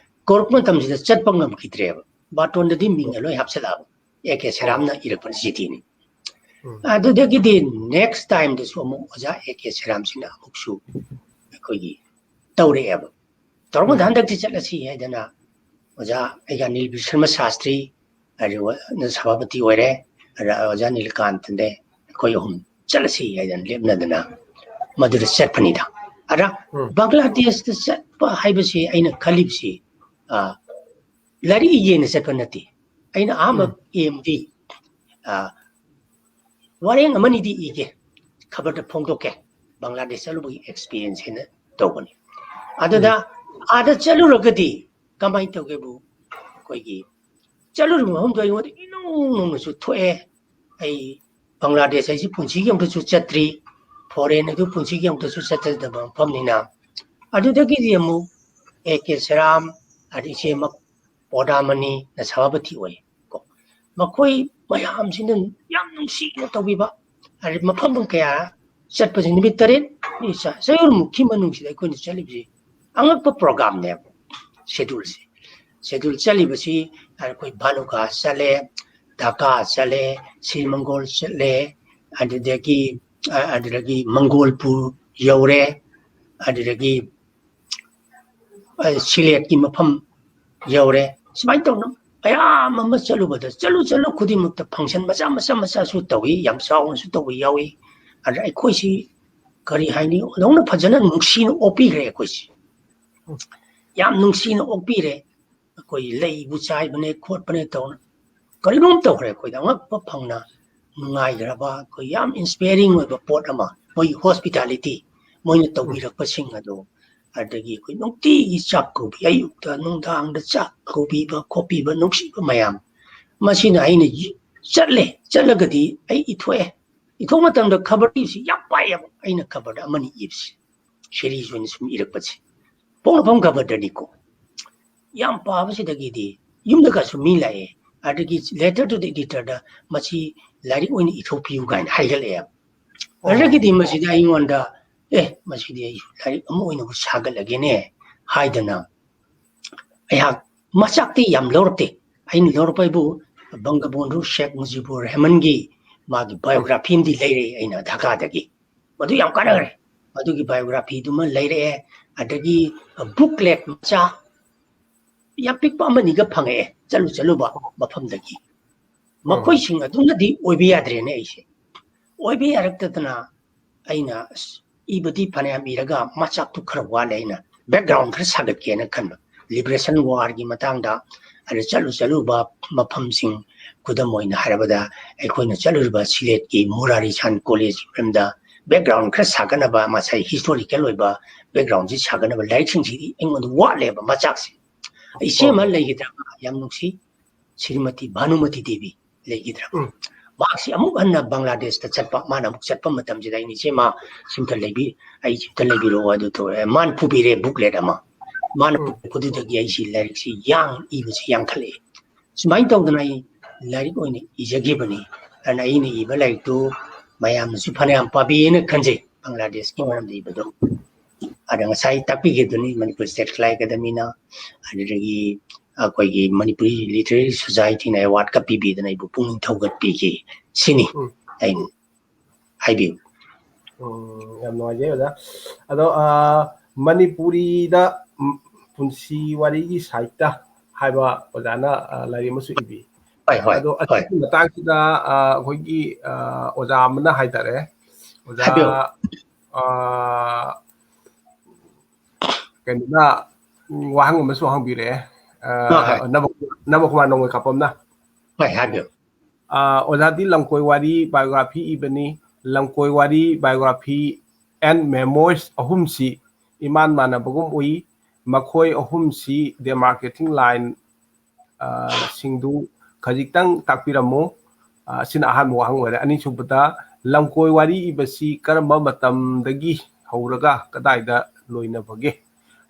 ꯀꯧꯔꯛꯄ ꯃꯇꯝꯁꯤꯗ ꯆꯠꯄ ꯉꯝꯈꯤꯗ꯭ꯔꯦꯕ꯫ ꯕꯥꯇꯣꯟꯗꯗꯤ ꯃꯤꯡꯒ ꯂꯣꯏ ꯍꯥꯞꯆꯜꯂꯛꯑꯕ꯫ A K ꯁꯦꯔꯥꯝꯅ ꯏꯔꯛꯄ ꯆꯤꯊꯤꯅꯤ꯫ ꯎꯝ꯫ ꯑꯗꯨꯗꯒꯤꯗꯤ next time ꯗꯁꯨ ꯑꯃꯨꯛ ꯑꯣꯖꯥ ꯑꯦ ꯀꯦ ꯁꯦꯔꯥꯝꯁꯤꯅ ꯑꯃꯨꯛꯁꯨ ꯑꯩꯈꯣꯏꯒꯤ ꯇꯧꯔꯛꯑꯦꯕ꯫ ꯇꯧꯔꯛꯄꯗ ꯎꯝ꯫ ꯍꯟꯗꯛꯇꯤ ꯆꯠꯂꯁꯤ ꯍꯥꯏꯗꯅ ꯑꯣꯖꯥ ꯑꯩꯒ ꯅꯤꯜꯕꯤ ꯁꯔꯃ ꯁꯥꯁꯇ꯭ꯔꯤ, ꯑꯗꯨꯒ ꯁꯚꯥꯄꯇꯤ ꯑꯣꯏꯔꯦ, ꯑꯗ ꯑꯣꯖꯥ ꯅꯤꯂꯀꯥꯟꯇꯅꯦ, ꯑꯩꯈꯣꯏ ꯑꯍꯨꯝ ꯆꯠꯂꯁꯤ ꯍꯥꯏꯗꯅ ꯂꯦꯞꯅꯗꯅ ꯃꯗꯨꯗ ꯆꯠꯄꯅꯤꯗ꯫ ꯑꯗ ꯎꯝ꯫ ꯕꯪꯒ꯭ꯂꯥꯗꯦꯁꯇ ꯆꯠꯄ ꯍꯥꯏꯕꯁꯤ ꯑꯩꯅ ꯈꯜꯂꯤꯕꯁꯤ, ꯑ, ꯂꯥꯏꯔꯤꯛ ꯏꯒꯦꯅ ꯆꯠꯄ ꯅꯠꯇꯦ꯫ ꯑꯩꯅ ꯑꯍꯥꯟꯕ ꯎꯝ꯫ aim ꯗꯤ ꯑ, ꯋꯥꯔꯦꯡ ꯑꯃꯅꯤꯗꯤ ꯏꯒꯦ, ꯈꯕꯔꯗ ꯐꯣꯡꯗꯣꯛꯀꯦ꯫ ꯕꯪꯒ꯭ꯂꯥꯗꯦꯁ ꯆꯠꯂꯨꯕꯒꯤ ꯑꯦꯛꯁꯄꯤꯔꯤꯌꯦꯟꯁ ꯍꯥꯏꯅ ꯇꯧꯕꯅꯤ꯫ ꯑꯗꯨꯗ ꯑꯥꯗ ꯆꯠꯂꯨꯔꯒꯗꯤ ꯀꯃꯥꯏꯅ ꯇꯧꯒꯦꯕꯨ, ꯑꯩꯈꯣꯏꯒꯤ ꯆꯠꯂꯨꯔꯤꯕ ꯃꯐꯝꯗꯣ ꯑꯩꯉꯣꯟꯗ ꯏꯅꯧ ꯅꯧꯅꯁꯨ ꯊꯣꯛꯑꯦ꯫ ꯑꯩ ꯕꯪꯒ꯭ꯂꯥꯗꯦꯁ ꯍꯥꯏꯁꯤ ꯄꯨꯟꯁꯤꯒꯤ ꯑꯃꯨꯛꯇꯁꯨ ꯆꯠꯇ꯭ꯔꯤ, ꯐꯣꯔꯦꯟ ꯑꯗꯨ ꯄꯨꯟꯁꯤꯒꯤ ꯑꯃꯨꯛꯇꯁꯨ ꯆꯠꯆꯗꯕ ꯃꯐꯝꯅꯤꯅ꯫ ꯑꯗꯨꯗꯒꯤꯗꯤ ꯑꯃꯨꯛ ꯑꯦ ꯀꯦ ꯁꯦꯔꯥꯝ, ꯑꯗꯩ ꯏꯆꯦ ꯃ-, ꯄꯣꯗꯥꯃꯅꯤꯅ ꯁꯚꯥꯄꯇꯤ ꯑꯣꯏ ꯀꯣ꯫ ꯃꯈꯣꯏ ꯃꯌꯥꯝꯁꯤꯅ ꯌꯥꯝ ꯅꯨꯡꯁꯤꯅ ꯇꯧꯕꯤꯕ, ꯑꯗꯩ ꯃꯐꯝ ꯀꯌꯥ ꯆꯠꯄꯁꯦ ꯅꯨꯃꯤꯠ ꯇꯔꯦꯠ ꯆ-, ꯆꯌꯣꯜꯃꯨꯛꯀꯤ ꯃꯅꯨꯡꯁꯤꯗ ꯑꯩꯈꯣꯏꯅ ꯆꯠꯂꯤꯕꯁꯤ ꯑꯉꯛꯄ ꯄ꯭ꯔꯣꯒ꯭ꯔꯥꯝꯅꯦꯕ꯫ ꯁꯦꯗꯨꯜꯁꯦ, ꯁꯦꯗꯨꯜ ꯆꯠꯂꯤꯕꯁꯤ ꯑꯩꯈꯣꯏ ꯚꯥꯂꯨꯀꯥ ꯆꯠꯂꯦ, ꯙꯥꯀꯥ ꯆꯠꯂꯦ, ꯁ꯭ꯔꯤ ꯃꯪꯒꯣꯜ ꯆꯠꯂꯦ, ꯑꯗꯨꯗꯒꯤ, ꯑ-, ꯑꯗꯨꯗꯒꯤ ꯃꯪꯒꯣꯜꯄꯨꯔ ꯌꯧꯔꯦ, ꯑꯗꯨꯗꯒꯤ, ꯑ, ꯁꯤꯂꯦꯠꯀꯤ ꯃꯐꯝ ꯌꯧꯔꯦ꯫ ꯁꯨꯃꯥꯏꯅ ꯇꯧꯅ ꯃꯌꯥꯝ ꯑꯃ ꯆꯠꯂꯨꯕꯗ, ꯆꯠꯂꯨ ꯆꯠꯂꯨ ꯈꯨꯗꯤꯡꯃꯛꯇ ꯐꯪꯁꯟ ꯃꯆꯥ ꯃꯆꯥ ꯃꯆꯥꯁꯨ ꯇꯧꯏ, ꯌꯥꯝ ꯆꯥꯎꯅꯁꯨ ꯇꯧꯕ ꯌꯥꯎꯏ꯫ ꯑꯗ ꯑꯩꯈꯣꯏꯁꯤ ꯀꯔꯤ ꯍꯥꯏꯅꯤ, ꯑꯗꯧꯅ ꯐꯖꯅ ꯅꯨꯡꯁꯤꯅ ꯑꯣꯛꯄꯤꯈ꯭ꯔꯦ ꯑꯩꯈꯣꯏꯁꯤ꯫ ꯌꯥꯝ ꯅꯨꯡꯁꯤꯅ ꯑꯣꯛꯄꯤꯔꯦ꯫ ꯑꯩꯈꯣꯏ ꯂꯩꯕꯨ ꯆꯥꯏꯕꯅꯦ ꯈꯣꯠꯄꯅꯦ ꯇꯧꯅ ꯀꯔꯤꯅꯣꯝ ꯇꯧꯈ꯭ꯔꯦ꯫ ꯑꯩꯈꯣꯏꯗ ꯑꯉꯛꯄ ꯐꯪꯅ ꯅꯨꯡꯉꯥꯏꯈ꯭ꯔꯕ, ꯑꯩꯈꯣꯏ ꯌꯥꯝ ꯏꯟꯁꯄꯤꯌꯔꯤꯡ ꯑꯣꯏꯕ ꯄꯣꯠ ꯑꯃ, ꯃꯣꯏꯒꯤ ꯍꯣꯁꯄꯤꯇꯥꯂꯤꯇꯤ, ꯃꯣꯏꯅ ꯇꯧꯕꯤꯔꯛꯄꯁꯤꯡ ꯑꯗꯣ, ꯑꯗꯒꯤ ꯑꯩꯈꯣꯏ ꯅꯨꯡꯇꯤꯒꯤ ꯆꯥꯛ ꯀꯧꯕꯤ, ꯑꯌꯨꯛꯇ ꯅꯨꯡꯗꯥꯡꯗ ꯆꯥꯛ ꯀꯧꯕꯤꯕ ꯈꯣꯠꯄꯤꯕ, ꯅꯨꯡꯁꯤꯕ ꯃꯌꯥꯝ, ꯃꯁꯤꯅ ꯑꯩꯅ ꯌ-, ꯆꯠꯂꯦ, ꯆꯠꯂꯒꯗꯤ ꯑꯩ ꯏꯊꯣꯛꯑꯦ꯫ ꯏꯊꯣꯛ ꯃꯇꯝꯗ ꯈꯕꯔ ꯏꯕꯁꯤ ꯌꯥꯝ ꯄꯥꯏꯌꯦꯕ, ꯑꯩꯅ ꯈꯕꯔꯗ ꯑꯃꯅꯤ ꯏꯕꯁꯤ, ꯁꯦꯔꯤꯁ ꯑꯣꯏꯅ ꯁꯨꯝ ꯏꯔꯛꯄꯁꯦ꯫ ꯄꯣꯛꯅꯐꯝ ꯈꯕꯔꯗꯅꯤꯀꯣ꯫ ꯌꯥꯝ ꯄꯥꯕꯁꯤꯗꯒꯤꯗꯤ ꯌꯨꯝꯗꯒꯁꯨ ꯃꯤ ꯂꯥꯛꯑꯦ, ꯑꯗꯒꯤ letter to the editor ꯗ ꯃꯁꯤ ꯂꯥꯏꯔꯤꯛ ꯑꯣꯏꯅ ꯏꯊꯣꯛꯄꯤꯌꯨ ꯀꯥꯏꯅ ꯍꯥꯏꯒꯠꯂꯛꯑꯦꯕ꯫ ꯑꯗꯒꯤꯗꯤ ꯃꯁꯤꯗ ꯑꯩꯉꯣꯟꯗ, "ꯑꯦ, ꯃꯁꯤꯗꯤ ꯑꯩ ꯂꯥꯏꯔꯤꯛ ꯑꯃ ꯑꯣꯏꯅꯕꯨ ꯁꯥꯒꯠꯂꯒꯦꯅꯦ" ꯍꯥꯏꯗꯅ ꯑꯩꯍꯥꯛ ꯃꯆꯥꯛꯇꯤ ꯌꯥꯝ ꯂꯧꯔꯛꯇꯦ꯫ ꯑꯩꯅ ꯂꯧꯔꯛꯄ ꯍꯥꯏꯕꯨ ꯕꯪꯒꯕꯣꯟꯙꯨ ꯁꯦꯈ ꯃꯨꯖꯤꯕꯨꯔ ꯔꯍꯃꯟꯒꯤ ꯃꯥꯒꯤ biography ꯑꯃꯗꯤ ꯂꯩꯔꯛꯑꯦ ꯑꯩꯅ ꯙꯥꯀꯥꯗꯒꯤ꯫ ꯃꯗꯨ ꯌꯥꯝ ꯀꯥꯟꯅꯈ꯭ꯔꯦ꯫ ꯃꯗꯨꯒꯤ biography ꯗꯨꯃ ꯂꯩꯔꯛꯑꯦ, ꯑꯗꯒꯤ booklet ꯃꯆꯥ ꯌꯥꯝ ꯄꯤꯛꯄ ꯑꯃꯅꯤꯒ ꯐꯪꯉꯛꯑꯦ ꯆꯠꯂꯨ ꯆꯠꯂꯨꯕ ꯃꯐꯝꯗꯒꯤ꯫ ꯃꯈꯣꯏꯁꯤꯡ ꯑꯗꯨꯅꯗꯤ ꯑꯣꯏꯕ ꯌꯥꯗ꯭ꯔꯦꯅꯦ ꯑꯩꯁꯦ꯫ ꯑꯣꯏꯕ ꯌꯥꯔꯛꯇꯗꯅ ꯑꯩꯅ, ꯑꯁ, ꯏꯕꯗꯤ ꯐꯅꯌꯥꯝ ꯏꯔꯒ ꯃꯆꯥꯛꯇꯨ ꯈꯔ ꯋꯥꯠꯂꯦ, ꯑꯩꯅ background ꯈꯔ ꯁꯥꯒꯠꯀꯦꯅ ꯈꯟꯕ꯫ Liberation War ꯒꯤ ꯃꯇꯥꯡꯗ, ꯑꯗ ꯆꯠꯂꯨ ꯆꯠꯂꯨꯕ ꯃꯐꯝꯁꯤꯡ, ꯈꯨꯗꯝ ꯑꯣꯏꯅ ꯍꯥꯏꯔꯕꯗ, ꯑꯩꯈꯣꯏꯅ ꯆꯠꯂꯨꯔꯤꯕ ꯁꯤꯂꯦꯠꯀꯤ ꯃꯨꯔꯥꯔꯤ ꯁꯥꯟ ꯀꯣꯂꯦꯖꯀꯤ ꯃꯔꯝꯗ background ꯈꯔ ꯁꯥꯒꯠꯅꯕ, ꯃꯁꯥꯏ historical ꯑꯣꯏꯕ backgroundꯁꯤ ꯁꯥꯒꯠꯅꯕ ꯂꯥꯏꯔꯤꯛꯁꯤꯡꯁꯤꯗꯤ ꯑꯩꯉꯣꯟꯗ ꯋꯥꯠꯂꯦꯕ, ꯃꯆꯥꯛꯁꯦ꯫ ꯏꯆꯦ ꯑꯃ ꯂꯩꯈꯤꯗ꯭ꯔꯕ, ꯌꯥꯝ ꯅꯨꯡꯁꯤ, ꯁ꯭ꯔꯤꯃꯇꯤ ꯚꯥꯅꯨꯃꯇꯤ ꯗꯦꯕꯤ ꯂꯩꯈꯤꯗ꯭ꯔꯕ꯫ ꯎꯝ꯫ ꯃꯍꯥꯛꯁꯤ ꯑꯃꯨꯛ ꯍꯟꯅ ꯕꯪꯒ꯭ꯂꯥꯗꯦꯁꯇ ꯆꯠꯄ, ꯃꯥꯅ ꯑꯃꯨꯛ ꯆꯠꯄ ꯃꯇꯝꯁꯤꯗ ꯑꯩꯅ, "ꯏꯆꯦ, ꯃꯥ ꯁꯤꯝꯇ ꯂꯩꯕꯤ-, ꯑꯩ ꯁꯤꯝꯇ ꯂꯩꯕꯤꯔꯛꯑꯣ", ꯑꯗꯨ ꯇꯧꯔꯦ꯫ ꯃꯥꯅ ꯄꯨꯕꯤꯔꯦ booklet ꯑꯃ꯫ ꯃꯥꯅ ꯎꯝ꯫ ꯄꯨꯔꯛꯄꯗꯨꯗꯒꯤ ꯑꯩꯁꯤ ꯂꯥꯏꯔꯤꯛꯁꯤ ꯌꯥꯡ-, ꯏꯕꯁꯤ ꯌꯥꯡꯈꯠꯂꯛꯑꯦ꯫ ꯁꯨꯃꯥꯏꯅ ꯇꯧꯗꯅ ꯑꯩ ꯂꯥꯏꯔꯤꯛ ꯑꯣꯏꯅ ꯏꯖꯈꯤꯕꯅꯤ꯫ ꯑꯗꯨꯅ ꯑꯩꯅ ꯏꯕ ꯂꯥꯏꯔꯤꯛꯇꯨ ꯃꯌꯥꯝꯅꯁꯨ ꯐꯅꯌꯥꯝ ꯄꯥꯕꯤꯌꯦꯅ ꯈꯟꯖꯩ, ꯕꯪꯒ꯭ꯂꯥꯗꯦꯁꯀꯤ ꯃꯔꯝꯗ ꯏꯕꯗꯣ꯫ ꯑꯗ ꯉꯁꯥꯏ ꯇꯥꯛꯄꯤꯈꯤꯗꯨꯅꯤ, ꯃꯅꯤꯄꯨꯔ State Khilai Academyꯅ, ꯑꯗꯨꯗꯒꯤ ꯑꯩꯈꯣꯏꯒꯤ ꯃꯅꯤꯄꯨꯔꯤ Literary Societyꯅ awardꯀ ꯄꯤꯕꯤꯗꯅ ꯑꯩꯕꯨ ꯄꯨꯛꯅꯤꯡ ꯊꯧꯒꯠꯄꯤꯈꯤ꯫ ꯁꯤꯅꯤ ꯎꯝ꯫ ꯑꯩꯅ ꯍꯥꯏꯕꯤꯌꯨ꯫ ꯎꯝ, ꯌꯥꯝ ꯅꯨꯡꯉꯥꯏꯖꯩ ꯑꯣꯖꯥ꯫ ꯑꯗꯣ, ꯑ, ꯃꯅꯤꯄꯨꯔꯤꯗ, ꯎꯝ, ꯄꯨꯟꯁꯤ ꯋꯥꯔꯤꯒꯤ ꯁꯥꯍꯤꯇ꯭ꯌ ꯍꯥꯏꯕ ꯑꯣꯖꯥꯅ, ꯑ, ꯂꯥꯏꯔꯤꯛ ꯑꯃꯁꯨ ꯏꯕꯤ꯫ ꯍꯣꯏ, ꯍꯣꯏ, ꯑꯗꯣ ꯍꯣꯏ꯫ ꯑꯁꯤꯒꯤ ꯃꯇꯥꯡꯁꯤꯗ, ꯑ, ꯑꯩꯈꯣꯏꯒꯤ, ꯑ, ꯑꯣꯖꯥ ꯑꯃꯅ ꯍꯥꯏꯇꯥꯔꯦ, ꯑꯣꯖꯥ, ꯍꯥꯏꯕꯤꯌꯨ꯫ ꯑ, ꯀꯩꯅꯣꯅ ꯋꯥꯍꯪ ꯑꯃꯁꯨ ꯍꯪꯕꯤꯔꯛꯑꯦ, ꯑ, ꯑ, ꯍꯣꯏ꯫ ꯅꯕ-, ꯅꯕꯀꯨꯃꯥꯔ ꯅꯣꯡꯃꯩꯀꯥꯄꯝꯅ꯫ ꯍꯣꯏ, ꯍꯥꯏꯕꯤꯌꯨ꯫ ꯑ, ꯑꯣꯖꯥꯗꯤ ꯂꯝꯀꯣꯏ ꯋꯥꯔꯤ biography ꯏꯕꯅꯤ꯫ ꯂꯝꯀꯣꯏ ꯋꯥꯔꯤ, biography and memoirs ꯑꯍꯨꯝꯁꯤ ꯏꯃꯥꯟ ꯃꯥꯟꯅꯕꯒꯨꯝ ꯎꯏ꯫ ꯃꯈꯣꯏ ꯑꯍꯨꯝꯁꯤ demarcating line, ꯑ, ꯁꯤꯡꯗꯨ ꯈꯖꯤꯛꯇꯪ ꯇꯥꯛꯄꯤꯔꯝꯃꯨ꯫ ꯑ, ꯑꯁꯤꯅ ꯑꯍꯥꯟꯕ ꯋꯥꯍꯪ ꯑꯣꯏꯔꯦ꯫ ꯑꯅꯤꯁꯨꯕꯗ, ꯂꯝꯀꯣꯏ ꯋꯥꯔꯤ ꯏꯕꯁꯤ ꯀꯔꯝꯕ ꯃꯇꯝꯗꯒꯤ ꯍꯧꯔꯒ ꯀꯗꯥꯏꯗ ꯂꯣꯏꯅꯕꯒꯦ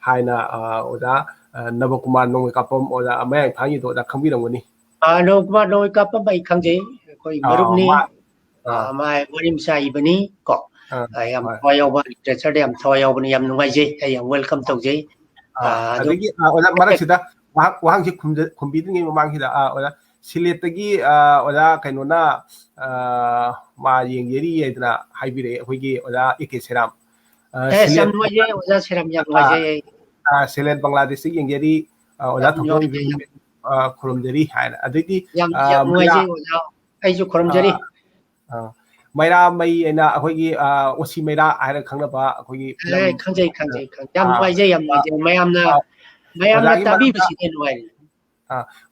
ꯍꯥꯏꯅ, ꯑ, ꯑꯣꯖꯥ, ꯑ, ꯅꯕꯀꯨꯃꯥꯔ ꯅꯣꯡꯃꯩꯀꯥꯄꯝ, ꯑꯣꯖꯥ ꯃꯌꯥꯡ ꯏꯝꯐꯥꯜꯒꯤꯗꯣ ꯑꯣꯖꯥ ꯈꯪꯕꯤꯔꯝꯒꯅꯤ꯫ ꯑ, ꯅꯕꯀꯨꯃꯥꯔ ꯅꯣꯡꯃꯩꯀꯥꯄꯝ ꯑꯩ ꯈꯪꯖꯩ, ꯑꯩꯈꯣꯏ ꯑ, ꯃꯔꯨꯞꯅꯤ꯫ ꯃꯥ-, ꯑ, ꯑ, ꯃꯥ ꯋꯥꯔꯤ ꯃꯆꯥ ꯏꯕꯅꯤ ꯀꯣ꯫ ꯑ, ꯑ, ꯌꯥꯝ ꯍꯣꯏ꯫ ꯊꯋꯥꯏ ꯌꯥꯎꯕ, literatureꯗ ꯌꯥꯝ ꯊꯋꯥꯏ ꯌꯥꯎꯕꯅꯤ, ꯌꯥꯝ ꯅꯨꯡꯉꯥꯏꯖꯩ, ꯑꯩ ꯌꯥꯝ welcome ꯇꯧꯖꯩ꯫ ꯑ, ꯑ, ꯑꯗꯨ ꯑꯗꯒꯤ, ꯑ, ꯑꯣꯖꯥ, ꯃꯔꯛꯁꯤꯗ ꯋꯥꯍꯪ, ꯋꯥꯍꯪꯁꯤ ꯈꯨꯝꯖ-, ꯈꯨꯝꯕꯤꯗ꯭ꯔꯤꯉꯩ ꯃꯃꯥꯡꯁꯤꯗ, ꯑ, ꯑꯣꯖꯥ, ꯁꯤꯂꯦꯠꯇꯒꯤ, ꯑ, ꯑꯣꯖꯥ ꯀꯩꯅꯣꯅ, ꯑ, ꯃꯥ ꯌꯦꯡꯖꯔꯤ ꯍꯥꯏꯗꯅ ꯍꯥꯏꯕꯤꯔꯛꯑꯦ, ꯑꯩꯈꯣꯏꯒꯤ ꯑꯣꯖꯥ A K ꯁꯦꯔꯥꯝ꯫ ꯑ, ꯑꯦꯁ, ꯌꯥꯝ ꯁꯤꯂꯦꯠ, ꯅꯨꯡꯉꯥꯏꯖꯩ ꯑꯣꯖꯥ ꯁꯦꯔꯥꯝ, ꯌꯥꯝ ꯑ, ꯅꯨꯡꯉꯥꯏꯖꯩ ꯑꯩ꯫ ꯑ, ꯁꯤꯂꯦꯠ ꯕꯪꯒ꯭ꯂꯥꯗꯦꯁꯇꯒꯤ ꯌꯦꯡꯖꯔꯤ, ꯑ, ꯑꯣꯖꯥ ꯌꯥꯝ ꯊꯧꯗꯣꯛ ꯅꯨꯡꯉꯥꯏꯖꯩ, ꯌꯥꯝ, ꯑ, ꯈꯨꯔꯨꯝꯖꯔꯤ ꯍꯥꯏꯅ꯫ ꯑꯗꯩꯗꯤ, ꯌꯥꯝ, ꯑ, ꯌꯥꯝ ꯃꯩꯔꯥ-, ꯅꯨꯡꯉꯥꯏꯖꯩ ꯑꯣꯖꯥ, ꯑꯩꯁꯨ ꯈꯨꯔꯨꯝꯖꯔꯤ꯫ ꯑ, ꯑ, ꯃꯩꯔꯥꯃꯩ ꯍꯥꯏꯅ ꯑꯩꯈꯣꯏꯒꯤ, ꯑ, ꯑꯣꯁꯤ ꯃꯩꯔꯥ ꯍꯥꯏꯔꯒ ꯈꯪꯅꯕ ꯑꯩꯈꯣꯏꯒꯤ ꯑꯦ, film, ꯈꯪꯖꯩ, ꯈꯪꯖꯩ, ꯈꯪꯖꯩ꯫ ꯌꯥꯝ ꯑ, ꯅꯨꯡꯉꯥꯏꯖꯩ, ꯌꯥꯝ ꯑ, ꯅꯨꯡꯉꯥꯏꯖꯩ꯫ ꯃꯌꯥꯝꯅ, ꯑ, ꯃꯌꯥꯝꯅ ꯑꯣꯖꯥꯒꯤ ꯃꯔꯝꯗ ꯇꯥꯕꯤꯕꯁꯤꯗ ꯅꯨꯡꯉꯥꯏꯔꯤ꯫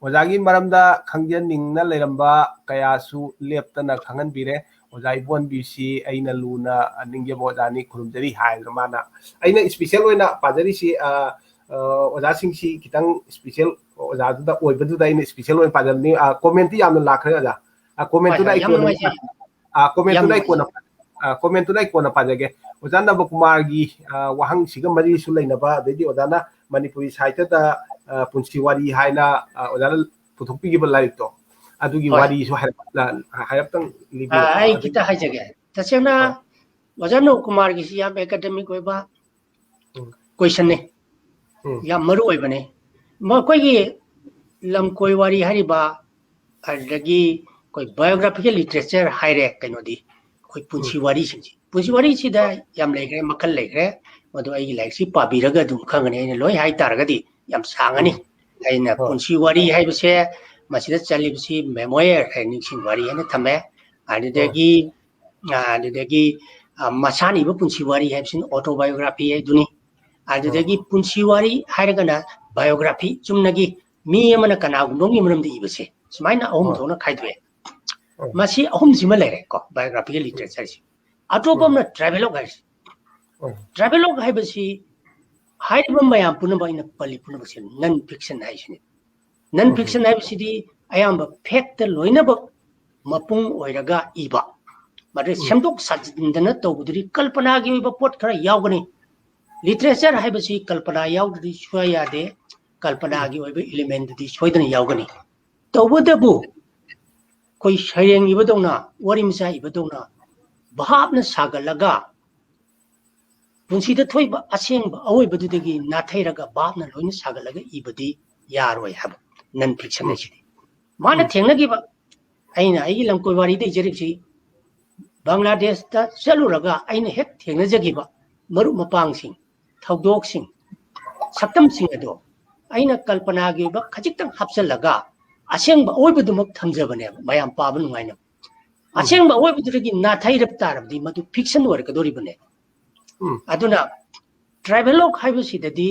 ꯑꯣꯖꯥꯒꯤ ꯃꯔꯝꯗ ꯈꯪꯖꯅꯤꯡꯅ ꯂꯩꯔꯝꯕ ꯀꯌꯥꯁꯨ ꯂꯦꯞꯇꯅ ꯈꯪꯍꯟꯕꯤꯔꯦ꯫ ꯑꯣꯖꯥ ꯏꯕꯣꯟꯕꯤꯁꯤ ꯑꯩꯅ ꯂꯨꯅ ꯅꯤꯡꯖꯕ ꯑꯣꯖꯥꯅꯤ, ꯈꯨꯔꯨꯝꯖꯔꯤ ꯍꯥꯏꯗꯅ ꯃꯥꯅ, ꯑꯩꯅ ꯏꯁꯄꯤꯁꯦꯜ ꯑꯣꯏꯅ ꯄꯥꯖꯔꯤꯁꯤ, ꯑ, ꯑ, ꯑꯣꯖꯥꯁꯤꯡꯁꯤ ꯈꯤꯇꯪ ꯏꯁꯄꯤꯁꯦꯜ ꯑꯣꯖꯥꯗꯨꯗ ꯑꯣꯏꯕꯗꯨꯗ ꯑꯩꯅ ꯏꯁꯄꯤꯁꯦꯜ ꯑꯣꯏꯅ ꯄꯥꯖꯕꯅꯤ꯫ ꯑ, ꯀꯣꯃꯦꯟꯇꯤ ꯌꯥꯝꯅ ꯂꯥꯛꯈ꯭ꯔꯦ ꯑꯣꯖꯥ꯫ ꯑ, ꯀꯣꯃꯦꯟꯇꯨꯅ ꯍꯣꯏ, ꯍꯣꯏ, ꯑꯩ ꯌꯥꯝ ꯀꯣꯟꯅ, ꯅꯨꯡꯉꯥꯏꯖꯩ꯫ ꯑ, ꯌꯥꯝ ꯀꯣꯃꯦꯟꯇꯨꯅ ꯑꯩ ꯀꯣꯟꯅ, ꯅꯨꯡꯉꯥꯏꯖꯩ꯫ ꯑ, ꯀꯣꯃꯦꯟꯇꯨꯅ ꯑꯩ ꯀꯣꯟꯅ ꯄꯥꯖꯒꯦ꯫ ꯑꯣꯖꯥ ꯅꯕꯀꯨꯃꯥꯔꯒꯤ, ꯑ, ꯋꯥꯍꯪꯁꯤꯒ ꯃꯔꯤꯁꯨ ꯂꯩꯅꯕ, ꯑꯗꯩꯗꯤ ꯑꯣꯖꯥꯅ ꯃꯅꯤꯄꯨꯔꯤ ꯁꯥꯍꯤꯇ꯭ꯌꯗ, ꯑ, ꯄꯨꯟꯁꯤ ꯋꯥꯔꯤ ꯍꯥꯏꯅ, ꯑ, ꯑꯣꯖꯥꯅ ꯄꯨꯊꯣꯛꯄꯤꯈꯤꯕ ꯂꯥꯏꯔꯤꯛꯇꯣ, ꯑꯗꯨꯒꯤ ꯍꯣꯏ꯫ ꯋꯥꯔꯤꯁꯨ ꯍꯥꯏꯔꯞ-, ꯑ, ꯍꯥꯏꯔꯞꯇꯪ ꯑ, ꯂꯤꯕꯤꯔꯛꯑꯣ꯫ ꯑꯩ ꯑꯗꯨ-, ꯈꯤꯇ ꯍꯥꯏꯖꯒꯦ꯫ ꯇꯁꯦꯡꯅ ꯍꯣꯏ꯫ ꯑꯣꯖꯥ ꯅꯕꯀꯨꯃꯥꯔꯒꯤꯁꯤ ꯌꯥꯝ ꯑꯦꯀꯥꯗꯃꯤꯛ ꯑꯣꯏꯕ ꯎꯝ꯫ ꯀꯣꯏꯁꯟꯅꯤ꯫ ꯎꯝ꯫ ꯌꯥꯝ ꯃꯔꯨ ꯑꯣꯏꯕꯅꯤ꯫ ꯃꯈꯣꯏꯒꯤ ꯂꯝꯀꯣꯏ ꯋꯥꯔꯤ ꯍꯥꯏꯔꯤꯕ, ꯑꯗꯨꯗꯒꯤ ꯑꯩꯈꯣꯏ biographical literature ꯍꯥꯏꯔꯦ, ꯀꯩꯅꯣꯗꯤ, ꯑꯩꯈꯣꯏ ꯄꯨꯟꯁꯤ ꯎꯝ꯫ ꯋꯥꯔꯤꯁꯤꯡꯁꯤ꯫ ꯄꯨꯟꯁꯤ ꯋꯥꯔꯤꯁꯤꯗ ꯍꯣꯏ꯫ ꯌꯥꯝ ꯂꯩꯈ꯭ꯔꯦ, ꯃꯈꯜ ꯂꯩꯈ꯭ꯔꯦ꯫ ꯃꯗꯨ ꯑꯩꯒꯤ ꯂꯥꯏꯔꯤꯛꯁꯤ ꯄꯥꯕꯤꯔꯒ ꯑꯗꯨꯝ ꯈꯪꯒꯅꯤ꯫ ꯑꯩꯅ ꯂꯣꯏ ꯍꯥꯏ ꯇꯥꯔꯒꯗꯤ ꯌꯥꯝ ꯁꯥꯡꯉꯅꯤ꯫ ꯎꯝ꯫ ꯑꯩꯅ ꯍꯣꯏ꯫ ꯄꯨꯟꯁꯤ ꯋꯥꯔꯤ ꯍꯥꯏꯕꯁꯦ ꯃꯁꯤꯗ ꯆꯜꯂꯤꯕꯁꯤ memoir ꯍꯥꯏ, ꯅꯤꯡꯁꯤꯡ ꯋꯥꯔꯤ ꯍꯥꯏꯅ ꯊꯝꯃꯦ꯫ ꯍꯣꯏ꯫ ꯑꯗꯨꯗꯒꯤ, ꯑ, ꯑꯗꯨꯗꯒꯤ, ꯑ, ꯃꯁꯥꯅ ꯏꯕ ꯄꯨꯟꯁꯤ ꯋꯥꯔꯤ ꯍꯥꯏꯕꯁꯤꯅ autobiography ꯍꯥꯏꯗꯨꯅꯤ꯫ ꯑꯗꯨꯗꯒꯤ ꯎꯝ꯫ ꯄꯨꯟꯁꯤ ꯋꯥꯔꯤ ꯍꯥꯏꯔꯒꯅ biography, ꯆꯨꯝꯅꯒꯤ ꯃꯤ ꯑꯃꯅ ꯀꯅꯥꯒꯨꯝꯕ ꯑꯃꯒꯤ ꯃꯔꯝꯗ ꯏꯕꯁꯦ, ꯁꯨꯃꯥꯏꯅ ꯑꯍꯨꯝ ꯍꯣꯏ꯫ ꯊꯣꯛꯅ ꯈꯥꯏꯗꯣꯛꯑꯦ꯫ ꯎꯝ꯫ ꯃꯁꯤ ꯑꯍꯨꯝꯁꯤꯃ ꯂꯩꯔꯦꯀꯣ, biographical literature ꯁꯦ꯫ ꯑꯇꯣꯞꯄ ꯎꯝ꯫ ꯑꯃꯅ travelogue ꯍꯥꯏꯁꯦ꯫ ꯎꯝ꯫ Travelogue ꯍꯥꯏꯕꯁꯤ ꯍꯥꯏꯔꯤꯕ ꯃꯌꯥꯝ ꯄꯨꯝꯅꯃꯛ, ꯑꯩꯅ ꯄꯜꯂꯤ ꯄꯨꯝꯅꯃꯛꯁꯦ non fiction ꯍꯥꯏꯁꯤꯅꯤ꯫ Non ꯎꯝ꯫ Fiction ꯍꯥꯏꯕꯁꯤꯗꯤ ꯑꯌꯥꯝꯕ fact ꯇ ꯂꯣꯏꯅꯃꯛ ꯃꯄꯨꯡ ꯑꯣꯏꯔꯒ ꯏꯕ, ꯃꯗꯨ ꯎꯝ꯫ ꯁꯦꯝꯗꯣꯛ ꯁꯥꯖꯤꯟꯗꯅ ꯇꯧꯕꯗꯨꯗꯤ ꯀꯜꯄꯅꯥꯒꯤ ꯑꯣꯏꯕ ꯄꯣꯠ ꯈꯔ ꯌꯥꯎꯒꯅꯤ꯫ Literature ꯍꯥꯏꯕꯁꯤ ꯀꯜꯄꯅꯥ ꯌꯥꯎꯗ꯭ꯔꯗꯤ ꯁꯨꯡꯌꯥ ꯌꯥꯗꯦ꯫ ꯀꯜꯄꯅꯥꯒꯤ ꯎꯝ꯫ ꯑꯣꯏꯕ element ꯗꯨꯗꯤ ꯁꯣꯏꯗꯅ ꯌꯥꯎꯒꯅꯤ꯫ ꯇꯧꯕꯇꯕꯨ ꯑꯩꯈꯣꯏ ꯁꯩꯔꯦꯡ ꯏꯕꯗꯧꯅ, ꯋꯥꯔꯤ ꯃꯆꯥ ꯏꯕꯗꯧꯅ ꯚꯥꯞꯅ ꯁꯥꯒꯠꯂꯒ ꯄꯨꯟꯁꯤꯗ ꯊꯣꯛꯏꯕ ꯑꯁꯦꯡꯕ ꯑꯑꯣꯏꯕꯗꯨꯗꯒꯤ ꯅꯥꯊꯩꯔꯒ ꯚꯥꯞꯅ ꯂꯣꯏꯅ ꯁꯥꯒꯠꯂꯒ ꯏꯕꯗꯤ ꯌꯥꯔꯣꯏ ꯍꯥꯏꯕ non fiction ꯎꯝ꯫ ꯍꯥꯏꯁꯤꯗꯤ꯫ ꯃꯥꯅ ꯎꯝ꯫ ꯊꯦꯡꯅꯈꯤꯕ, ꯑꯩꯅ ꯑꯩꯒꯤ ꯂꯝꯀꯣꯏ ꯋꯥꯔꯤꯗ ꯏꯖꯔꯤꯕꯁꯤ ꯕꯪꯒ꯭ꯂꯥꯗꯦꯁꯇ ꯆꯠꯂꯨꯔꯒ ꯑꯩꯅ ꯍꯦꯛ ꯊꯦꯡꯅꯖꯈꯤꯕ ꯃꯔꯨꯞ ꯃꯄꯥꯡꯁꯤꯡ, ꯊꯧꯗꯣꯛꯁꯤꯡ, ꯁꯛꯇꯝꯁꯤꯡ ꯑꯗꯣ ꯑꯩꯅ ꯀꯜꯄꯅꯥꯒꯤ ꯑꯣꯏꯕ ꯈꯖꯤꯛꯇꯪ ꯍꯥꯞꯆꯤꯜꯂꯒ ꯑꯁꯦꯡꯕ ꯑꯑꯣꯏꯕꯗꯨꯃꯛ ꯊꯝꯖꯕꯅꯦꯕ, ꯃꯌꯥꯝ ꯄꯥꯕ ꯅꯨꯡꯉꯥꯏꯅꯕ꯫ ꯎꯝ꯫ ꯑꯁꯦꯡꯕ ꯑꯑꯣꯏꯕꯗꯨꯗꯒꯤ ꯅꯥꯊꯩꯔꯛ ꯇꯥꯔꯕꯗꯤ ꯃꯗꯨ fiction ꯑꯣꯏꯔꯛꯀꯗꯧꯔꯤꯕꯅꯦ꯫ ꯎꯝ꯫ ꯑꯗꯨꯅ travelogue ꯍꯥꯏꯕꯁꯤꯗꯗꯤ,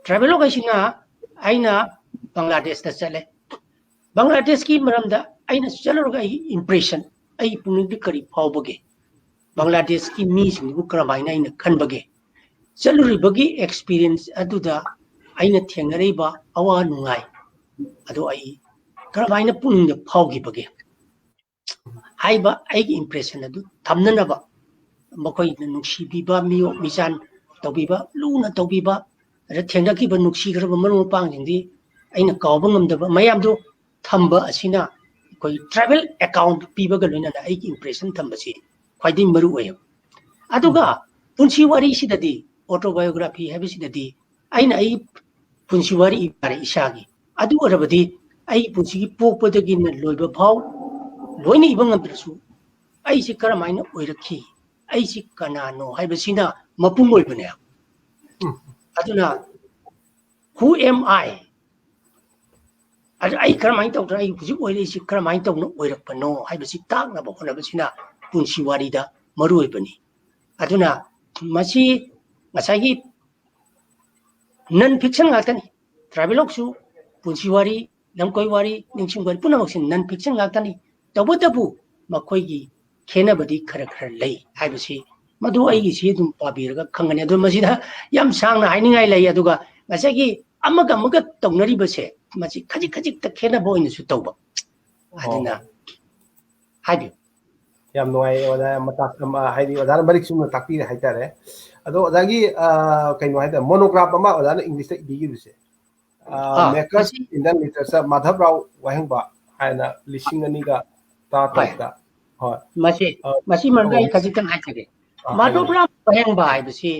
travelogue ꯍꯥꯏꯁꯤꯅ ꯑꯩꯅ ꯕꯪꯒ꯭ꯂꯥꯗꯦꯁꯇ ꯆꯠꯂꯦ꯫ ꯕꯪꯒ꯭ꯂꯥꯗꯦꯁꯀꯤ ꯃꯔꯝꯗ ꯑꯩꯅ ꯆꯠꯂꯨꯔꯒ ꯑꯩꯒꯤ ꯏꯝꯄ꯭ꯔꯦꯁꯟ, ꯑꯩꯒꯤ ꯄꯨꯛꯅꯤꯡꯗ ꯀꯔꯤ ꯐꯥꯎꯕꯒꯦ, ꯕꯪꯒ꯭ꯂꯥꯗꯦꯁꯀꯤ ꯃꯤꯁꯤꯡꯗꯨꯕꯨ ꯀꯔꯝꯍꯥꯏꯅ ꯑꯩꯅ ꯈꯟꯕꯒꯦ, ꯆꯠꯂꯨꯔꯤꯕꯒꯤ ꯑꯦꯛꯁꯄꯤꯔꯤꯌꯦꯟꯁ ꯑꯗꯨꯗ ꯑꯩꯅ ꯊꯦꯡꯅꯔꯤꯕ ꯑꯋꯥ ꯅꯨꯡꯉꯥꯏ ꯑꯗꯨ ꯑꯩ ꯀꯔꯝꯍꯥꯏꯅ ꯄꯨꯛꯅꯤꯡꯗ ꯐꯥꯎꯈꯤꯕꯒꯦ ꯍꯥꯏꯕ ꯑꯩꯒꯤ ꯏꯝꯄ꯭ꯔꯦꯁꯟ ꯑꯗꯨ ꯊꯝꯅꯅꯕ ꯃꯈꯣꯏꯅ ꯅꯨꯡꯁꯤꯕꯤꯕ, ꯃꯤꯑꯣꯛ ꯃꯤꯆꯥꯟ ꯇꯧꯕꯤꯕ, ꯂꯨꯅ ꯇꯧꯕꯤꯕ, ꯑꯗ ꯊꯦꯡꯅꯈꯤꯕ ꯅꯨꯡꯁꯤꯈ꯭ꯔꯕ ꯃꯔꯨꯞ ꯃꯄꯥꯡꯁꯤꯡꯗꯤ ꯑꯩꯅ ꯀꯥꯎꯕ ꯉꯝꯗꯕ ꯃꯌꯥꯝꯗꯨ ꯊꯝꯕ ꯑꯁꯤꯅ ꯑꯩꯈꯣꯏ ꯇ꯭ꯔꯥꯏꯕꯦꯜ ꯑꯦꯀꯥꯎꯟ ꯄꯤꯕꯒ ꯂꯣꯏꯅꯅ ꯑꯩꯒꯤ ꯏꯝꯄ꯭ꯔꯦꯁꯟ ꯊꯝꯕꯁꯤ ꯈ꯭ꯋꯥꯏꯗꯒꯤ ꯃꯔꯨ ꯑꯣꯏꯌꯦꯕ꯫ ꯑꯗꯨꯒ ꯎꯝ꯫ ꯄꯨꯟꯁꯤ ꯋꯥꯔꯤꯁꯤꯗꯗꯤ, ꯑꯣꯇꯣꯕꯥꯏꯑꯣꯒ꯭ꯔꯥꯐꯤ ꯍꯥꯏꯕꯁꯤꯗꯗꯤ ꯑꯩꯅ ꯑꯩ ꯄꯨꯟꯁꯤ ꯋꯥꯔꯤ ꯏꯕ ꯇꯥꯔꯦ ꯏꯁꯥꯒꯤ꯫ ꯑꯗꯨ ꯑꯣꯏꯔꯕꯗꯤ ꯑꯩ ꯄꯨꯟꯁꯤꯒꯤ ꯄꯣꯛꯄꯗꯒꯤꯅ ꯂꯣꯏꯕ ꯐꯥꯎ ꯂꯣꯏꯅ ꯏꯕ ꯉꯝꯗ꯭ꯔꯁꯨ ꯑꯩꯁꯤ ꯀꯔꯝꯍꯥꯏꯅ ꯑꯣꯏꯔꯛꯈꯤ, ꯑꯩꯁꯤ ꯀꯅꯥꯅꯣ ꯍꯥꯏꯕꯁꯤꯅ ꯃꯄꯨꯡ ꯑꯣꯏꯕꯅꯦ꯫ ꯎꯝ꯫ ꯑꯗꯨꯅ who am I? ꯑꯗꯨ ꯑꯩ ꯀꯔꯝꯍꯥꯏꯅ ꯇꯧꯗꯅ ꯑꯩ ꯍꯧꯖꯤꯛ ꯑꯣꯏꯔꯛꯏꯁꯤ ꯀꯔꯝꯍꯥꯏꯅ ꯇꯧꯅ ꯑꯣꯏꯔꯛꯄꯅꯣ ꯍꯥꯏꯕꯁꯤ ꯇꯥꯛꯅꯕ ꯍꯣꯠꯅꯕꯁꯤꯅ ꯄꯨꯟꯁꯤ ꯋꯥꯔꯤꯗ ꯃꯔꯨ ꯑꯣꯏꯕꯅꯤ꯫ ꯑꯗꯨꯅ ꯃꯁꯤ ꯉꯁꯥꯏꯒꯤ ꯅꯟ ꯐꯤꯛꯁꯟ ꯉꯥꯛꯇꯅꯤ꯫ ꯇ꯭ꯔꯥꯏꯕꯦꯂꯣꯛꯁꯨ ꯄꯨꯟꯁꯤ ꯋꯥꯔꯤ, ꯂꯝꯀꯣꯏ ꯋꯥꯔꯤ, ꯅꯤꯡꯁꯤꯡ ꯋꯥꯔꯤ ꯄꯨꯝꯅꯃꯛꯁꯤ ꯅꯟ ꯐꯤꯛꯁꯟ ꯉꯥꯛꯇꯅꯤ꯫ ꯇꯧꯕꯇꯕꯨ ꯃꯈꯣꯏꯒꯤ ꯈꯦꯠꯅꯕꯗꯤ ꯈꯔ ꯈꯔ ꯂꯩ ꯍꯥꯏꯕꯁꯤ ꯃꯗꯨ ꯎꯝ꯫ ꯑꯩꯒꯤꯁꯤ ꯑꯗꯨꯝ ꯄꯥꯕꯤꯔꯒ ꯈꯪꯒꯅꯤ꯫ ꯑꯗꯨ ꯃꯁꯤꯗ ꯌꯥꯝ ꯁꯥꯡꯅ ꯍꯥꯏꯅꯤꯡꯉꯥꯏ ꯂꯩ꯫ ꯑꯗꯨꯒ ꯉꯁꯥꯏꯒꯤ ꯑꯃꯒ ꯑꯃꯒ ꯇꯧꯅꯔꯤꯕꯁꯦ ꯃꯁꯤ ꯈꯖꯤꯛ ꯈꯖꯤꯛꯇ ꯈꯦꯠꯅꯕ ꯑꯣꯏꯅꯁꯨ ꯇꯧꯕ꯫ ꯑꯗꯨꯅ ꯑꯣ꯫ ꯍꯥꯏꯕꯤꯌꯨ꯫ ꯌꯥꯝ ꯅꯨꯡꯉꯥꯏ ꯑꯣꯖꯥ, ꯌꯥꯝ ꯃꯇꯥ-, ꯑꯃ, ꯍꯥꯏꯗꯤ ꯑꯣꯖꯥꯅ ꯃꯔꯤꯛ ꯆꯨꯝꯅ ꯇꯥꯛꯄꯤꯔꯦ ꯍꯥꯏꯇꯥꯔꯦ꯫ ꯑꯗꯣ ꯑꯣꯖꯥꯒꯤ, ꯑ, ꯀꯩꯅꯣ ꯍꯥꯏꯇꯥꯔꯦ, ꯃꯣꯅꯣꯒ꯭ꯔꯥꯐ ꯑꯃ ꯑꯣꯖꯥꯅ ꯏꯪꯂꯤꯁꯇ ꯏꯕꯤꯈꯤꯕꯁꯦ, ꯑ, ꯑꯥ, Makers ꯃꯁꯤ Indian Literature, ꯃꯥꯙꯕ ꯔꯥꯎ ꯋꯥꯍꯦꯡꯕ ꯍꯥꯏꯅ ꯂꯤꯁꯤꯡ ꯑꯅꯤꯒ ꯇꯔꯥꯇꯔꯨꯛꯇ꯫ ꯍꯣꯏ꯫ ꯃꯁꯤ, ꯑ, ꯃꯁꯤ ꯃꯔꯝꯗ ꯑꯣ, ꯑꯩ ꯈꯖꯤꯛꯇꯪ ꯍꯥꯏꯖꯒꯦ꯫ ꯑ, ꯃꯥꯙꯕ ꯍꯥꯏꯕꯤꯌꯨ꯫ ꯔꯥꯎ ꯋꯥꯍꯦꯡꯕ ꯍꯥꯏꯕꯁꯤ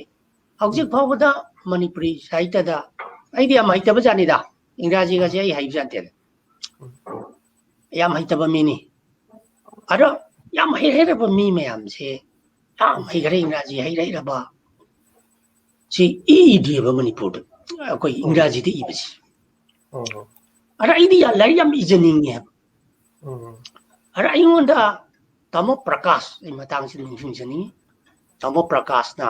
ꯍꯧꯖꯤꯛ ꯎꯝ꯫ ꯐꯥꯎꯕꯗ ꯃꯅꯤꯄꯨꯔꯤ ꯁꯥꯍꯤꯇ꯭ꯌꯗ ꯑꯩꯗꯤ ꯌꯥꯝ ꯍꯩꯇꯕ ꯖꯥꯠꯅꯤꯗ, ꯏꯪꯒ꯭ꯔꯥꯖꯤꯒꯁꯦ ꯑꯩ ꯍꯩꯕ ꯖꯥꯠ ꯅꯠꯇꯦꯗ꯫ ꯎꯝ꯫ ꯌꯥꯝ ꯍꯩꯇꯕ ꯃꯤꯅꯤ꯫ ꯑꯗꯣ ꯌꯥꯝ ꯍꯩ ꯍꯩꯔꯕ ꯃꯤ ꯃꯌꯥꯝꯁꯦ, ꯌꯥꯝ ꯍꯩꯈ꯭ꯔꯦ, ꯏꯪꯒ꯭ꯔꯥꯖꯤ ꯍꯩ ꯍꯩꯔꯕ, ꯁꯤ ꯏ ꯏꯗ꯭ꯔꯤꯕ ꯃꯅꯤꯄꯨꯔꯗ, ꯑꯩꯈꯣꯏ ꯎꯝ꯫ ꯏꯪꯒ꯭ꯔꯥꯖꯤꯗ ꯏꯕꯁꯤ꯫ ꯎꯝ꯫ ꯑꯗ ꯑꯩꯗꯤ ꯌꯥ-, ꯂꯥꯏꯔꯤꯛ ꯌꯥꯝ ꯏꯖꯅꯤꯡꯉꯦ ꯍꯥꯏꯕ꯫ ꯎꯝ꯫ ꯑꯗ ꯑꯩꯉꯣꯟꯗ ꯇꯥꯃꯣ ꯄ꯭ꯔꯀꯥꯁ, ꯑꯩ ꯃꯇꯥꯡꯁꯤꯗ ꯅꯤꯡꯁꯤꯡꯖꯅꯤꯡꯉꯤ꯫ ꯇꯥꯃꯣ ꯄ꯭ꯔꯀꯥꯁꯅ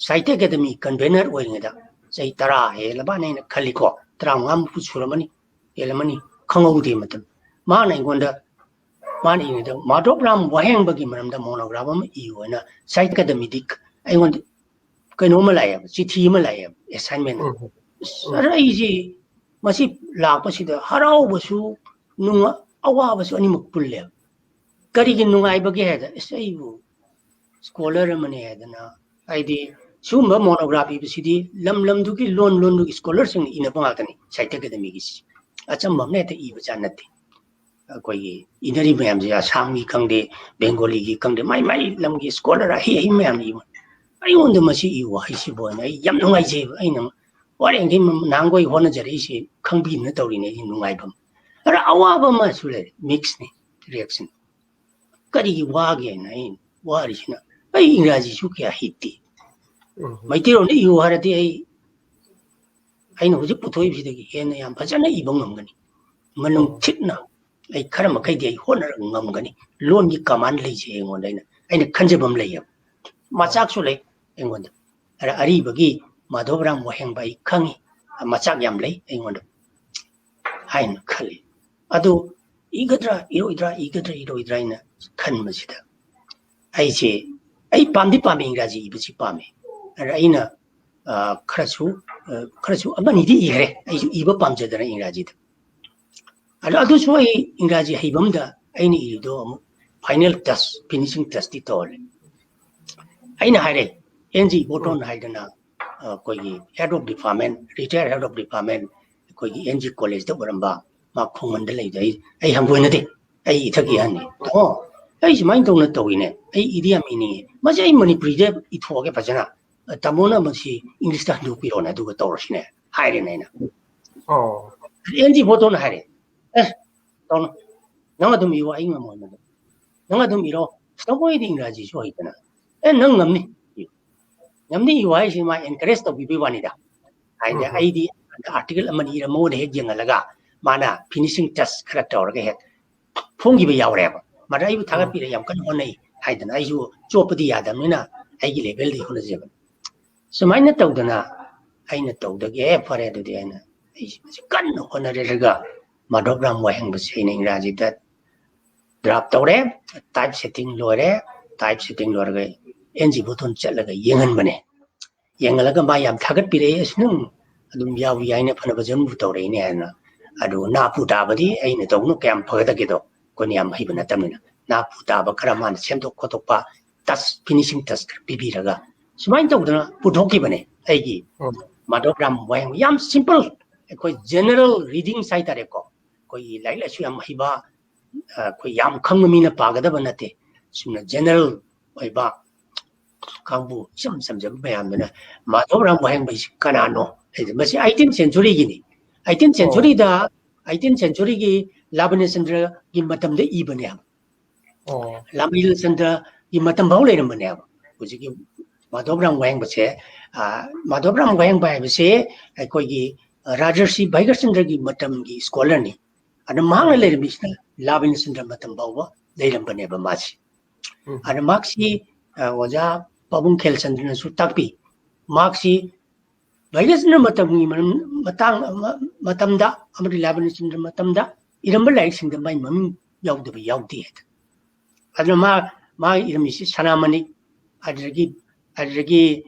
ꯁꯥꯍꯤꯇ꯭ꯌ ꯑꯦꯀꯥꯗꯃꯤ ꯀꯟꯚꯦꯅꯔ ꯑꯣꯏꯔꯤꯉꯩꯗ ꯆꯍꯤ ꯇꯔꯥ ꯍꯦꯜꯂꯕꯅ ꯑꯩꯅ ꯈꯜꯂꯤꯀꯣ꯫ ꯇꯔꯥꯃꯉꯥꯃꯨꯛꯄꯨ ꯁꯨꯔꯝꯃꯅꯤ, ꯍꯦꯜꯂꯝꯃꯅꯤ, ꯈꯪꯍꯧꯗꯦ ꯃꯇꯝ꯫ ꯃꯥꯅ ꯑꯩꯉꯣꯟꯗ, ꯃꯥꯅ ꯏꯉꯩꯗ ꯃꯥꯙꯕ ꯔꯥꯝ ꯋꯥꯍꯦꯡꯕꯒꯤ ꯃꯔꯝꯗ ꯃꯣꯅꯣꯒ꯭ꯔꯥꯐ ꯑꯃ ꯏꯌꯨ ꯍꯥꯏꯅ ꯁꯥꯍꯤꯇ꯭ꯌ ꯑꯦꯀꯥꯗꯃꯤꯗꯤ ꯑꯩꯉꯣꯟꯗ ꯀꯩꯅꯣꯝꯃ ꯂꯥꯛꯑꯦꯕ, ꯆꯤꯊꯤ ꯑꯃ ꯂꯥꯛꯑꯦꯕ, ꯑꯦꯁꯥꯏꯟꯃꯦꯟ꯫ ꯑꯁ, ꯑꯗ ꯑꯩꯁꯦ ꯃꯁꯤ ꯂꯥꯛꯄꯁꯤꯗ ꯍꯔꯥꯎꯕꯁꯨ ꯅꯨꯡꯉ-, ꯑꯋꯥꯕꯁꯨ ꯑꯅꯤꯃꯛ ꯄꯨꯜꯂꯦꯕ꯫ ꯀꯔꯤꯒꯤ ꯅꯨꯡꯉꯥꯏꯕꯒꯦ ꯍꯥꯏꯗ, ꯑꯁ, ꯑꯩꯕꯨ ꯁ꯭ꯀꯣꯂꯔ ꯑꯃꯅꯤ ꯍꯥꯏꯗꯅ, ꯍꯥꯏꯗꯤ ꯁꯤꯒꯨꯝꯕ ꯃꯣꯅꯣꯒ꯭ꯔꯥꯐ ꯏꯕꯁꯤꯗꯤ ꯂꯝ ꯂꯝꯗꯨꯒꯤ ꯂꯣꯟ ꯂꯣꯟꯗꯨꯒꯤ ꯁ꯭ꯀꯣꯂꯔꯁꯤꯡꯅ ꯏꯅꯕ ꯉꯥꯛꯇꯅꯤ ꯁꯥꯍꯤꯇ꯭ꯌ ꯑꯦꯀꯥꯗꯃꯤꯒꯤꯁꯤ꯫ ꯑꯆꯝꯕ ꯑꯃꯅ ꯍꯦꯛꯇ ꯏꯕ ꯖꯥꯠ ꯅꯠꯇꯦ꯫ ꯑꯩꯈꯣꯏꯒꯤ ꯏꯅꯔꯤ ꯃꯌꯥꯝꯁꯦ ꯑꯁꯥꯝꯒꯤ ꯈꯪꯗꯦ, ꯕꯦꯡꯒꯣꯂꯤꯒꯤ ꯈꯪꯗꯦ, ꯃꯥꯏ ꯃꯥꯏ ꯂꯝꯒꯤ ꯁ꯭ꯀꯣꯂꯔ ꯑꯍꯩ ꯑꯍꯩ ꯃꯌꯥꯝꯅ ꯏꯕ꯫ ꯑꯩꯉꯣꯟꯗ ꯃꯁꯤ ꯏꯌꯨ ꯍꯥꯏꯁꯤꯕꯨ ꯍꯥꯏꯅ ꯑꯩ ꯌꯥꯝ ꯅꯨꯡꯉꯥꯏꯖꯩꯕ꯫ ꯑꯩꯅ ꯋꯥꯔꯦꯡꯈꯩ ꯅꯍꯥꯟꯈꯣꯏ ꯍꯣꯠꯅꯖꯔꯛꯏꯁꯦ ꯈꯪꯕꯤꯗꯅ ꯇꯧꯔꯤꯅꯦ, ꯑꯩꯒꯤ ꯅꯨꯡꯉꯥꯏꯐꯝ꯫ ꯑꯗ ꯑꯋꯥꯕ ꯑꯃꯁꯨ ꯂꯩꯔꯦ, ꯃꯤꯛꯁꯅꯤ ꯔꯤꯌꯦꯛꯁꯟ꯫ ꯀꯔꯤꯒꯤ ꯋꯥꯒꯦꯅ ꯑꯩ ꯋꯥꯔꯤꯁꯤꯅ, ꯑꯩ ꯏꯪꯒ꯭ꯔꯥꯖꯤꯁꯨ ꯀꯌꯥ ꯍꯩꯇꯦ꯫ ꯃꯩꯇꯩꯂꯣꯟꯗ ꯏꯌꯨ ꯍꯥꯏꯔꯗꯤ ꯑꯩ, ꯑꯩꯅ ꯍꯧꯖꯤꯛ ꯄꯨꯊꯣꯛꯏꯕꯁꯤꯗꯒꯤ ꯍꯦꯟꯅ ꯌꯥꯝ ꯐꯖꯅ ꯏꯕ ꯉꯝꯒꯅꯤ꯫ ꯃꯅꯨꯡ ꯊꯤꯠꯅ ꯑꯩ ꯈꯔ ꯃꯈꯩꯗꯤ ꯑꯩ ꯍꯣꯠꯅꯔꯒ ꯉꯝꯒꯅꯤ꯫ ꯂꯣꯟꯒꯤ ꯀꯃꯥꯟ ꯂꯩꯖꯩ ꯑꯩꯉꯣꯟꯗ, ꯑꯩꯅ, ꯑꯩꯅ ꯈꯟꯖꯕ ꯑꯃ ꯂꯩꯌꯦꯕ꯫ ꯃꯆꯥꯛꯁꯨ ꯂꯩ ꯑꯩꯉꯣꯟꯗ꯫ ꯑꯗ ꯑꯔꯤꯕꯒꯤ ꯃꯥꯙꯕ ꯔꯥꯝ ꯋꯥꯍꯦꯡꯕ ꯑꯩ ꯈꯪꯉꯤ, ꯃꯆꯥꯛ ꯌꯥꯝ ꯂꯩ ꯑꯩꯉꯣꯟꯗ ꯍꯥꯏꯅ ꯈꯜꯂꯤ꯫ ꯑꯗꯨ ꯏꯒꯗ꯭ꯔꯥ ꯏꯔꯣꯏꯗ꯭ꯔꯥ, ꯏꯒꯗ꯭ꯔꯥ ꯏꯔꯣꯏꯗ꯭ꯔꯥ ꯍꯥꯏꯅ ꯈꯟꯕꯁꯤꯗ ꯑꯩꯁꯦ, ꯑꯩ ꯄꯥꯝꯗꯤ ꯄꯥꯝꯃꯤ, ꯏꯪꯒ꯭ꯔꯥꯖꯤ ꯏꯕꯁꯤ ꯄꯥꯝꯃꯤ꯫ ꯑꯗ ꯑꯩꯅ, ꯑ, ꯈꯔꯁꯨ, ꯑ, ꯈꯔꯁꯨ ꯑꯃꯅꯤꯗꯤ ꯏꯈ꯭ꯔꯦ, ꯑꯩꯁꯨ ꯏꯕ ꯄꯥꯝꯖꯗꯅ ꯏꯪꯒ꯭ꯔꯥꯖꯤꯗ꯫ ꯑꯗꯣ ꯑꯗꯨꯁꯨ ꯑꯩ ꯏꯪꯒ꯭ꯔꯥꯖꯤ ꯍꯩꯕ ꯑꯃꯗ ꯑꯩꯅ ꯏꯔꯤꯗꯣ ꯑꯃꯨꯛ ꯐꯥꯏꯅꯦꯜ ꯇꯆ, ꯐꯤꯅꯤꯁꯤꯡ ꯇꯆꯇꯤ ꯇꯧꯍꯜꯂꯦ꯫ ꯑꯩꯅ ꯍꯥꯏꯔꯦ, ꯑꯦꯟ ꯖꯤ ꯏꯕꯣꯇꯣꯟ ꯍꯥꯏꯗꯅ, ꯑ, ꯑꯩꯈꯣꯏꯒꯤ head of department, retired head of department, ꯑꯩꯈꯣꯏꯒꯤ ꯑꯦꯟ ꯖꯤ ꯀꯣꯂꯦꯖꯇ ꯑꯣꯏꯔꯝꯕ, ꯃꯥ ꯈꯣꯡꯃꯟꯗ ꯂꯩꯕꯗ ꯑꯩ, ꯑꯩ ꯍꯪꯒꯣꯏꯅꯗꯦ, ꯑꯩ ꯏꯊꯛꯀꯤ ꯑꯍꯟꯅꯤ꯫ "ꯇꯥꯃꯣ, ꯑꯩ ꯁꯨꯃꯥꯏꯅ ꯇꯧꯅ ꯇꯧꯏꯅꯦ, ꯑꯩ ꯏꯗꯤ ꯌꯥꯝ ꯏꯅꯤꯡꯉꯤ, ꯃꯁꯤ ꯑꯩ ꯃꯅꯤꯄꯨꯔꯤꯗ ꯏꯊꯣꯛꯑꯒꯦ ꯐꯖꯅ, ꯇꯥꯃꯣꯅ ꯃꯁꯤ ꯏꯪꯂꯤꯁꯇ ꯍꯟꯗꯣꯛꯄꯤꯔꯣꯅꯦ, ꯑꯗꯨꯒ ꯇꯧꯔꯁꯤꯅꯦ" ꯍꯥꯏꯔꯦꯅꯦ ꯑꯩꯅ꯫ ꯑꯦꯟ ꯖꯤ ꯏꯕꯣꯇꯣꯟꯅ ꯍꯥꯏꯔꯦ, "ꯑꯦ, ꯇꯧꯅꯨ, ꯅꯪ ꯑꯗꯨꯝ ꯏꯌꯨ, ꯑꯩ ꯉꯝꯃꯣꯏ ꯃꯗꯨ, ꯅꯪ ꯑꯗꯨꯝ ꯏꯔꯣ, ꯇꯧꯕ ꯑꯩꯗꯤ ꯏꯪꯒ꯭ꯔꯥꯖꯤꯁꯨ ꯍꯩꯇꯅ, ꯑꯦ, ꯅꯪ ꯉꯝꯅꯤ, ꯏꯌꯨ, ꯉꯝꯅꯤ ꯏꯌꯨ" ꯍꯥꯏꯁꯤ ꯃꯥ encourage ꯇꯧꯕꯤꯕꯩ ꯋꯥꯅꯤꯗ꯫ ꯍꯥꯏꯗꯤ ꯑꯩꯗꯤ article ꯑꯃꯅꯤ ꯏꯔ ꯃꯉꯣꯟꯗ ꯍꯦꯛ ꯌꯦꯡꯍꯜꯂꯒ ꯃꯥꯅ finishing touch ꯈꯔ ꯇꯧꯔꯒ ꯍꯦꯛ ꯐꯣꯡꯈꯤꯕ ꯌꯥꯎꯔꯦꯕ꯫ ꯃꯗ ꯑꯩꯕꯨ ꯊꯥꯒꯠꯄꯤꯔꯦ, "ꯌꯥꯝ ꯀꯟꯅ ꯍꯣꯠꯅꯩ" ꯍꯥꯏꯗꯅ꯫ ꯑꯩꯁꯨ ꯆꯣꯞꯄꯗꯤ ꯌꯥꯗꯕꯅꯤꯅ ꯑꯩꯒꯤ levelꯗꯤ ꯍꯣꯠꯅꯖꯕꯅꯤ꯫ ꯁꯨꯃꯥꯏꯅ ꯇꯧꯗꯅ ꯑꯩꯅ ꯇꯧꯗꯒꯦ, "ꯑꯦ, ꯐꯔꯦ ꯑꯗꯨꯗꯤ" ꯑꯩꯅ ꯑꯩꯁꯦ ꯀꯟꯅ ꯍꯣꯠꯅꯔꯒ ꯃꯥꯙꯕ ꯔꯥꯝ ꯋꯥꯍꯦꯡꯕꯁꯦ ꯑꯩꯅ ꯏꯪꯒ꯭ꯔꯥꯖꯤꯗ ꯗ꯭ꯔꯥꯐ ꯇꯧꯔꯦ, ꯇꯥꯏꯞ ꯁꯦꯠꯇꯤꯡ ꯂꯣꯏꯔꯦ, ꯇꯥꯏꯞ ꯁꯦꯠꯇꯤꯡ ꯂꯣꯏꯔꯒ ꯑꯦꯟ ꯖꯤ ꯕꯣꯇꯣꯟ ꯆꯠꯂꯒ ꯌꯦꯡꯍꯟꯕꯅꯦ꯫ ꯌꯦꯡꯍꯜꯂꯒ ꯃꯥ ꯌꯥꯝ ꯊꯥꯒꯠꯄꯤꯔꯛꯑꯦ, "ꯑꯁ, ꯅꯪ ꯑꯗꯨꯝ ꯌꯥꯎꯏ ꯌꯥꯏꯅ ꯐꯅ ꯐꯖꯅꯕꯨ ꯇꯧꯔꯛꯏꯅꯦ" ꯍꯥꯏꯅ꯫ ꯑꯗꯨ ꯅꯥꯄꯨ ꯇꯥꯕꯗꯤ ꯑꯩꯅ ꯇꯧꯕꯅ ꯀꯌꯥꯝ ꯐꯒꯗꯒꯦꯗꯣ, ꯑꯩꯈꯣꯏꯅ ꯌꯥꯝ ꯍꯩꯕ ꯅꯠꯇꯕꯅꯤꯅ꯫ ꯅꯥꯄꯨ ꯇꯥꯕ ꯈꯔ ꯃꯥꯅ ꯁꯦꯝꯗꯣꯛ ꯈꯣꯠꯇꯣꯛꯄ, ꯇꯁ, ꯐꯤꯅꯤꯁꯤꯡ ꯇꯁ ꯈꯔ ꯄꯤꯕꯤꯔꯒ ꯁꯨꯃꯥꯏꯅ ꯇꯧꯗꯅ ꯄꯨꯊꯣꯛꯈꯤꯕꯅꯦ ꯑꯩꯒꯤ ꯎꯝ꯫ ꯃꯥꯙꯕ ꯔꯥꯝ ꯋꯥꯍꯦꯡ꯫ ꯌꯥꯝ ꯁꯤꯝꯄꯜ, ꯑꯩꯈꯣꯏ ꯖꯦꯅꯔꯦꯜ ꯔꯤꯗꯤꯡꯁ ꯍꯥꯏꯇꯥꯔꯦꯀꯣ, ꯑꯩꯈꯣꯏꯒꯤ ꯂꯥꯏꯔꯤꯛ ꯂꯥꯏꯁꯨ ꯌꯥꯝ ꯍꯩꯕ, ꯑ, ꯑꯩꯈꯣꯏ ꯌꯥꯝ ꯈꯪꯕ ꯃꯤꯅ ꯄꯥꯒꯗꯕ ꯅꯠꯇꯦ꯫ ꯁꯨꯝꯅ ꯖꯦꯅꯔꯦꯜ ꯑꯣꯏꯕ ꯀꯥꯡꯕꯨ ꯏꯆꯝ ꯆꯝꯖꯕ ꯃꯌꯥꯝꯗꯨꯅ ꯃꯥꯙꯕ ꯔꯥꯝ ꯋꯥꯍꯦꯡꯕꯩꯁꯤ ꯀꯅꯥꯅꯣ ꯍꯥꯏꯁꯦ, ꯃꯁꯤ ꯑꯩꯇꯤꯟ ꯁꯦꯟꯆꯨꯔꯤꯒꯤꯅꯤ꯫ ꯑꯩꯇꯤꯟ ꯑꯣ꯫ ꯁꯦꯟꯆꯨꯔꯤꯗ, ꯑꯩꯇꯤꯟ ꯁꯦꯟꯆꯨꯔꯤꯒꯤ ꯂꯥꯕꯅ꯭ꯌ ꯆꯟꯗ꯭ꯔꯒꯤ ꯃꯇꯝꯗ ꯏꯕꯅꯦ ꯍꯥꯏꯕ꯫ ꯑꯣ꯫ ꯂꯥꯃꯩ ꯂꯥꯜꯆꯟꯗ꯭ꯔꯒꯤ ꯃꯇꯝ ꯐꯥꯎ ꯂꯩꯔꯝꯕꯅꯦꯕ꯫ ꯍꯧꯖꯤꯛꯀꯤ ꯃꯥꯙꯕ ꯔꯥꯝ ꯋꯥꯍꯦꯡꯕꯁꯦ, ꯑ, ꯃꯥꯙꯕ ꯔꯥꯝ ꯋꯥꯍꯦꯡꯕ ꯍꯥꯏꯕꯁꯦ ꯑꯩꯈꯣꯏꯒꯤ, ꯑ, ꯔꯥꯖꯔꯁꯤ ꯚꯩꯒ꯭ꯔꯆꯟꯗ꯭ꯔꯒꯤ ꯃꯇꯝꯒꯤ ꯁ꯭ꯀꯣꯂꯔꯅꯤ꯫ ꯑꯗ ꯃꯍꯥꯛꯅ ꯎꯝ꯫ ꯂꯩꯔꯝꯃꯤꯁꯤꯅ ꯂꯥꯕꯅ꯭ꯌ ꯆꯟꯗ꯭ꯔ ꯃꯇꯝ ꯐꯥꯎꯕ ꯂꯩꯔꯝꯕꯅꯦꯕ ꯃꯥꯁꯤ꯫ ꯎꯝ꯫ ꯑꯗ ꯃꯍꯥꯛꯁꯤ, ꯑ, ꯑꯣꯖꯥ ꯄꯥꯕꯨꯡ ꯈꯦꯜꯆꯟꯗ꯭ꯔꯅꯁꯨ ꯇꯥꯛꯄꯤ꯫ ꯃꯍꯥꯛꯁꯤ ꯚꯩꯒ꯭ꯔꯆꯟꯗ꯭ꯔ ꯃꯇꯝꯒꯤ ꯃꯔꯝ-, ꯃꯇꯥꯡ, ꯃ-, ꯃꯇꯝꯗ ꯑꯃꯗꯤ ꯂꯥꯕꯅ꯭ꯌ ꯆꯟꯗ꯭ꯔ ꯃꯇꯝꯗ ꯏꯔꯝꯕ ꯂꯥꯏꯔꯤꯛꯁꯤꯡꯗ ꯃꯥꯏ ꯃꯃꯤꯡ ꯌꯥꯎꯗꯕ ꯌꯥꯎꯗꯦ ꯍꯥꯏꯗꯅ꯫ ꯑꯗꯨꯅ ꯃꯥ, ꯃꯥ ꯏꯔꯝꯃꯤꯁꯤ ꯁꯅꯥꯃꯅꯤ, ꯑꯗꯨꯗꯒꯤ, ꯑꯗꯨꯗꯒꯤ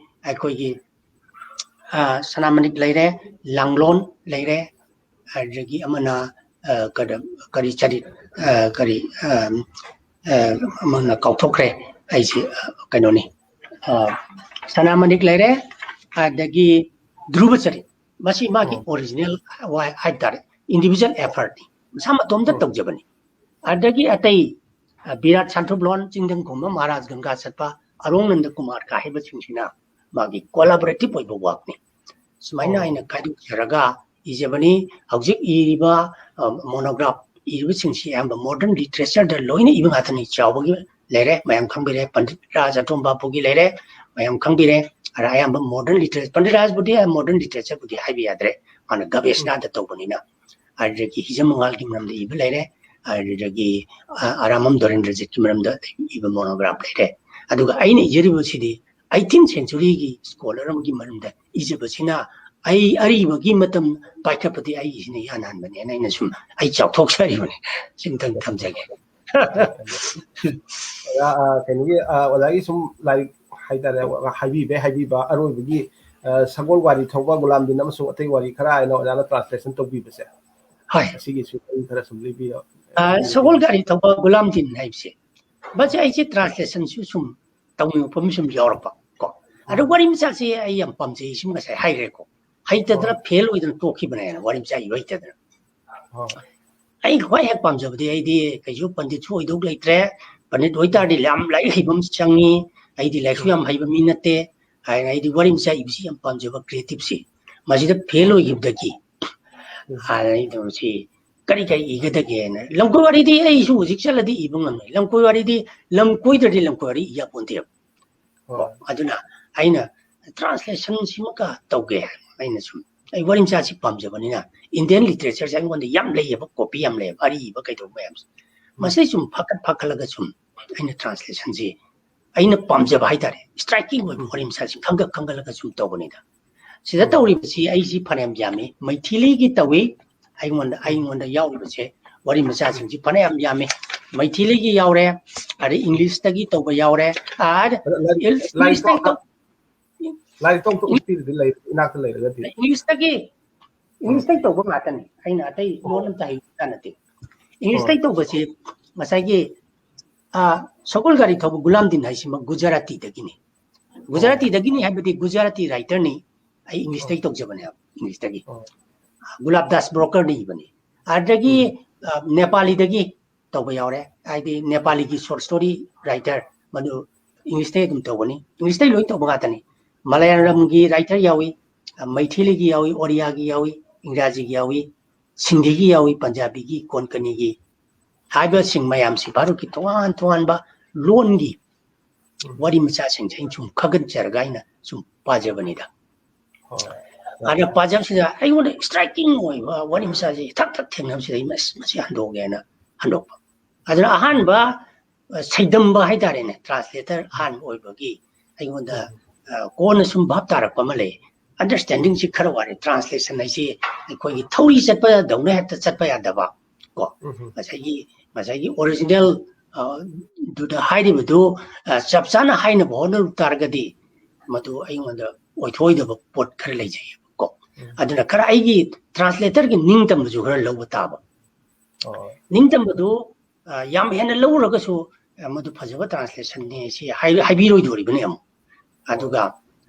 ꯑꯩꯈꯣꯏꯒꯤ, ꯑ, ꯁꯅꯥꯃꯅꯤ ꯂꯩꯔꯦ, ꯂꯥꯡꯂꯣꯟ ꯂꯩꯔꯦ, ꯑꯗꯨꯗꯒꯤ ꯑꯃꯅ, ꯑ, ꯀꯔ-, ꯀꯔꯤ ꯆꯔꯤꯠ, ꯑ, ꯀꯔꯤ, ꯑ, ꯑ, ꯑꯃꯅ ꯀꯥꯎꯊꯣꯛꯈ꯭ꯔꯦ ꯑꯩꯁꯤ, ꯑ, ꯀꯩꯅꯣꯅꯤ, ꯑ, ꯁꯅꯥꯃꯅꯤ ꯂꯩꯔꯦ, ꯑꯗꯒꯤ ꯙ꯭ꯔꯨꯕ ꯆꯔꯤꯠ꯫ ꯃꯁꯤ ꯃꯥꯒꯤ ꯎꯝ꯫ ꯑꯣꯔꯤꯖꯤꯅꯦꯜ ꯍꯥꯏ-, ꯍꯥꯏꯕ ꯇꯥꯔꯦ, ꯏꯟꯗꯤꯚꯤꯖꯨꯋꯦꯜ ꯑꯦꯐꯔꯠꯅꯤ, ꯃꯁꯥ ꯃꯇꯣꯝꯇ ꯎꯝ꯫ ꯇꯧꯖꯕꯅꯤ꯫ ꯑꯗꯒꯤ ꯑꯇꯩ, ꯑ, ꯕꯤꯔꯥꯠ ꯁꯥꯟꯇ꯭ꯔꯨꯞꯂꯣꯟ, ꯆꯤꯡꯗꯪ ꯈꯣꯝꯕ ꯃꯍꯥꯔꯥꯖ ꯒꯪꯒꯥ ꯆꯠꯄ, ꯑꯔꯣꯡ ꯅꯟꯗ ꯀꯨꯃꯥꯔ ꯀ ꯍꯥꯏꯕꯁꯤꯡꯁꯤꯅ ꯃꯥꯒꯤ ꯀꯣꯂꯥꯕꯣꯔꯦꯇꯤꯚ ꯑꯣꯏꯕ ꯋꯥꯛꯅꯤ꯫ ꯁꯨꯃꯥꯏꯅ ꯑꯣ꯫ ꯑꯩꯅ ꯈꯥꯏꯗꯣꯛꯆꯔꯒ ꯏꯖꯕꯅꯤ꯫ ꯍꯧꯖꯤꯛ ꯏꯔꯤꯕ, ꯑ, ꯃꯣꯅꯣꯒ꯭ꯔꯥꯐ ꯏꯔꯤꯕꯁꯤꯡꯁꯤ ꯑꯌꯥꯝꯕ ꯃꯣꯗꯔꯟ ꯂꯤꯇꯔꯦꯆꯔꯗ ꯂꯣꯏꯅ ꯏꯕ ꯉꯥꯛꯇꯅꯤ꯫ ꯆꯥꯎꯕꯒꯤ ꯂꯩꯔꯦ, ꯃꯌꯥꯝ ꯈꯪꯕꯤꯔꯦ, ꯄꯟꯗꯤꯠ ꯔꯥꯖ ꯑꯇꯣꯝꯕꯥꯄꯨꯒꯤ ꯂꯩꯔꯦ, ꯃꯌꯥꯝ ꯈꯪꯕꯤꯔꯦ꯫ ꯑꯗ ꯑꯌꯥꯝꯕ ꯃꯣꯗꯔꯟ ꯂꯤꯇꯔꯦꯆꯔ, ꯄꯟꯗꯤꯠ ꯔꯥꯖꯕꯨꯗꯤ ꯃꯣꯗꯔꯟ ꯂꯤꯇꯔꯦꯆꯔꯕꯨꯗꯤ ꯍꯥꯏꯕ ꯌꯥꯗ꯭ꯔꯦ, ꯃꯥꯅ ꯎꯝ꯫ ꯒꯕꯦꯁꯅꯥꯗ ꯇꯧꯕꯅꯤꯅ꯫ ꯑꯗꯨꯗꯒꯤ ꯍꯤꯖꯝ ꯃꯉꯥꯜꯒꯤ ꯃꯔꯝꯗ ꯏꯕ ꯂꯩꯔꯦ, ꯑꯗꯨꯗꯒꯤ, ꯑ, ꯑꯔꯥꯃꯝ ꯗꯣꯔꯦꯟꯗ꯭ꯔꯖꯤꯠꯀꯤ ꯃꯔꯝꯗ ꯏꯕ ꯃꯣꯅꯣꯒ꯭ꯔꯥꯐ ꯂꯩꯔꯦ꯫ ꯑꯗꯨꯒ ꯑꯩꯅ ꯏꯖꯔꯤꯕꯁꯤꯗꯤ ꯑꯩꯇꯤꯟ ꯁꯦꯟꯆꯨꯔꯤꯒꯤ ꯁ꯭ꯀꯣꯂꯔ ꯑꯃꯒꯤ ꯃꯔꯝꯗ ꯏꯖꯕꯁꯤꯅ ꯑꯩ ꯑꯔꯤꯕꯒꯤ ꯃꯇꯝ ꯄꯥꯏꯈꯠꯄꯗꯤ ꯑꯩꯒꯤꯁꯤꯅ ꯏꯍꯥꯟ ꯍꯥꯟꯕꯅꯦꯅ ꯑꯩꯅ ꯁꯨꯝ ꯑꯩ ꯆꯥꯎꯊꯣꯛꯆꯔꯤꯕꯅꯤ꯫ ꯁꯤꯝꯇꯪ ꯊꯝꯖꯒꯦ꯫ ꯑꯣꯖꯥ, ꯑ, ꯀꯩꯅꯣꯒꯤ, ꯑ, ꯑꯣꯖꯥꯒꯤ ꯁꯨꯝ ꯂꯥꯏꯔꯤꯛ ꯍꯥꯏꯇꯥꯔꯦ, ꯍꯥꯏꯕꯤꯕꯩ ꯍꯥꯏꯕꯤꯕ ꯑꯔꯣꯏꯕꯒꯤ, ꯑ, ꯁꯒꯣꯜ ꯋꯥꯔꯤ ꯊꯧꯕ ꯒꯨꯂꯥꯝꯗꯤꯟ ꯑꯃꯁꯨꯡ ꯑꯇꯩ ꯋꯥꯔꯤ ꯈꯔ ꯍꯥꯏꯅ ꯑꯣꯖꯥꯅ translation ꯇꯧꯕꯤꯕꯁꯦ, ꯍꯣꯏ꯫ ꯑꯁꯤꯒꯤꯁꯨ ꯑꯩ ꯈꯔ ꯁꯨꯝ ꯂꯤꯕꯤꯌꯣ꯫ ꯑ, ꯁꯒꯣꯜ ꯒꯥꯔꯤ ꯊꯧꯕ ꯒꯨꯂꯥꯝꯗꯤꯟ ꯍꯥꯏꯕꯁꯦ, ꯃꯁꯤ ꯑꯩꯁꯦ translationꯁꯨ ꯁꯨꯝ ꯇꯧꯅꯤꯡꯉꯛꯄ ꯑꯃ ꯁꯨꯝ ꯌꯥꯎꯔꯛꯄ ꯀꯣ꯫ ꯑꯗꯣ ꯋꯥꯔꯤ ꯃꯆꯥꯁꯦ ꯑꯩ ꯌꯥꯝ ꯄꯥꯝꯖꯩ, ꯁꯤ ꯉꯁꯥꯏ ꯍꯥꯏꯈ꯭ꯔꯦꯀꯣ꯫ ꯍꯩꯇꯗꯅ, fail ꯑꯣꯏꯗꯅ ꯇꯣꯛꯈꯤꯕꯅꯦꯅ, ꯋꯥꯔꯤ ꯃꯆꯥ ꯏꯕ ꯍꯩꯇꯗꯅ꯫ ꯍꯣꯏ꯫ ꯑꯩ ꯈ꯭ꯋꯥꯏ ꯍꯦꯛ ꯄꯥꯝꯖꯕꯗꯤ, ꯑꯩꯗꯤ ꯀꯩꯁꯨ ꯄꯟꯗꯤꯠꯁꯨ ꯑꯣꯏꯗꯧ ꯂꯩꯇ꯭ꯔꯦ꯫ ꯄꯟꯗꯤꯠ ꯑꯣꯏꯇꯥꯔꯗꯤ ꯌꯥꯝ ꯂꯥꯏꯔꯤꯛ ꯍꯩꯕ ꯑꯃ ꯆꯪꯉꯤ꯫ ꯑꯩꯗꯤ ꯂꯥꯏꯔꯤꯛꯁꯨ ꯌꯥꯝ ꯍꯩꯕ ꯃꯤ ꯅꯠꯇꯦ꯫ ꯍꯥꯏꯅ ꯑꯩꯗꯤ ꯋꯥꯔꯤ ꯃꯆꯥ ꯏꯕꯁꯤ ꯌꯥꯝ ꯄꯥꯝꯖꯕ, creativeꯁꯤ꯫ ꯃꯁꯤꯗ fail ꯑꯣꯏꯈꯤꯕꯗꯒꯤ, ꯑ, ꯑꯩ ꯇꯧꯔꯤꯁꯤ ꯀꯔꯤ ꯀꯔꯤ ꯏꯒꯗꯒꯦꯅ꯫ ꯂꯝꯀꯣꯏ ꯋꯥꯔꯤꯗꯤ ꯑꯩꯁꯨ ꯍꯧꯖꯤꯛ ꯆꯠꯂꯗꯤ ꯏꯕ ꯉꯝꯃꯣꯏ꯫ ꯂꯝꯀꯣꯏ ꯋꯥꯔꯤꯗꯤ, ꯂꯝ ꯀꯣꯏꯗ꯭ꯔꯗꯤ ꯂꯝꯀꯣꯏ ꯋꯥꯔꯤ ꯏ ꯌꯥꯄꯣꯟꯇꯦꯕ꯫ ꯍꯣꯏ꯫ ꯑꯗꯨꯅ ꯑꯩꯅ translationꯁꯤꯃꯒ ꯇꯧꯒꯦ꯫ ꯑꯩꯅ ꯁꯨꯝ, ꯑꯩ ꯋꯥꯔꯤ ꯃꯆꯥꯁꯤ ꯄꯥꯝꯖꯕꯅꯤꯅ, Indian literatureꯁꯦ ꯑꯩꯉꯣꯟꯗ ꯌꯥꯝ ꯂꯩꯌꯦꯕ, copy ꯌꯥꯝ ꯂꯩꯌꯦꯕ, ꯑꯔꯤꯕ ꯀꯩꯗꯧꯕ ꯃꯌꯥꯝꯁꯦ꯫ ꯃꯁꯤ ꯁꯨꯝ ꯐꯥꯀꯠ ꯐꯥꯀꯠꯂꯒ ꯁꯨꯝ ꯑꯩꯅ translationꯁꯤ ꯑꯩꯅ ꯄꯥꯝꯖꯕ ꯍꯥꯏꯇꯥꯔꯦ, striking ꯑꯣꯏꯕ ꯋꯥꯔꯤ ꯃꯆꯥꯁꯤ ꯈꯪꯒꯠ ꯈꯪꯒꯠꯂꯒ ꯁꯨꯝ ꯇꯧꯕꯅꯤꯗ꯫ ꯁꯤꯗ ꯇꯧꯔꯤꯕꯁꯤ ꯑꯩꯁꯤ ꯐꯅꯌꯥꯝ ꯌꯥꯝꯃꯤ꯫ ꯃꯩꯊꯤꯂꯤꯒꯤ ꯇꯧꯏ, ꯑꯩꯉꯣꯟꯗ, ꯑꯩꯉꯣꯟꯗ ꯌꯥꯎꯔꯤꯕꯁꯦ ꯋꯥꯔꯤ ꯃꯆꯥꯁꯤꯡꯁꯤ ꯐꯅꯌꯥꯝ ꯌꯥꯝꯃꯤ꯫ ꯃꯩꯊꯤꯂꯤꯒꯤ ꯌꯥꯎꯔꯦ, ꯑꯗꯩ Englishꯇꯒꯤ ꯇꯧꯕ ꯌꯥꯎꯔꯦ꯫ ꯑ, ꯂꯥꯏꯔꯤꯛ, Englishꯇꯒꯤ ꯂꯥꯏꯔꯤꯛꯇꯣ ꯇꯧ- ꯂꯥꯏꯔꯤꯛꯇꯣ ꯑꯝꯇ ꯎꯠꯄꯤꯔꯗꯤ, ꯂꯩ, ꯏꯅꯥꯛꯇ ꯂꯩꯔꯒꯗꯤ꯫ Englishꯇꯒꯤ, Englishꯇꯒꯤ ꯇꯧꯕ ꯉꯥꯛꯇꯅꯤ꯫ ꯑꯩꯅ ꯑꯇꯩ ꯂꯣꯟ ꯑꯝꯇ ꯍꯩꯕ ꯅꯠꯇꯦ꯫ Englishꯇꯒꯤ ꯇꯧꯕꯁꯤ ꯉꯁꯥꯏꯒꯤ, ꯑ, ꯁꯒꯣꯜ ꯒꯥꯔꯤ ꯊꯧꯕ ꯒꯨꯂꯥꯝꯗꯤꯟ ꯍꯥꯏꯁꯤꯃ ꯒꯨꯖꯔꯥꯇꯤꯗꯒꯤꯅꯤ꯫ ꯒꯨꯖꯔꯥꯇꯤꯗꯒꯤꯅꯤ ꯍꯥꯏꯕꯗꯤ ꯒꯨꯖꯔꯥꯇꯤ writerꯅꯤ꯫ ꯑꯩ Englishꯇꯒꯤ ꯇꯧꯖꯕꯅꯦꯕ, Englishꯇꯒꯤ꯫ ꯒꯨꯂꯥꯞ ꯗꯥꯁ ꯕ꯭ꯔꯣꯀꯔꯅ ꯏꯕꯅꯤ꯫ ꯑꯗꯒꯤ, ꯑ, ꯅꯦꯄꯥꯂꯤꯗꯒꯤ ꯇꯧꯕ ꯌꯥꯎꯔꯦ꯫ ꯍꯥꯏꯗꯤ ꯅꯦꯄꯥꯂꯤꯒꯤ short story writer, ꯃꯗꯨ Englishꯇꯒꯤ ꯑꯗꯨꯝ ꯇꯧꯒꯅꯤ꯫ Englishꯇꯒꯤ ꯂꯣꯏ ꯇꯧꯕ ꯉꯥꯛꯇꯅꯤ꯫ ꯃꯂꯌꯥꯂꯝꯒꯤ writer ꯌꯥꯎꯏ, ꯑ, ꯃꯩꯊꯤꯂꯤꯒꯤ ꯌꯥꯎꯏ, ꯑꯣꯔꯤꯌꯥꯒꯤ ꯌꯥꯎꯏ, ꯏꯪꯒ꯭ꯔꯥꯖꯤꯒꯤ ꯌꯥꯎꯏ, ꯁꯤꯟꯙꯤꯒꯤ ꯌꯥꯎꯏ, ꯄꯟꯖꯥꯕꯤꯒꯤ, ꯀꯣꯟꯀꯅꯤꯒꯤ ꯍꯥꯏꯕꯁꯤꯡ ꯃꯌꯥꯝꯁꯤ ꯚꯥꯔꯠꯀꯤ ꯇꯣꯉꯥꯟ ꯇꯣꯉꯥꯟꯕ ꯂꯣꯟꯒꯤ ꯋꯥꯔꯤ ꯃꯆꯥꯁꯤꯡꯁꯦ ꯑꯩꯅ ꯁꯨꯝ ꯈꯥꯒꯠꯆꯔꯒ ꯑꯩꯅ ꯁꯨꯝ ꯄꯥꯖꯕꯅꯤꯗ꯫ ꯑꯗ ꯄꯥꯖꯕꯁꯤꯗ ꯑꯩꯉꯣꯟꯗ striking ꯑꯣꯏꯕ ꯋꯥꯔꯤ ꯃꯆꯥꯁꯤ ꯊꯛ ꯊꯛ ꯊꯦꯡꯅꯕꯁꯤꯗ ꯑꯩ ꯃꯁꯤ, ꯃꯁꯤ ꯍꯟꯗꯣꯛꯑꯒꯦꯅ ꯍꯟꯗꯣꯛꯄ꯫ ꯑꯗꯨꯅ ꯑꯍꯥꯟꯕ, ꯑ, ꯁꯩꯗꯝꯕ ꯍꯥꯏꯇꯥꯔꯦꯅꯦ, translator ꯑꯍꯥꯟꯕ ꯑꯣꯏꯕꯒꯤ ꯑꯩꯉꯣꯟꯗ, ꯑ, ꯀꯣꯟꯅ ꯁꯨꯝ ꯚꯥꯞ ꯇꯥꯔꯛꯄ ꯑꯃ ꯂꯩ꯫ ꯑꯟꯗꯔꯁ꯭ꯇꯦꯟꯗꯤꯡꯁꯤ ꯈꯔ ꯋꯥꯔꯦ꯫ ꯇ꯭ꯔꯥꯟꯁꯂꯦꯁꯟ ꯍꯥꯏꯁꯤ ꯑꯩꯈꯣꯏꯒꯤ ꯊꯧꯔꯤ ꯆꯠꯄꯗꯧꯅ ꯍꯦꯛꯇ ꯆꯠꯄ ꯌꯥꯗꯕ ꯀꯣ꯫ ꯎꯝ ꯍꯝ꯫ ꯉꯁꯥꯏꯒꯤ, ꯉꯁꯥꯏꯒꯤ ꯑꯣꯔꯤꯖꯤꯅꯦꯜ, ꯑ, ꯗꯨꯗ ꯍꯥꯏꯔꯤꯕꯗꯨ, ꯑ, ꯆꯞ ꯆꯥꯅ ꯍꯥꯏꯅꯕ ꯍꯣꯠꯅꯔꯨ ꯇꯥꯔꯒꯗꯤ ꯃꯗꯨ ꯑꯩꯉꯣꯟꯗ ꯑꯣꯏꯊꯣꯛꯑꯣꯏꯗꯕ ꯄꯣꯠ ꯈꯔ ꯂꯩꯖꯩꯌꯦꯕꯀꯣ꯫ ꯎꯝ꯫ ꯑꯗꯨꯅ ꯈꯔ ꯑꯩꯒꯤ ꯇ꯭ꯔꯥꯟꯁꯂꯦꯇꯔꯒꯤ ꯅꯤꯡꯇꯝꯕꯁꯨ ꯈꯔ ꯂꯧꯕ ꯇꯥꯕ꯫ ꯑꯣ꯫ ꯅꯤꯡꯇꯝꯕꯗꯨ, ꯑ, ꯌꯥꯝ ꯍꯦꯟꯅ ꯂꯧꯔꯒꯁꯨ, ꯑ, ꯃꯗꯨ ꯐꯖꯕ ꯇ꯭ꯔꯥꯟꯁꯂꯦꯁꯟꯅꯤ ꯁꯤ ꯍꯥꯏ-, ꯍꯥꯏꯕꯤꯔꯣꯏꯗꯧꯔꯤꯕꯅꯤ ꯑꯃꯨꯛ꯫ ꯑꯗꯨꯒ,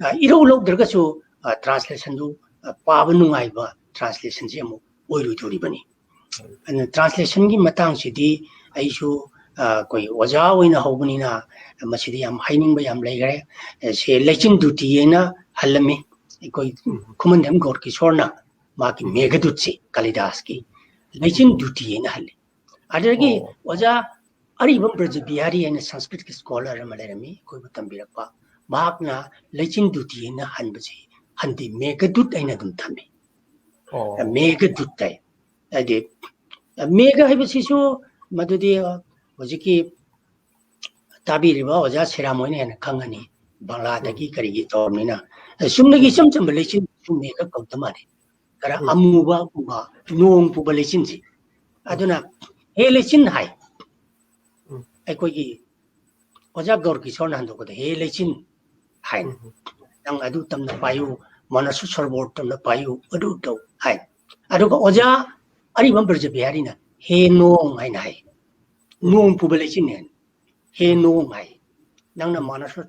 ꯑ, ꯏꯔꯧ ꯂꯧꯗ꯭ꯔꯒꯁꯨ, ꯑ, ꯇ꯭ꯔꯥꯟꯁꯂꯦꯁꯟꯗꯨ, ꯑ, ꯄꯥꯕ ꯅꯨꯡꯉꯥꯏꯕ ꯇ꯭ꯔꯥꯟꯁꯂꯦꯁꯟꯁꯤ ꯑꯃꯨꯛ ꯑꯣꯏꯔꯣꯏꯗꯧꯔꯤꯕꯅꯤ꯫ ꯑꯗꯨꯅ ꯇ꯭ꯔꯥꯟꯁꯂꯦꯁꯟꯒꯤ ꯃꯇꯥꯡꯁꯤꯗꯤ ꯑꯩꯁꯨ, ꯑ, ꯑꯩꯈꯣꯏ ꯑꯣꯖꯥ ꯑꯣꯏꯅ ꯍꯧꯕꯅꯤꯅ ꯃꯁꯤꯗꯤ ꯌꯥꯝ ꯍꯥꯏꯅꯤꯡꯕ ꯌꯥꯝ ꯂꯩꯈ꯭ꯔꯦ꯫ ꯑ, ꯁꯦ ꯂꯩꯆꯤꯟ ꯗꯨꯇꯤ ꯍꯥꯏꯅ ꯍꯜꯂꯝꯃꯤ ꯑꯩꯈꯣꯏ ꯎꯝ꯫ ꯈꯨꯃꯟꯊꯦꯝ ꯒꯣꯔꯀꯤꯁꯣꯔꯅ ꯃꯥꯒꯤ ꯎꯝ꯫ ꯃꯦꯘꯗꯨꯠꯁꯤ ꯀꯥꯂꯤꯗꯥꯁꯀꯤ꯫ ꯂꯩꯆꯤꯟ ꯎꯝ꯫ ꯗꯨꯇꯤ ꯍꯥꯏꯅ ꯍꯜꯂꯤ꯫ ꯑꯗꯨꯗꯒꯤ ꯑꯣ꯫ ꯑꯣꯖꯥ ꯑꯔꯤꯕꯝ ꯕ꯭ꯔꯖꯕꯤꯍꯥꯔꯤ ꯍꯥꯏꯅ ꯁꯪꯁꯀ꯭ꯔꯤꯠꯀꯤ ꯁ꯭ꯀꯣꯂꯔ ꯑꯃ ꯂꯩꯔꯝꯃꯤ, ꯑꯩꯈꯣꯏꯕꯨ ꯇꯝꯕꯤꯔꯛꯄ꯫ ꯃꯍꯥꯛꯅ ꯂꯩꯆꯤꯟ ꯗꯨꯇꯤ ꯍꯥꯏꯅ ꯍꯟꯕꯁꯤ ꯍꯟꯗꯤ ꯃꯦꯘꯗꯨꯠ ꯍꯥꯏꯅ ꯑꯗꯨꯝ ꯊꯝꯃꯤ꯫ ꯑꯣ꯫ ꯃꯦꯘꯗꯨꯠ ꯍꯥꯏ꯫ ꯍꯥꯏꯗꯤ, ꯃꯦꯘ ꯍꯥꯏꯕꯁꯤꯁꯨ ꯃꯗꯨꯗꯤ, ꯑ, ꯍꯧꯖꯤꯛꯀꯤ ꯇꯥꯕꯤꯔꯤꯕ ꯑꯣꯖꯥ ꯁꯤꯔꯥꯝ ꯍꯣꯏꯅ ꯍꯦꯟꯅ ꯈꯪꯉꯅꯤ, ꯕꯪꯂꯥꯗꯒꯤ ꯎꯝ꯫ ꯀꯔꯤꯒꯤ ꯇꯧꯔꯕꯅꯤꯅ꯫ ꯑ, ꯆꯨꯝꯅꯒꯤ ꯎꯝ꯫ ꯏꯆꯝ ꯆꯝꯕ ꯂꯩꯆꯤꯟꯁꯨ ꯃꯦꯘ ꯀꯧꯗ ꯃꯥꯜꯂꯤ꯫ ꯈꯔ ꯎꯝ꯫ ꯑꯃꯨꯕꯒꯨꯝꯕ, ꯅꯣꯡ ꯄꯨꯕ ꯂꯩꯆꯤꯟꯁꯤ꯫ ꯎꯝ꯫ ꯑꯗꯨꯅ, "ꯍꯦ ꯂꯩꯆꯤꯟ" ꯍꯥꯏ꯫ ꯎꯝ꯫ ꯑꯩꯈꯣꯏꯒꯤ ꯑꯣꯖꯥ ꯒꯧꯔꯀꯤꯁꯣꯔꯅ ꯍꯟꯗꯣꯛꯄꯗ, "ꯍꯦ ꯂꯩꯆꯤꯟ" ꯍꯥꯏꯅ, ꯎꯝ꯫ "ꯅꯪ ꯑꯗꯨ ꯇꯝꯅ ꯄꯥꯏꯌꯨ, ꯃꯅꯁ ꯁꯔꯣꯕꯔ ꯇꯝꯅ ꯄꯥꯏꯌꯨ, ꯑꯗꯨ ꯇꯧ" ꯍꯥꯏ꯫ ꯑꯗꯨꯒ ꯑꯣꯖꯥ ꯑꯔꯤꯕꯝ ꯕ꯭ꯔꯖꯕꯤꯍꯥꯔꯤꯅ "ꯍꯦ ꯅꯣꯡ" ꯍꯥꯏꯅ ꯍꯥꯏ꯫ ꯎꯝ꯫ "ꯅꯣꯡ ꯄꯨꯕ ꯂꯩꯆꯤꯟꯅꯦ" ꯍꯥꯏꯅ꯫ "ꯍꯦ ꯎꯝ꯫ ꯅꯣꯡ" ꯍꯥꯏ꯫ "ꯅꯪꯅ ꯎꯝ꯫ ꯃꯅꯁ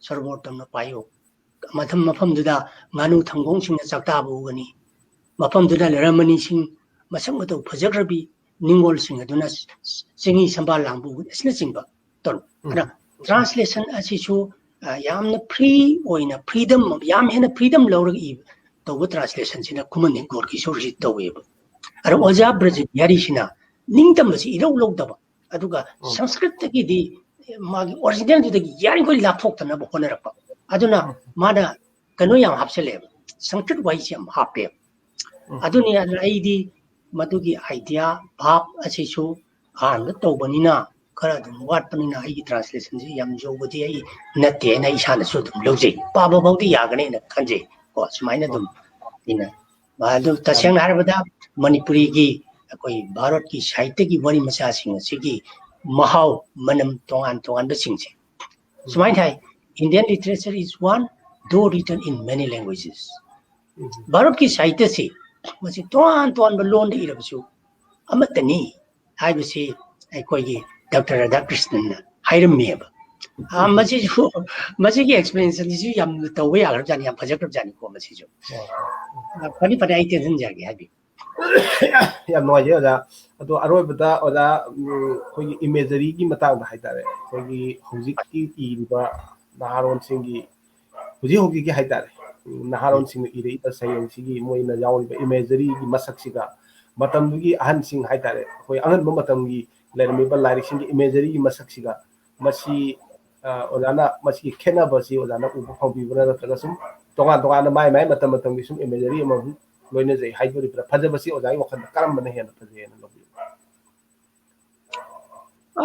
ꯁꯔꯣꯕꯔ ꯇꯝꯅ ꯄꯥꯏꯌꯨ꯫ ꯃꯐꯝ, ꯃꯐꯝꯗꯨꯗ ꯉꯥꯅꯨ ꯊꯪꯒꯣꯡꯁꯤꯡꯅ ꯆꯥꯛꯇꯥꯕ ꯎꯒꯅꯤ꯫ ꯃꯐꯝꯗꯨꯗ ꯂꯩꯔꯝꯃꯅꯤꯁꯤꯡ ꯃꯁꯛ ꯃꯇꯧ ꯐꯖꯈ꯭ꯔꯕꯤ ꯅꯤꯡꯉꯣꯜꯁꯤꯡ ꯑꯗꯨꯅ ꯆꯤꯡꯍꯤ ꯁꯝꯕꯥꯜ ꯂꯥꯡꯕ ꯎꯒꯅꯤ" ꯑꯁꯤꯅꯆꯤꯡꯕ ꯇꯧꯔꯣ꯫ ꯎꯝ꯫ ꯑꯗ ꯇ꯭ꯔꯥꯟꯁꯂꯦꯁꯟ ꯑꯁꯤꯁꯨ, ꯑ, ꯌꯥꯝꯅ ꯐ꯭ꯔꯤ ꯑꯣꯏꯅ, ꯐ꯭ꯔꯤꯗꯝ, ꯌꯥꯝ ꯍꯦꯟꯅ ꯐ꯭ꯔꯤꯗꯝ ꯂꯧꯔꯒ ꯏ-, ꯇꯧꯕ ꯇ꯭ꯔꯥꯟꯁꯂꯦꯁꯟꯁꯤꯅ ꯈꯨꯃꯟꯊꯦꯝ ꯒꯣꯔꯀꯤꯁꯣꯔꯁꯤ ꯇꯧꯋꯦꯕ꯫ ꯑꯗ ꯎꯝ꯫ ꯑꯣꯖꯥ ꯕ꯭ꯔꯖꯕꯤꯍꯥꯔꯤꯁꯤꯅ ꯅꯤꯡꯇꯝꯕꯁꯤ ꯏꯔꯧ ꯂꯧꯗꯕ, ꯑꯗꯨꯒ ꯎꯝ꯫ ꯁꯪꯁꯀ꯭ꯔꯤꯠꯇꯒꯤꯗꯤ ꯃꯥꯒꯤ ꯑꯣꯔꯤꯖꯤꯅꯦꯜꯗꯨꯗꯒꯤ ꯌꯥꯔꯤꯈꯣꯏ ꯂꯥꯞꯊꯣꯛꯇꯅꯕ ꯍꯣꯠꯅꯔꯛꯄ꯫ ꯑꯗꯨꯅ ꯎꯝ꯫ ꯃꯥꯅ ꯀꯩꯅꯣ ꯌꯥꯝ ꯍꯥꯞꯆꯜꯂꯦꯕ, ꯁꯪꯁꯀ꯭ꯔꯤꯠ ꯋꯥꯍꯩꯁꯦ ꯌꯥꯝ ꯍꯥꯞꯄꯦꯕ꯫ ꯎꯝ꯫ ꯑꯗꯨꯅꯤ, ꯑꯗꯨꯅ ꯑꯩꯗꯤ ꯃꯗꯨꯒꯤ ꯑꯥꯏꯗꯤꯌꯥ, ꯚꯥꯞ ꯑꯁꯤꯁꯨ ꯑꯍꯥꯟꯕ ꯇꯧꯕꯅꯤꯅ ꯈꯔ ꯑꯗꯨꯝ ꯋꯥꯠꯄꯅꯤꯅ ꯑꯩꯒꯤ ꯇ꯭ꯔꯥꯟꯁꯂꯦꯁꯟꯁꯤ ꯌꯥꯝ ꯌꯧꯕꯗꯤ ꯑꯩ ꯅꯠꯇꯦꯅ ꯏꯁꯥꯅꯁꯨ ꯑꯗꯨꯝ ꯂꯧꯖꯩ꯫ ꯄꯥꯕ ꯐꯥꯎꯗꯤ ꯌꯥꯒꯅꯦꯅ ꯈꯟꯖꯩ꯫ ꯀꯣ, ꯁꯨꯃꯥꯏꯅ ꯑꯗꯨꯝ ꯑꯩꯅ, ꯑꯗꯨ ꯇꯁꯦꯡꯅ ꯍꯥꯏꯔꯕꯗ ꯃꯅꯤꯄꯨꯔꯤꯒꯤ, ꯑꯩꯈꯣꯏ ꯚꯥꯔꯠꯀꯤ ꯁꯥꯍꯤꯇ꯭ꯌꯒꯤ ꯋꯥꯔꯤ ꯃꯆꯥꯁꯤꯡ ꯑꯁꯤꯒꯤ ꯃꯍꯥꯎ, ꯃꯅꯝ ꯇꯣꯉꯥꯟ ꯇꯣꯉꯥꯟꯕꯁꯤꯡꯁꯦ ꯁꯨꯃꯥꯏꯅ ꯍꯥꯏ, "Indian literature is one, though written in many languages." ꯚꯥꯔꯠꯀꯤ ꯁꯥꯍꯤꯇ꯭ꯌꯁꯤ ꯃꯁꯤ ꯇꯣꯉꯥꯟ ꯇꯣꯉꯥꯟꯕ ꯂꯣꯟꯗ ꯏꯔꯕꯁꯨ ꯑꯃꯠꯇꯅꯤ ꯍꯥꯏꯕꯁꯤ ꯑꯩꯈꯣꯏꯒꯤ ꯗꯥꯛꯇꯔ ꯔꯥꯙꯥꯀ꯭ꯔꯤꯁꯅꯟꯅ ꯍꯥꯏꯔꯝꯃꯦꯕ꯫ ꯑꯥ, ꯃꯁꯤꯁꯨ, ꯃꯁꯤꯒꯤ ꯑꯦꯛꯁꯄ꯭ꯂꯦꯅꯦꯁꯟꯁꯤꯁꯨ ꯌꯥꯝꯅ ꯇꯧꯕ ꯌꯥꯈ꯭ꯔꯕꯖꯥꯠꯅꯤ, ꯌꯥꯝ ꯐꯖꯈ꯭ꯔꯕꯖꯥꯠꯅꯤꯀꯣ ꯃꯁꯤꯁꯨ꯫ ꯑꯥ, ꯐꯅꯤ, ꯐꯅꯤ, ꯑꯩ ꯇꯦꯟꯁꯤꯟꯖꯔꯒꯦ, ꯍꯥꯏꯕꯤꯌꯨ꯫ ꯌꯥꯝ ꯅꯨꯡꯉꯥꯏꯖꯩ ꯑꯣꯖꯥ꯫ ꯑꯗꯣ ꯑꯔꯣꯏꯕꯗ ꯑꯣꯖꯥ, ꯎꯝ, ꯑꯩꯈꯣꯏꯒꯤ ꯏꯃꯦꯖꯔꯤꯒꯤ ꯃꯇꯥꯡꯗ ꯍꯥꯏꯇꯥꯔꯦ, ꯑꯩꯈꯣꯏꯒꯤ ꯍꯧꯖꯤꯛꯀꯤ ꯏꯔꯤꯕ ꯅꯍꯥꯔꯣꯟꯁꯤꯡꯒꯤ, ꯍꯧꯖꯤꯛ ꯍꯧꯖꯤꯛꯀꯤ ꯍꯥꯏꯇꯥꯔꯦ, ꯎꯝ, ꯅꯍꯥꯔꯣꯟꯁꯤꯡꯅ ꯏꯔꯛꯏꯕ ꯁꯩꯔꯦꯡꯁꯤꯒꯤ ꯃꯣꯏꯅ ꯌꯥꯎꯔꯤꯕ ꯏꯃꯦꯖꯔꯤꯒꯤ ꯃꯁꯛꯁꯤꯒ ꯃꯇꯝꯗꯨꯒꯤ ꯑꯍꯟꯁꯤꯡ ꯍꯥꯏꯇꯥꯔꯦ, ꯑꯩꯈꯣꯏ ꯑꯉꯟꯕ ꯃꯇꯝꯒꯤ ꯂꯩꯔꯝꯃꯤꯕ ꯂꯥꯏꯔꯤꯛꯁꯤꯡꯒꯤ ꯏꯃꯦꯖꯔꯤꯒꯤ ꯃꯁꯛꯁꯤꯒ ꯃꯁꯤ, ꯑ, ꯑꯣꯖꯥꯅ ꯃꯁꯤꯒꯤ ꯈꯦꯠꯅꯕꯁꯤ ꯑꯣꯖꯥꯅ ꯎꯕ ꯐꯪꯕꯤꯕ꯭ꯔꯥ, ꯅꯠꯇ꯭ꯔꯒ ꯁꯨꯝ ꯇꯣꯉꯥꯟ ꯇꯣꯉꯥꯟꯅ ꯃꯥꯏ ꯃꯥꯏ ꯃꯇꯝ ꯃꯇꯝꯒꯤ ꯁꯨꯝ ꯏꯃꯦꯖꯔꯤ ꯑꯃꯃꯝ ꯂꯣꯏꯅꯖꯩ ꯍꯥꯏꯗꯣꯔꯤꯕ꯭ꯔꯥ? ꯐꯖꯕꯁꯤ ꯑꯣꯖꯥꯒꯤ ꯋꯥꯈꯜꯗ ꯀꯔꯝꯕꯅ ꯍꯦꯟꯅ ꯐꯖꯩ ꯍꯥꯏꯅ ꯂꯧꯕꯤꯕ꯭ꯔꯥ?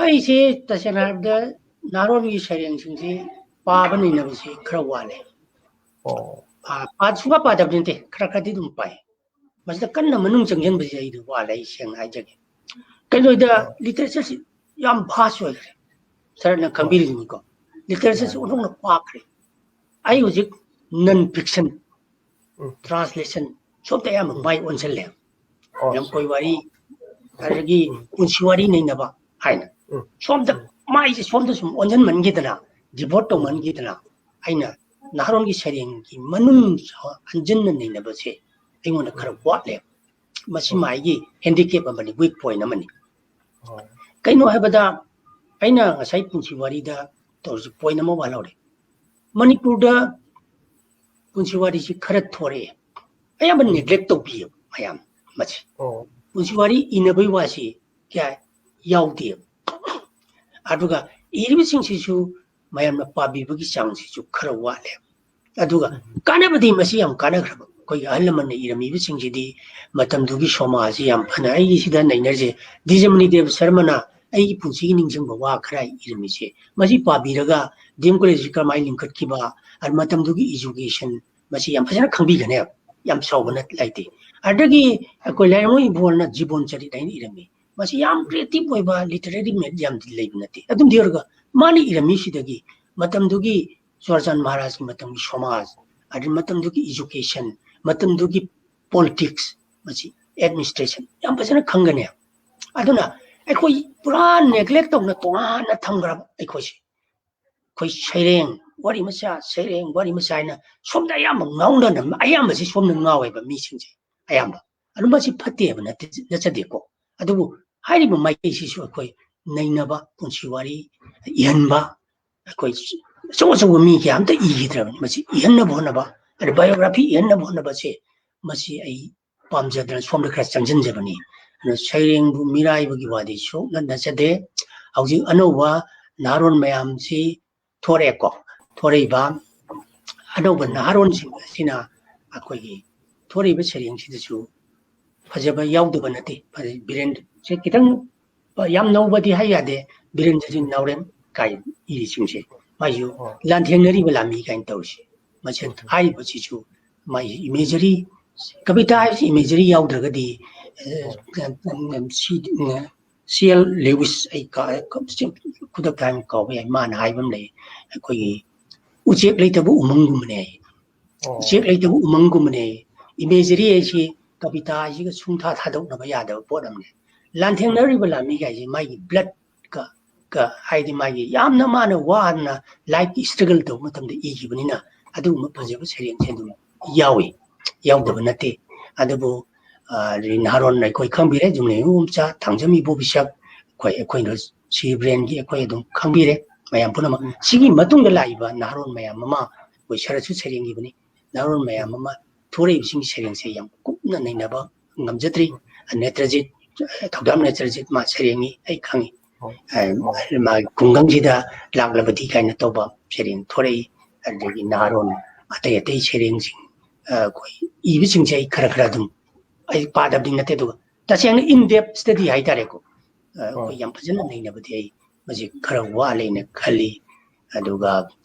ꯑꯩꯁꯦ ꯇꯁꯦꯡꯅ ꯍꯥꯏꯔꯕꯗ ꯅꯍꯥꯔꯣꯜꯒꯤ ꯁꯩꯔꯦꯡꯁꯤꯡꯁꯤ ꯄꯥꯕ ꯅꯩꯅꯕꯁꯤ ꯈꯔ ꯋꯥꯠꯂꯦ꯫ ꯑꯣ꯫ ꯑ, ꯄꯥ-, ꯁꯨꯡꯄꯥ ꯄꯥꯗꯕꯗꯤ ꯅꯠꯇꯦ, ꯈꯔ ꯈꯔꯗꯤ ꯑꯗꯨꯝ ꯄꯥꯏ꯫ ꯃꯁꯤꯗ ꯀꯟꯅ ꯃꯅꯨꯡ ꯆꯪꯁꯤꯟꯕꯁꯦ ꯑꯩꯗꯤ ꯋꯥꯠꯂꯦ, ꯑꯩ ꯁꯦꯡꯅ ꯍꯥꯏꯖꯒꯦ꯫ ꯀꯩꯅꯣꯗ ꯑꯣ꯫ ꯂꯤꯇꯔꯦꯆꯔꯁꯤ ꯌꯥꯝ ꯚꯥꯁ ꯑꯣꯏꯈ꯭ꯔꯦ꯫ ꯁꯥꯔꯅ ꯑꯣ꯫ ꯈꯪꯕꯤꯔꯤꯗꯨꯅꯤꯀꯣ꯫ ꯂꯤꯇꯔꯦꯆꯔꯁꯤ ꯃꯥꯅꯤ꯫ ꯑꯣꯟꯊꯣꯛꯅ ꯄꯥꯛꯈ꯭ꯔꯦ꯫ ꯑꯩ ꯍꯧꯖꯤꯛ ꯅꯟ ꯐꯤꯛꯁꯟ, ꯎꯝ꯫ ꯇ꯭ꯔꯥꯟꯁꯂꯦꯁꯟ ꯁꯣꯝꯗ ꯑꯌꯥꯝꯕ ꯎꯝ꯫ ꯃꯥꯏ ꯑꯣꯟꯁꯤꯜꯂꯦ꯫ ꯑꯣ꯫ ꯂꯝꯀꯣꯏ ꯋꯥꯔꯤ, ꯑꯗꯒꯤ ꯎꯝ꯫ ꯄꯨꯟꯁꯤ ꯋꯥꯔꯤ ꯅꯩꯅꯕ ꯍꯥꯏꯅ꯫ ꯎꯝ꯫ ꯁꯣꯝꯗ ꯎꯝ꯫ ꯃꯥꯏꯁꯦ ꯁꯣꯝꯗ ꯁꯨꯝ ꯑꯣꯟꯁꯤꯟꯃꯟꯈꯤꯗꯅ, ꯗꯤꯚꯣꯠ ꯎꯝ꯫ ꯇꯧꯃꯟꯈꯤꯗꯅ, ꯑꯩꯅ ꯅꯍꯥꯔꯣꯜꯒꯤ ꯁꯩꯔꯦꯡꯒꯤ ꯃꯅꯨꯡ ꯍꯟꯖꯤꯟꯅ ꯅꯩꯅꯕꯁꯦ ꯑꯩꯉꯣꯟꯗ ꯈꯔ ꯎꯝ꯫ ꯋꯥꯠꯂꯦ꯫ ꯃꯁꯤ ꯎꯝ꯫ ꯃꯥꯏꯒꯤ ꯍꯦꯟꯗꯤꯀꯦꯞ ꯑꯃꯅꯤ, ꯋꯤꯛ ꯄꯣꯏꯟ ꯑꯃꯅꯤ꯫ ꯍꯣꯏ꯫ ꯀꯩꯅꯣ ꯍꯥꯏꯕꯗ, ꯑꯩꯅ ꯉꯁꯥꯏ ꯄꯨꯟꯁꯤ ꯋꯥꯔꯤꯗ ꯇꯧꯔꯁꯨ ꯄꯣꯏꯟ ꯑꯃ ꯋꯥꯠꯍꯧꯔꯦ꯫ ꯃꯅꯤꯄꯨꯔꯗ ꯄꯨꯟꯁꯤ ꯋꯥꯔꯤꯁꯤ ꯈꯔ ꯊꯣꯔꯛꯑꯦ꯫ ꯑꯌꯥꯝꯕ ꯎꯝ꯫ ꯅꯦꯒ꯭ꯂꯦꯛ ꯇꯧꯕꯤꯌꯦꯕ ꯃꯌꯥꯝ ꯃꯁꯤ꯫ ꯑꯣ꯫ ꯄꯨꯟꯁꯤ ꯋꯥꯔꯤ ꯏꯅꯕꯒꯤ ꯋꯥꯁꯤ ꯀꯌꯥ ꯌꯥꯎꯗꯦꯕ꯫ ꯑꯗꯨꯒ ꯏꯔꯤꯕꯁꯤꯡꯁꯤꯁꯨ ꯃꯌꯥꯝꯅ ꯄꯥꯕꯤꯕꯒꯤ ꯆꯥꯡꯁꯤꯁꯨ ꯈꯔ ꯋꯥꯠꯂꯦ꯫ ꯑꯗꯨꯒ ꯎꯝ꯫ ꯀꯥꯟꯅꯕꯗꯤ ꯃꯁꯤ ꯌꯥꯝ ꯀꯥꯟꯅꯈ꯭ꯔꯕ꯫ ꯑꯩꯈꯣꯏꯒꯤ ꯑꯍꯜ ꯂꯃꯟꯅ ꯏꯔꯝꯃꯤꯕꯁꯤꯡꯁꯤꯗꯤ ꯃꯇꯝꯗꯨꯒꯤ ꯁꯃꯥꯖꯁꯤ ꯌꯥꯝ ꯐꯅ, ꯑꯩꯒꯤ ꯁꯤꯗ ꯅꯩꯅꯔꯤꯁꯦ, ꯗꯤꯖꯃꯅꯤ ꯗꯦꯕ ꯁꯔꯃꯅ ꯑꯩꯒꯤ ꯄꯨꯟꯁꯤꯒꯤ ꯅꯤꯡꯁꯤꯡꯕ ꯋꯥ ꯈꯔ ꯏꯔꯝꯃꯤꯁꯦ, ꯃꯁꯤ ꯄꯥꯕꯤꯔꯒ ꯗꯤ ꯑꯦꯝ ꯀꯣꯂꯦꯖꯁꯤ ꯀꯔꯝꯍꯥꯏꯅ ꯂꯤꯡꯈꯠꯈꯤꯕ, ꯑꯗꯨ ꯃꯇꯝꯗꯨꯒꯤ ꯏꯖꯨꯀꯦꯁꯟ, ꯃꯁꯤ ꯌꯥꯝ ꯐꯖꯅ ꯈꯪꯕꯤꯒꯅꯦꯕ꯫ ꯌꯥꯝ ꯆꯥꯎꯕ ꯅꯠ-, ꯂꯩꯇꯦ꯫ ꯑꯗꯒꯤ ꯑꯩꯈꯣꯏ ꯂꯥꯏꯔꯦꯝꯕꯝ ꯏꯕꯣꯜꯅ ꯖꯤꯕꯣꯟ ꯆꯔꯤꯠ ꯍꯥꯏꯅ ꯏꯔꯝꯃꯤ꯫ ꯃꯁꯤ ꯌꯥꯝ creative ꯑꯣꯏꯕ literary ꯃꯦꯠ ꯌꯥꯝꯗꯤ ꯂꯩꯕ ꯅꯠꯇꯦ꯫ ꯑꯗꯨꯝꯗꯤ ꯑꯣꯏꯔꯒ ꯃꯥꯅ ꯏꯔꯝꯃꯤꯁꯤꯗꯒꯤ ꯃꯇꯝꯗꯨꯒꯤ ꯆꯨꯔꯥꯆꯥꯟ ꯃꯍꯥꯔꯥꯖꯀꯤ ꯃꯇꯝꯒꯤ ꯁꯃꯥꯖ, ꯑꯗꯩ ꯃꯇꯝꯗꯨꯒꯤ education, ꯃꯇꯝꯗꯨꯒꯤ politics, ꯃꯁꯤ administration ꯌꯥꯝ ꯐꯖꯅ ꯈꯪꯒꯅꯦꯕ꯫ ꯑꯗꯨꯅ ꯑꯩꯈꯣꯏ ꯄꯨꯔꯥ neglect ꯇꯧꯅ ꯇꯣꯉꯥꯟꯅ ꯊꯝꯈ꯭ꯔꯕ ꯑꯩꯈꯣꯏꯁꯦ꯫ ꯑꯩꯈꯣꯏ ꯁꯩꯔꯦꯡ, ꯋꯥꯔꯤ ꯃꯆꯥ, ꯁꯩꯔꯦꯡ, ꯋꯥꯔꯤ ꯃꯆꯥ ꯍꯥꯏꯅ ꯁꯣꯝꯗ ꯑꯌꯥꯝꯕ ꯉꯥꯎꯅꯅ, ꯑꯌꯥꯝꯕꯁꯤ ꯁꯣꯝꯗ ꯉꯥꯎꯋꯦꯕ ꯃꯤꯁꯤꯡꯁꯦ ꯑꯌꯥꯝꯕ꯫ ꯑꯗꯨ ꯃꯁꯤ ꯐꯠꯇꯦꯕ ꯅꯠꯇꯦ, ꯅꯠꯆꯗꯦꯀꯣ꯫ ꯑꯗꯨꯕꯨ ꯍꯥꯏꯔꯤꯕ ꯃꯥꯏꯀꯩꯁꯤꯁꯨ ꯑꯩꯈꯣꯏ ꯅꯩꯅꯕ, ꯄꯨꯟꯁꯤ ꯋꯥꯔꯤ ꯏꯍꯟꯕ, ꯑꯩꯈꯣꯏ ꯑꯆꯧ ꯑꯆꯧꯕ ꯃꯤ ꯀꯌꯥ ꯑꯝꯇ ꯏꯈꯤꯗ꯭ꯔꯕꯅꯤ꯫ ꯃꯁꯤ ꯏꯍꯟꯅꯕ ꯍꯣꯠꯅꯕ, ꯑꯗ biography ꯏꯍꯟꯅꯕ ꯍꯣꯠꯅꯕꯁꯦ, ꯃꯁꯤ ꯑꯩ ꯄꯥꯝꯖꯗꯅ ꯁꯣꯝꯗ ꯈꯔ ꯆꯪꯁꯤꯟꯖꯕꯅꯤ꯫ ꯑꯗꯨ ꯁꯩꯔꯦꯡꯕꯨ ꯃꯤꯔꯥꯏꯕꯒꯤ ꯋꯥꯗꯤ ꯁꯨꯛꯅ ꯅꯠꯆꯗꯦ꯫ ꯍꯧꯖꯤꯛ ꯑꯅꯧꯕ ꯅꯍꯥꯔꯣꯜ ꯃꯌꯥꯝꯁꯤ ꯊꯣꯔꯛꯑꯦꯀꯣ꯫ ꯊꯣꯔꯛꯏꯕ ꯑꯅꯧꯕ ꯅꯍꯥꯔꯣꯜꯁꯤꯡ ꯑꯁꯤꯅ ꯑꯩꯈꯣꯏꯒꯤ ꯊꯣꯔꯛꯏꯕ ꯁꯩꯔꯦꯡꯁꯤꯗꯁꯨ ꯐꯖꯕ ꯌꯥꯎꯗꯕ ꯅꯠꯇꯦ꯫ ꯐꯖꯩ꯫ ꯕꯤꯔꯦꯟꯁꯦ ꯈꯤꯇꯪ ꯌꯥꯝ ꯅꯧꯕꯗꯤ ꯍꯥꯏ ꯌꯥꯗꯦ꯫ ꯕꯤꯔꯦꯟ ꯖꯤꯠ ꯅꯥꯎꯔꯦꯝ ꯀꯥꯏ ꯏꯔꯤꯁꯤꯡꯁꯦ, ꯃꯥꯏꯁꯨ ꯂꯥꯟꯊꯦꯡꯅꯔꯤꯕ ꯂꯥꯟꯃꯤ ꯀꯥꯏꯅ ꯇꯧꯔꯤꯁꯦ꯫ ꯃꯁꯤ ꯍꯥꯏꯔꯤꯕꯁꯤꯁꯨ ꯃꯥꯏ imagery, ꯀꯕꯤꯇꯥ ꯍꯥꯏꯕꯁꯤ imagery ꯌꯥꯎꯗ꯭ꯔꯒꯗꯤ, ꯑ, ꯁꯤ, ꯑ, ꯁꯤ ꯑꯦꯜ ꯂꯦꯋꯤꯁ, ꯑꯩ ꯀꯥ-, ꯈꯨꯗꯛꯇ ꯍꯥꯏꯕ ꯀꯥꯎꯕ ꯌꯥꯏ, ꯃꯥꯅ ꯍꯥꯏꯕ ꯑꯃ ꯂꯩ, ꯑꯩꯈꯣꯏꯒꯤ ꯎꯆꯦꯛ ꯂꯩꯇꯕ ꯎꯃꯪꯒꯨꯝꯕꯅꯦ ꯍꯥꯏ꯫ ꯎꯆꯦꯛ ꯂꯩꯇꯕ ꯎꯃꯪꯒꯨꯝꯕꯅꯦ꯫ Imagery ꯍꯥꯏꯁꯤ ꯀꯕꯤꯇꯥ ꯍꯥꯏꯁꯤꯒ ꯁꯨꯡꯊꯥ ꯊꯥꯗꯣꯛꯅꯕ ꯌꯥꯗꯕ ꯄꯣꯠ ꯑꯃꯅꯦ꯫ ꯂꯥꯟꯊꯦꯡꯅꯔꯤꯕ ꯂꯥꯟꯃꯤꯒ ꯍꯥꯏꯁꯤ ꯃꯥꯒꯤ blood ꯀ-, ꯀ-, ꯍꯥꯏꯗꯤ ꯃꯥꯒꯤ ꯌꯥꯝꯅ ꯃꯥꯅ ꯋꯥꯅ life ꯀꯤ struggle ꯇꯧꯕ ꯃꯇꯝꯗ ꯏꯈꯤꯕꯅꯤꯅ ꯑꯗꯨꯒꯨꯝꯕ ꯐꯖꯕ ꯁꯩꯔꯦꯡꯁꯦ ꯑꯗꯨꯝ ꯌꯥꯎꯏ, ꯌꯥꯎꯗꯕ ꯅꯠꯇꯦ꯫ ꯑꯗꯨꯕꯨ, ꯑ, ꯅꯍꯥꯔꯣꯟ ꯑꯩꯈꯣꯏ ꯈꯪꯕꯤꯔꯦ, ꯖꯨꯝꯂꯦ ꯏꯕꯣꯝꯆꯥ, ꯊꯥꯡꯖꯝ ꯏꯕꯣꯕꯤꯁꯛ, ꯑꯩꯈꯣꯏ, ꯑꯩꯈꯣꯏꯅ ꯁꯤ ꯕ꯭ꯔꯦꯟꯒꯤ ꯑꯩꯈꯣꯏ ꯑꯗꯨꯝ ꯈꯪꯕꯤꯔꯦ ꯃꯌꯥꯝ ꯄꯨꯝꯅꯃꯛ꯫ ꯁꯤꯒꯤ ꯃꯇꯨꯡꯗ ꯂꯥꯛꯏꯕ ꯅꯍꯥꯔꯣꯟ ꯃꯌꯥꯝ ꯑꯃ ꯑꯩꯈꯣꯏ ꯁꯔꯠꯁꯨ ꯁꯩꯔꯦꯡꯈꯤꯕꯅꯤ꯫ ꯅꯍꯥꯔꯣꯟ ꯃꯌꯥꯝ ꯑꯃ ꯊꯣꯔꯛꯏꯕꯁꯤꯡꯒꯤ ꯁꯩꯔꯦꯡꯁꯦ ꯌꯥꯝ ꯀꯨꯞꯅ ꯅꯩꯅꯕ ꯉꯝꯖꯗ꯭ꯔꯤ꯫ ꯅꯦꯇ꯭ꯔꯖꯤꯠ, ꯊꯧꯗꯥꯝ ꯅꯦꯇ꯭ꯔꯖꯤꯠ ꯃꯥ ꯁꯩꯔꯦꯡꯉꯤ, ꯑꯩ ꯈꯪꯉꯤ꯫ ꯑ, ꯃꯥꯒꯤ ꯈꯨꯡꯒꯪꯁꯤꯗ ꯂꯥꯛꯂꯕꯗꯤ ꯀꯥꯏꯅ ꯇꯧꯕ ꯁꯩꯔꯦꯡ ꯊꯣꯔꯛꯏ꯫ ꯑꯗꯨꯗꯒꯤ ꯅꯍꯥꯔꯣꯟ ꯑꯇꯩ ꯑꯇꯩ ꯁꯩꯔꯦꯡꯁꯤꯡ, ꯑ, ꯑꯩꯈꯣꯏ ꯏꯕꯁꯤꯡꯁꯦ ꯑꯩ ꯈꯔ ꯈꯔ ꯑꯗꯨꯝ, ꯑꯩ ꯄꯥꯗꯕꯗꯤ ꯅꯠꯇꯦ, ꯑꯗꯨꯒ ꯇꯁꯦꯡꯅ in depth study ꯍꯥꯏꯇꯥꯔꯦꯀꯣ, ꯑ, ꯑꯩꯈꯣꯏ ꯌꯥꯝ ꯐꯖꯅ ꯅꯩꯅꯕꯗꯤ ꯑꯩ ꯃꯁꯤ ꯈꯔ ꯋꯥꯠꯂꯦꯅ ꯈꯜꯂꯤ꯫ ꯑꯗꯨꯒ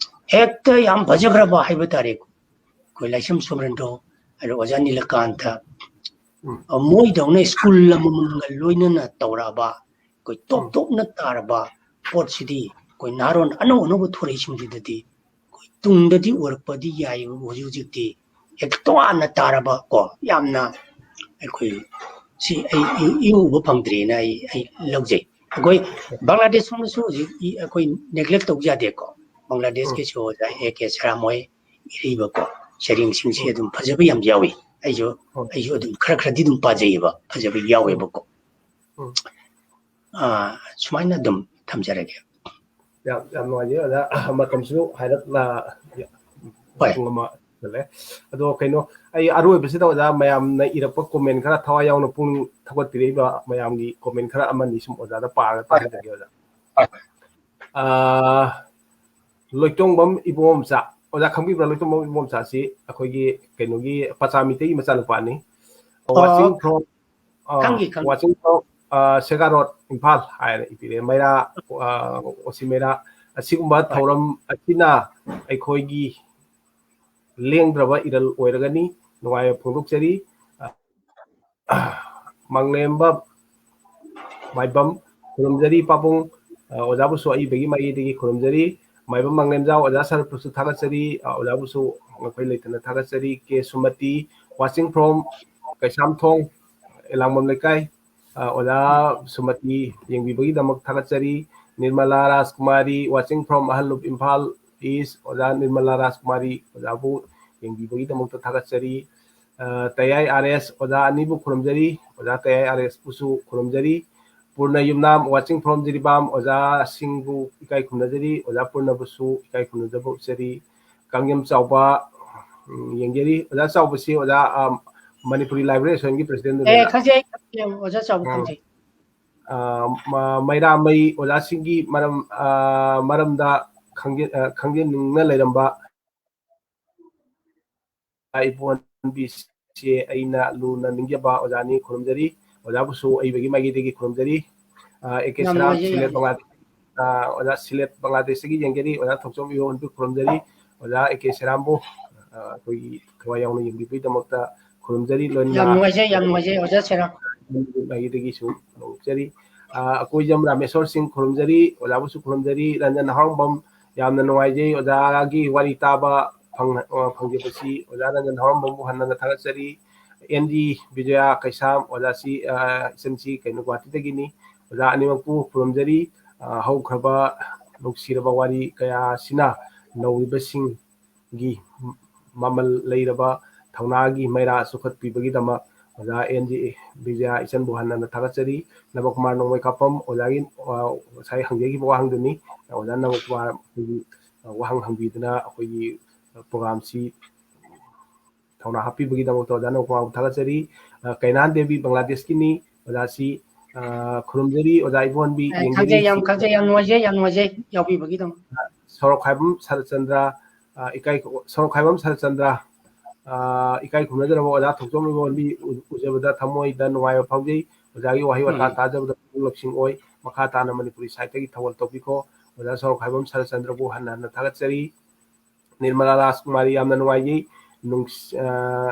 ꯍꯦꯛꯇ ꯌꯥꯝ ꯐꯖꯈ꯭ꯔꯕ ꯍꯥꯏꯕ ꯇꯥꯔꯦꯀꯣ, ꯑꯩꯈꯣꯏ ꯂꯥꯏꯁ꯭ꯔꯝ ꯁꯣꯃꯦꯟꯗ꯭ꯔꯣ, ꯑꯗꯨꯒ ꯑꯣꯖꯥ ꯅꯤꯂꯀꯥꯟꯇ, ꯎꯝ꯫ ꯑ, ꯃꯣꯏꯗꯧꯅ ꯁ꯭ꯀꯨꯜ ꯑꯃꯃꯝꯒ ꯂꯣꯏꯅꯅ ꯇꯧꯔꯛꯑꯕ, ꯑꯩꯈꯣꯏ ꯇꯣꯞ ꯎꯝ꯫ ꯇꯣꯞꯅ ꯇꯥꯔꯕ ꯄꯣꯠꯁꯤꯗꯤ ꯑꯩꯈꯣꯏ ꯅꯍꯥꯔꯣꯟ ꯑꯅꯧ ꯑꯅꯧꯕ ꯊꯣꯔꯛꯏꯁꯤꯡꯁꯤꯗꯗꯤ ꯑꯩꯈꯣꯏ ꯇꯨꯡꯗꯗꯤ ꯑꯣꯏꯔꯛꯄꯗꯤ ꯌꯥꯏꯌꯦꯕ꯫ ꯍꯧꯖꯤꯛ ꯍꯧꯖꯤꯛꯇꯤ ꯍꯦꯛ ꯇꯣꯉꯥꯟꯅ ꯇꯥꯔꯕ ꯀꯣ, ꯌꯥꯝꯅ ꯑꯩꯈꯣꯏ ꯁꯤ ꯑꯩ, ꯑꯩ, ꯑꯩ ꯎꯕ ꯐꯪꯗ꯭ꯔꯤꯅ ꯑꯩ, ꯑꯩ ꯂꯧꯖꯩ꯫ ꯑꯩꯈꯣꯏ ꯕꯪꯒ꯭ꯂꯥꯗꯦꯁ ꯁꯣꯝꯗꯁꯨ ꯍꯧꯖꯤꯛ ꯏ-, ꯑꯩꯈꯣꯏ neglect ꯇꯧꯕ ꯌꯥꯗꯦꯀꯣ꯫ ꯕꯪꯒ꯭ꯂꯥꯗꯦꯁꯀꯤꯁꯨ ꯑꯣꯖꯥ ꯑꯦ ꯀꯦ ꯁꯔꯥꯝ ꯍꯣꯏ ꯏꯔꯤꯕꯀꯣ, ꯁꯩꯔꯦꯡꯁꯤꯡꯁꯤ ꯎꯝ꯫ ꯑꯗꯨꯝ ꯐꯖꯕ ꯌꯥꯝ ꯌꯥꯎꯏ꯫ ꯑꯩꯁꯨ, ꯎꯝ꯫ ꯑꯩꯁꯨ ꯑꯗꯨꯝ ꯈꯔ ꯈꯔꯗꯤ ꯑꯗꯨꯝ ꯄꯥꯖꯩꯌꯦꯕ, ꯐꯖꯕ ꯎꯝ꯫ ꯌꯥꯎꯋꯦꯕꯀꯣ꯫ ꯎꯝ꯫ ꯑꯥ, ꯁꯨꯃꯥꯏꯅ ꯑꯗꯨꯝ ꯊꯝꯖꯔꯒꯦ꯫ ꯌꯥꯝ, ꯌꯥꯝ ꯅꯨꯡꯉꯥꯏꯖꯩ ꯑꯣꯖꯥ꯫ ꯃꯇꯝꯁꯨ ꯍꯥꯏꯔꯞ, ꯑ, ꯍꯣꯏ꯫ ꯄꯨꯡ ꯑꯃ ꯆꯠꯂꯦ꯫ ꯑꯗꯣ ꯀꯩꯅꯣ, ꯑꯩ ꯑꯔꯣꯏꯕꯁꯤꯗ ꯑꯣꯖꯥ ꯃꯌꯥꯝꯅ ꯏꯔꯛꯄ comment ꯈꯔ ꯊꯋꯥꯏ ꯌꯥꯎꯅ ꯄꯨꯛꯅꯤꯡ ꯊꯧꯒꯠꯄꯤꯔꯛꯏꯕ ꯃꯌꯥꯝꯒꯤ comment ꯈꯔ ꯑꯃꯅꯤ ꯁꯨꯝ ꯑꯣꯖꯥꯗ ꯄꯥꯔꯒ ꯍꯣꯏ꯫ ꯇꯥꯍꯟꯖꯒꯦ ꯑꯣꯖꯥ꯫ ꯍꯣꯏ꯫ ꯑ, ꯂꯣꯏꯇꯣꯡꯕꯝ ꯏꯕꯣꯝꯆꯥ꯫ ꯑꯣꯖꯥ ꯈꯪꯕꯤꯕ꯭ꯔꯥ ꯂꯣꯏꯇꯣꯡꯕꯝ ꯏꯕꯣꯝꯆꯥꯁꯤ ꯑꯩꯈꯣꯏꯒꯤ ꯀꯩꯅꯣꯒꯤ ꯄꯆꯥ ꯃꯤꯇꯩꯒꯤ ꯃꯆꯥꯅꯨꯄꯥꯅꯤ꯫ ꯑꯣ, Watching from, ꯑ, ꯈꯪꯉꯤ, ꯈꯪꯉꯤ꯫ Watching from, ꯑ, ꯁꯦꯒꯥ ꯔꯣꯗ, ꯏꯝꯐꯥꯜ ꯍꯥꯏꯅ ꯏꯕꯤꯔꯦ꯫ ꯃꯩꯔꯥ, ꯑ, ꯑꯣꯁꯤ ꯃꯩꯔꯥ꯫ ꯑꯁꯤꯒꯨꯝꯕ ꯍꯣꯏ꯫ ꯊꯧꯔꯝ ꯑꯁꯤꯅ ꯑꯩꯈꯣꯏꯒꯤ ꯂꯦꯡꯗ꯭ꯔꯕ ꯏꯔꯜ ꯑꯣꯏꯔꯒꯅꯤ꯫ ꯅꯨꯡꯉꯥꯏꯕ ꯐꯣꯡꯗꯣꯛꯆꯔꯤ꯫ ꯑ, ꯃꯪꯂꯦꯝꯕ ꯃꯥꯏꯕꯝ ꯈꯨꯔꯨꯝꯖꯔꯤ ꯄꯥꯕꯨꯡ, ꯑ, ꯑꯣꯖꯥꯕꯨꯁꯨ ꯑꯏꯕꯒꯤ ꯃꯥꯏꯀꯩꯗꯒꯤ ꯈꯨꯔꯨꯝꯖꯔꯤ꯫ ꯃꯥꯏꯕꯝ ꯃꯪꯂꯦꯝꯖꯥꯎ ꯑꯣꯖꯥ ꯁꯔꯨꯛꯄꯨꯁꯨ ꯊꯥꯒꯠꯆꯔꯤ, ꯑ, ꯑꯣꯖꯥꯕꯨꯁꯨ ꯃꯈꯣꯏ ꯂꯩꯇꯅ ꯊꯥꯒꯠꯆꯔꯤ꯫ ꯀꯦ ꯁꯨꯃꯇꯤ, watching from ꯀꯩꯁꯥꯝꯊꯣꯡ, ꯑꯦꯂꯥꯡꯕꯝ ꯂꯩꯀꯥꯏ, ꯑ, ꯑꯣꯖꯥ ꯁꯨꯃꯇꯤ ꯌꯦꯡꯕꯤꯕꯒꯤꯗꯃꯛ ꯊꯥꯒꯠꯆꯔꯤ꯫ ꯅꯤꯔꯃꯂꯥ ꯔꯥꯖꯀꯨꯃꯥꯔꯤ, watching from ꯑꯍꯜꯂꯨꯞ ꯏꯝꯐꯥꯜ ꯏꯁ, ꯑꯣꯖꯥ ꯅꯤꯔꯃꯂꯥ ꯔꯥꯖꯀꯨꯃꯥꯔꯤ, ꯑꯣꯖꯥꯕꯨ ꯌꯦꯡꯕꯤꯕꯒꯤꯗꯃꯛꯇ ꯊꯥꯒꯠꯆꯔꯤ꯫ ꯑ, ꯇꯌꯥꯏ ꯑꯥꯔ ꯑꯦꯁ ꯑꯣꯖꯥ ꯑꯅꯤꯕꯨ ꯈꯨꯔꯨꯝꯖꯔꯤ꯫ ꯑꯣꯖꯥ ꯇꯌꯥꯏ ꯑꯥꯔ ꯑꯦꯁꯄꯨꯁꯨ ꯈꯨꯔꯨꯝꯖꯔꯤ꯫ ꯄꯨꯔꯅ ꯌꯨꯝꯅꯥꯝ, watching from ꯖꯤꯔꯤꯕꯥꯝ, ꯑꯣꯖꯥꯁꯤꯡꯕꯨ ꯏꯀꯥꯏ ꯈꯨꯝꯅꯖꯔꯤ꯫ ꯑꯣꯖꯥ ꯄꯨꯔꯅꯕꯨꯁꯨ ꯏꯀꯥꯏ ꯈꯨꯝꯅꯖꯕ ꯎꯠꯆꯔꯤ꯫ ꯀꯥꯡꯖꯝ ꯆꯥꯎꯕ, ꯎꯝ, ꯌꯦꯡꯖꯔꯤ꯫ ꯑꯣꯖꯥ ꯆꯥꯎꯕꯁꯤ ꯑꯣꯖꯥ, ꯑ, ꯃꯅꯤꯄꯨꯔꯤ ꯂꯥꯏꯕ꯭ꯔꯦꯔꯤ ꯑꯦꯁꯣꯁꯤꯌꯦꯁꯟꯒꯤ ꯄ꯭ꯔꯁꯤꯗꯦꯟꯗꯨ ꯑꯦ, ꯅꯠꯇ꯭ꯔꯥ? ꯈꯪꯖꯩ, ꯈꯪꯖꯩ, ꯑꯣꯖꯥ ꯆꯥꯎꯕ ꯑ, ꯈꯪꯖꯩ꯫ ꯑ, ꯃ-, ꯃꯩꯔꯥꯃꯩ ꯑꯣꯖꯥꯁꯤꯡꯒꯤ ꯃꯔꯝ, ꯑ, ꯃꯔꯝꯗ ꯈꯪꯖ-, ꯑ, ꯈꯪꯖꯅꯤꯡꯅ ꯂꯩꯔꯝꯕ ꯏꯕꯣꯟꯕꯤꯁꯦ ꯑꯩꯅ ꯂꯨꯅ ꯅꯤꯡꯖꯕ ꯑꯣꯖꯥꯅꯤ, ꯈꯨꯔꯨꯝꯖꯔꯤ꯫ ꯑꯣꯖꯥꯕꯨꯁꯨ ꯑꯏꯕꯒꯤ ꯃꯥꯏꯀꯩꯗꯒꯤ ꯈꯨꯔꯨꯝꯖꯔꯤ꯫ ꯑ, ꯑꯦ ꯀꯦ ꯌꯥꯝ ꯁꯦꯔꯥꯝ, ꯅꯨꯡꯉꯥꯏꯖꯩ, ꯁꯤꯂꯦꯠ ꯌꯥꯝ ꯕꯪꯒ꯭ꯂꯥꯗꯦ-, ꯑ, ꯑꯣꯖꯥ ꯁꯤꯂꯦꯠ ꯕꯪꯒ꯭ꯂꯥꯗꯦꯁꯇꯒꯤ ꯌꯦꯡꯖꯔꯤ꯫ ꯑꯣꯖꯥ ꯊꯣꯛꯆꯣꯝ ꯏꯕꯣꯟꯕꯤ ꯈꯨꯔꯨꯝꯖꯔꯤ꯫ ꯑꯣꯖꯥ ꯑꯦ ꯀꯦ ꯁꯦꯔꯥꯝꯕꯨ, ꯑ, ꯑꯩꯈꯣꯏꯒꯤ ꯊꯋꯥꯏ ꯌꯥꯎꯅ ꯌꯦꯡꯕꯤꯕꯒꯤꯗꯃꯛꯇ ꯈꯨꯔꯨꯝꯖꯔꯤ꯫ ꯂꯣꯏꯅꯅ ꯌꯥꯝ ꯅꯨꯡꯉꯥꯏꯖꯩ, ꯌꯥꯝ ꯅꯨꯡꯉꯥꯏꯖꯩ ꯑꯣꯖꯥ ꯁꯦꯔꯥ꯫ ꯑꯩꯒꯤꯗꯒꯤꯁꯨ ꯅꯣꯛꯆꯔꯤ꯫ ꯑ, ꯑꯀꯣꯏꯖꯝ ꯔꯥꯃꯦꯁꯣꯔ ꯁꯤꯡ ꯈꯨꯔꯨꯝꯖꯔꯤ, ꯑꯣꯖꯥꯕꯨꯁꯨ ꯈꯨꯔꯨꯝꯖꯔꯤ꯫ ꯔꯟꯖꯟ ꯍꯥꯎꯔꯝꯕꯝ, ꯌꯥꯝꯅ ꯅꯨꯡꯉꯥꯏꯖꯩ ꯑꯣꯖꯥꯒꯤ ꯋꯥꯔꯤ ꯇꯥꯕ ꯐꯪ-, ꯑ, ꯐꯪꯖꯕꯁꯤ꯫ ꯑꯣꯖꯥ ꯔꯟꯖꯟ ꯍꯥꯎꯔꯝꯕꯝꯕꯨ ꯍꯟꯅ ꯍꯟꯅ ꯊꯥꯒꯠꯆꯔꯤ꯫ ꯑꯦꯟ ꯖꯤ ꯕꯤꯖꯌꯥ ꯀꯩꯁꯥꯝ, ꯑꯣꯖꯥꯁꯤ, ꯑ, ꯏꯆꯟꯁꯤ ꯀꯩꯅꯣ ꯒꯨꯋꯥꯍꯥꯇꯤꯗꯒꯤꯅꯤ꯫ ꯑꯣꯖꯥ ꯑꯅꯤꯃꯛꯄꯨ ꯈꯨꯔꯨꯝꯖꯔꯤ꯫ ꯑ, ꯍꯧꯈ꯭ꯔꯕ ꯅꯨꯡꯁꯤꯔꯕ ꯋꯥꯔꯤ ꯀꯌꯥ ꯑꯁꯤꯅ ꯅꯧꯔꯤꯕꯁꯤꯡꯒꯤ ꯃꯃꯜ ꯂꯩꯔꯕ ꯊꯧꯅꯥꯒꯤ ꯃꯩꯔꯥ ꯆꯨꯈꯠꯄꯤꯕꯒꯤꯗꯃꯛ ꯑꯣꯖꯥ ꯑꯦꯟ ꯖꯤ ꯕꯤꯖꯌꯥ ꯏꯆꯟꯕꯨ ꯍꯟꯅ ꯍꯟꯅ ꯊꯥꯒꯠꯆꯔꯤ꯫ ꯅꯕꯀꯨꯃꯥꯔ ꯅꯣꯡꯃꯩꯀꯥꯄꯝ ꯑꯣꯖꯥꯒꯤ, ꯑ, ꯉꯁꯥꯏ ꯍꯪꯖꯈꯤꯕ ꯋꯥꯍꯪꯗꯨꯅꯤ꯫ ꯑꯣꯖꯥ ꯅꯕꯀꯨꯃꯥꯔ ꯑꯩꯈꯣꯏꯒꯤ, ꯑ, ꯋꯥꯍꯪ ꯍꯪꯕꯤꯗꯨꯅ ꯑꯩꯈꯣꯏꯒꯤ, ꯑ, ꯄ꯭ꯔꯣꯒ꯭ꯔꯥꯝꯁꯤ ꯊꯧꯅꯥ ꯍꯥꯞꯄꯤꯕꯒꯤꯗꯃꯛꯇ ꯑꯣꯖꯥ ꯅꯕꯀꯨꯃꯥꯔꯕꯨ ꯊꯥꯒꯠꯆꯔꯤ꯫ ꯑ, ꯀꯩꯅꯥꯟ ꯗꯦꯕꯤ ꯕꯪꯒ꯭ꯂꯥꯗꯦꯁꯀꯤꯅꯤ꯫ ꯑꯣꯖꯥꯁꯤ, ꯑ, ꯈꯨꯔꯨꯝꯖꯔꯤ꯫ ꯑꯣꯖꯥ ꯏꯕꯣꯍꯟꯕꯤ, ꯑ, ꯈꯪꯖꯩ, ꯌꯥꯝ ꯈꯪꯖꯩ, ꯌꯥꯝ ꯅꯨꯡꯉꯥꯏꯖꯩ, ꯌꯥꯝ ꯅꯨꯡꯉꯥꯏꯖꯩ ꯌꯥꯎꯕꯤꯕꯒꯤꯗꯃꯛ꯫ ꯁꯣꯔꯣꯛꯈꯥꯏꯕꯝ ꯁꯔꯠꯆꯟꯗ꯭ꯔ, ꯑ, ꯏꯀꯥꯏ, ꯁꯣꯔꯣꯛꯈꯥꯏꯕꯝ ꯁꯔꯠꯆꯟꯗ꯭ꯔ, ꯑ, ꯏꯀꯥꯏ ꯈꯨꯝꯅꯖꯔꯕ ꯑꯣꯖꯥ ꯊꯣꯛꯆꯣꯝ ꯏꯕꯣꯍꯟꯕꯤ ꯎ-, ꯎꯖꯕꯗ ꯊꯃꯣꯏꯗ ꯅꯨꯡꯉꯥꯏꯕ ꯐꯥꯎꯖꯩ꯫ ꯑꯣꯖꯥꯒꯤ ꯋꯥꯍꯩ ꯋꯥꯇꯥ ꯎꯝ꯫ ꯇꯥꯖꯕꯗ ꯄꯨꯛꯅꯤꯡ ꯂꯧꯁꯤꯡ ꯑꯣꯏ꯫ ꯃꯈꯥ ꯇꯥꯅ ꯃꯅꯤꯄꯨꯔꯤ ꯁꯥꯍꯤꯇ꯭ꯌꯒꯤ ꯊꯧꯒꯜ ꯇꯧꯕꯤꯈꯣ꯫ ꯑꯣꯖꯥ ꯁꯣꯔꯣꯛꯈꯥꯏꯕꯝ ꯁꯔꯠꯆꯟꯗ꯭ꯔꯕꯨ ꯍꯟꯅ ꯍꯟꯅ ꯊꯥꯒꯠꯆꯔꯤ꯫ ꯅꯤꯔꯃꯂꯥ ꯔꯥꯖꯀꯨꯃꯥꯔꯤ, ꯌꯥꯝꯅ ꯅꯨꯡꯉꯥꯏꯖꯩ꯫ ꯅꯨꯡꯁ-,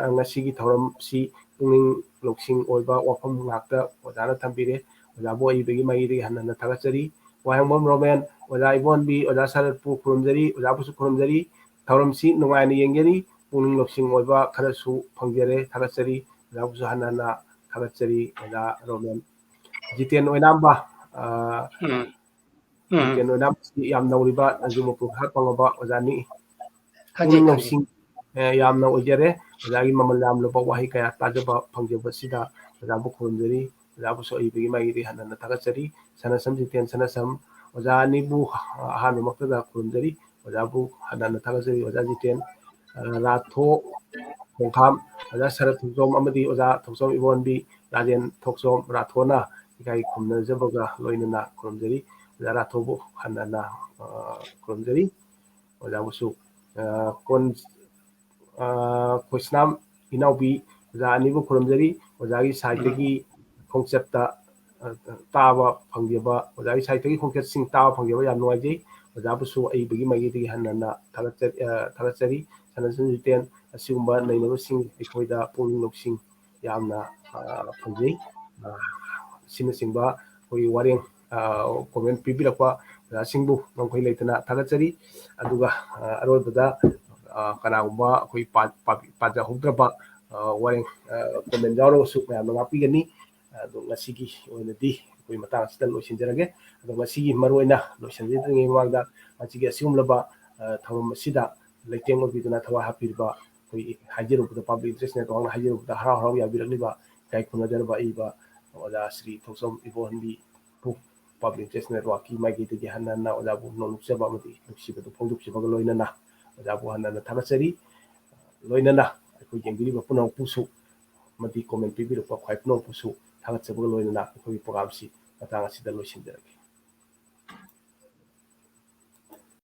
ꯑ, ꯉꯁꯤꯒꯤ ꯊꯧꯔꯝꯁꯤ ꯄꯨꯛꯅꯤꯡ ꯂꯧꯁꯤꯡ ꯑꯣꯏꯕ ꯋꯥꯐꯝ ꯉꯥꯛꯇ ꯑꯣꯖꯥꯅ ꯊꯝꯕꯤꯔꯦ꯫ ꯑꯣꯖꯥꯕꯨ ꯑꯏꯕꯒꯤ ꯃꯥꯏꯀꯩꯗꯒꯤ ꯍꯟꯅ ꯍꯟꯅ ꯊꯥꯒꯠꯆꯔꯤ꯫ ꯋꯥꯍꯦꯡꯕꯝ ꯔꯣꯃꯦꯟ, ꯑꯣꯖꯥ ꯏꯕꯣꯍꯟꯕꯤ, ꯑꯣꯖꯥ ꯁꯔꯠꯄꯨ ꯈꯨꯔꯨꯝꯖꯔꯤ, ꯑꯣꯖꯥꯕꯨꯁꯨ ꯈꯨꯔꯨꯝꯖꯔꯤ꯫ ꯊꯧꯔꯝꯁꯤ ꯅꯨꯡꯉꯥꯏꯅ ꯌꯦꯡꯖꯔꯤ꯫ ꯄꯨꯛꯅꯤꯡ ꯂꯧꯁꯤꯡ ꯑꯣꯏꯕ ꯈꯔꯁꯨ ꯐꯪꯖꯔꯦ꯫ ꯊꯥꯒꯠꯆꯔꯤ꯫ ꯑꯣꯖꯥꯕꯨꯁꯨ ꯍꯟꯅ ꯍꯟꯅ ꯊꯥꯒꯠꯆꯔꯤ, ꯑꯣꯖꯥ ꯔꯣꯃꯦꯟ꯫ ꯖꯤꯇꯦꯟ ꯑꯣꯏꯅꯥꯝꯕ, ꯑ, ꯎꯝ꯫ ꯎꯝ꯫ ꯖꯤꯇꯦꯟ ꯑꯣꯏꯅꯥꯝꯕꯁꯤ ꯌꯥꯝ ꯅꯧꯔꯤꯕ, ꯅꯣꯡꯖꯨ ꯃꯄꯣꯛ ꯈꯔ ꯐꯪꯉꯕ ꯑꯣꯖꯥꯅꯤ꯫ ꯈꯪꯖꯩ, ꯄꯨꯛꯅꯤꯡ ꯈꯪꯖꯩ꯫ ꯂꯧꯁꯤꯡ, ꯑ, ꯌꯥꯝꯅ ꯑꯣꯏꯖꯔꯦ꯫ ꯑꯣꯖꯥꯒꯤ ꯃꯃꯜ ꯌꯥꯝꯂꯕ ꯋꯥꯍꯩ ꯀꯌꯥ ꯇꯥꯖꯕ ꯐꯪꯖꯕꯁꯤꯗ ꯑꯣꯖꯥꯕꯨ ꯈꯨꯔꯨꯝꯖꯔꯤ꯫ ꯑꯣꯖꯥꯕꯨꯁꯨ ꯑꯏꯕꯒꯤ ꯃꯥꯏꯀꯩꯗꯒꯤ ꯍꯟꯅ ꯍꯟꯅ ꯊꯥꯒꯠꯆꯔꯤ꯫ ꯁꯅꯥꯁꯝ ꯖꯤꯇꯦꯟ ꯁꯅꯥꯁꯝ, ꯑꯣꯖꯥ ꯑꯅꯤꯕꯨ ꯑꯍꯥꯟꯕꯃꯛꯇꯗ ꯈꯨꯔꯨꯝꯖꯔꯤ꯫ ꯑꯣꯖꯥꯕꯨ ꯍꯟꯅ ꯍꯟꯅ ꯊꯥꯒꯠꯆꯔꯤ꯫ ꯑꯣꯖꯥ ꯖꯤꯇꯦꯟ, ꯑ, ꯔꯥꯊꯣ ꯈꯣꯡꯈꯥꯝ, ꯑꯣꯖꯥ ꯁꯔꯠ ꯊꯣꯛꯆꯣꯝ ꯑꯃꯗꯤ ꯑꯣꯖꯥ ꯊꯣꯛꯆꯣꯝ ꯏꯕꯣꯟꯕꯤ, ꯔꯥꯖꯦꯟ ꯊꯣꯛꯆꯣꯝ ꯔꯥꯊꯣꯅ ꯏꯀꯥꯏ ꯈꯨꯝꯅꯖꯕꯒ ꯂꯣꯏꯅꯅ ꯈꯨꯔꯨꯝꯖꯔꯤ꯫ ꯑꯣꯖꯥ ꯔꯥꯊꯣꯕꯨ ꯍꯟꯅ ꯍꯟꯅ, ꯑ, ꯈꯨꯔꯨꯝꯖꯔꯤ꯫ ꯑꯣꯖꯥꯕꯨꯁꯨ, ꯑ, ꯀꯣꯟ-, ꯑ, ꯈꯣꯏꯁꯅꯥꯝ ꯏꯅꯥꯎꯕꯤ, ꯑꯣꯖꯥ ꯑꯅꯤꯕꯨ ꯈꯨꯔꯨꯝꯖꯔꯤ꯫ ꯑꯣꯖꯥꯒꯤ ꯁꯥꯍꯤꯇ꯭ꯌꯒꯤ ꯈꯣꯡꯆꯠꯇ, ꯑ, ꯇꯥꯕ ꯐꯪꯖꯕ, ꯑꯣꯖꯥꯒꯤ ꯁꯥꯍꯤꯇ꯭ꯌꯒꯤ ꯈꯣꯡꯆꯠꯁꯤꯡ ꯇꯥꯕ ꯐꯪꯖꯕ ꯌꯥꯝ ꯅꯨꯡꯉꯥꯏꯖꯩ꯫ ꯑꯣꯖꯥꯕꯨꯁꯨ ꯑꯏꯕꯒꯤ ꯃꯥꯏꯀꯩꯗꯒꯤ ꯍꯟꯅ ꯍꯟꯅ ꯊꯥꯒꯠꯆ-, ꯑ, ꯊꯥꯒꯠꯆꯔꯤ꯫ ꯁꯅꯥꯖꯟ ꯖꯤꯇꯦꯟ, ꯑꯁꯤꯒꯨꯝꯕ ꯅꯩꯅꯕꯁꯤꯡ ꯑꯩꯈꯣꯏꯗ ꯄꯨꯛꯅꯤꯡ ꯂꯧꯁꯤꯡ ꯌꯥꯝꯅ, ꯑ, ꯐꯪꯖꯩ꯫ ꯑ, ꯑꯁꯤꯅꯆꯤꯡꯕ ꯑꯩꯈꯣꯏꯒꯤ ꯋꯥꯔꯦꯡ, ꯑ, comment ꯄꯤꯕꯤꯔꯛꯄ ꯑꯣꯖꯥꯁꯤꯡꯕꯨ ꯉꯝꯈꯩ ꯂꯩꯇꯅ ꯊꯥꯒꯠꯆꯔꯤ꯫ ꯑꯗꯨꯒ, ꯑ, ꯑꯔꯣꯏꯕꯗ, ꯑ, ꯀꯅꯥꯒꯨꯝꯕ ꯑꯩꯈꯣꯏ ꯄꯥ-, ꯄꯥ-, ꯄꯥꯖꯍꯧꯗ꯭ꯔꯕ, ꯑ, ꯋꯥꯔꯦꯡ, ꯑ, comment ꯌꯥꯎꯔꯒꯁꯨ ꯃꯌꯥꯝꯅ ꯉꯥꯛꯄꯤꯒꯅꯤ꯫ ꯑꯗꯣ ꯉꯁꯤꯒꯤ ꯑꯣꯏꯅꯗꯤ ꯑꯩꯈꯣꯏ ꯃꯇꯥꯡ ꯑꯁꯤꯗ ꯂꯣꯏꯁꯤꯟꯖꯔꯒꯦ꯫ ꯑꯗꯣ ꯉꯁꯤꯒꯤ ꯃꯔꯨꯑꯣꯏꯅ ꯂꯣꯏꯁꯤꯟꯖꯗ꯭ꯔꯤꯉꯩ ꯃꯃꯥꯡꯗ ꯉꯁꯤꯒꯤ ꯑꯁꯤꯒꯨꯝꯂꯕ, ꯑ, ꯊꯧꯔꯝ ꯑꯁꯤꯗ ꯂꯩꯇꯦꯡ ꯑꯣꯏꯕꯤꯗꯨꯅ ꯊꯋꯥꯏ ꯍꯥꯞꯄꯤꯔꯤꯕ ꯑꯩꯈꯣꯏꯒꯤ ꯍꯥꯏꯖꯔꯨꯕꯗ, Public Interest Networkꯅ ꯍꯥꯏꯖꯔꯨꯕꯗ ꯍꯔꯥꯎ ꯍꯔꯥꯎ ꯌꯥꯕꯤꯔꯛꯂꯤꯕ ꯏꯀꯥꯏ ꯈꯨꯝꯅꯖꯔꯕ ꯑꯏꯕ ꯑꯣꯖꯥ ꯁ꯭ꯔꯤ ꯊꯣꯛꯆꯣꯝ ꯏꯕꯣꯍꯟꯕꯤꯕꯨ Public Interest Networkꯀꯤ ꯃꯥꯏꯀꯩꯗꯒꯤ ꯍꯟꯅ ꯍꯟꯅ ꯑꯣꯖꯥꯕꯨ ꯅꯣꯛꯆꯕ ꯑꯃꯗꯤ ꯅꯨꯡꯁꯤꯕꯗꯨ ꯐꯣꯡꯗꯣꯛꯆꯕꯒ ꯂꯣꯏꯅꯅ ꯑꯣꯖꯥꯕꯨ ꯍꯟꯅ ꯍꯟꯅ ꯊꯥꯒꯠꯆꯔꯤ꯫ ꯂꯣꯏꯅꯅ ꯑꯩꯈꯣꯏ ꯌꯦꯡꯕꯤꯔꯤꯕ ꯄꯨꯝꯅꯃꯛꯄꯨꯁꯨ ꯑꯃꯗꯤ comment ꯄꯤꯕꯤꯔꯛꯄ ꯈ꯭ꯋꯥꯏ ꯄꯨꯝꯅꯃꯛꯄꯨꯁꯨ ꯊꯥꯒꯠꯆꯕꯒ ꯂꯣꯏꯅꯅ ꯑꯩꯈꯣꯏꯒꯤ programꯁꯤ ꯃꯇꯥꯡ ꯑꯁꯤꯗ ꯂꯣꯏꯁꯤꯟꯖꯔꯒꯦ꯫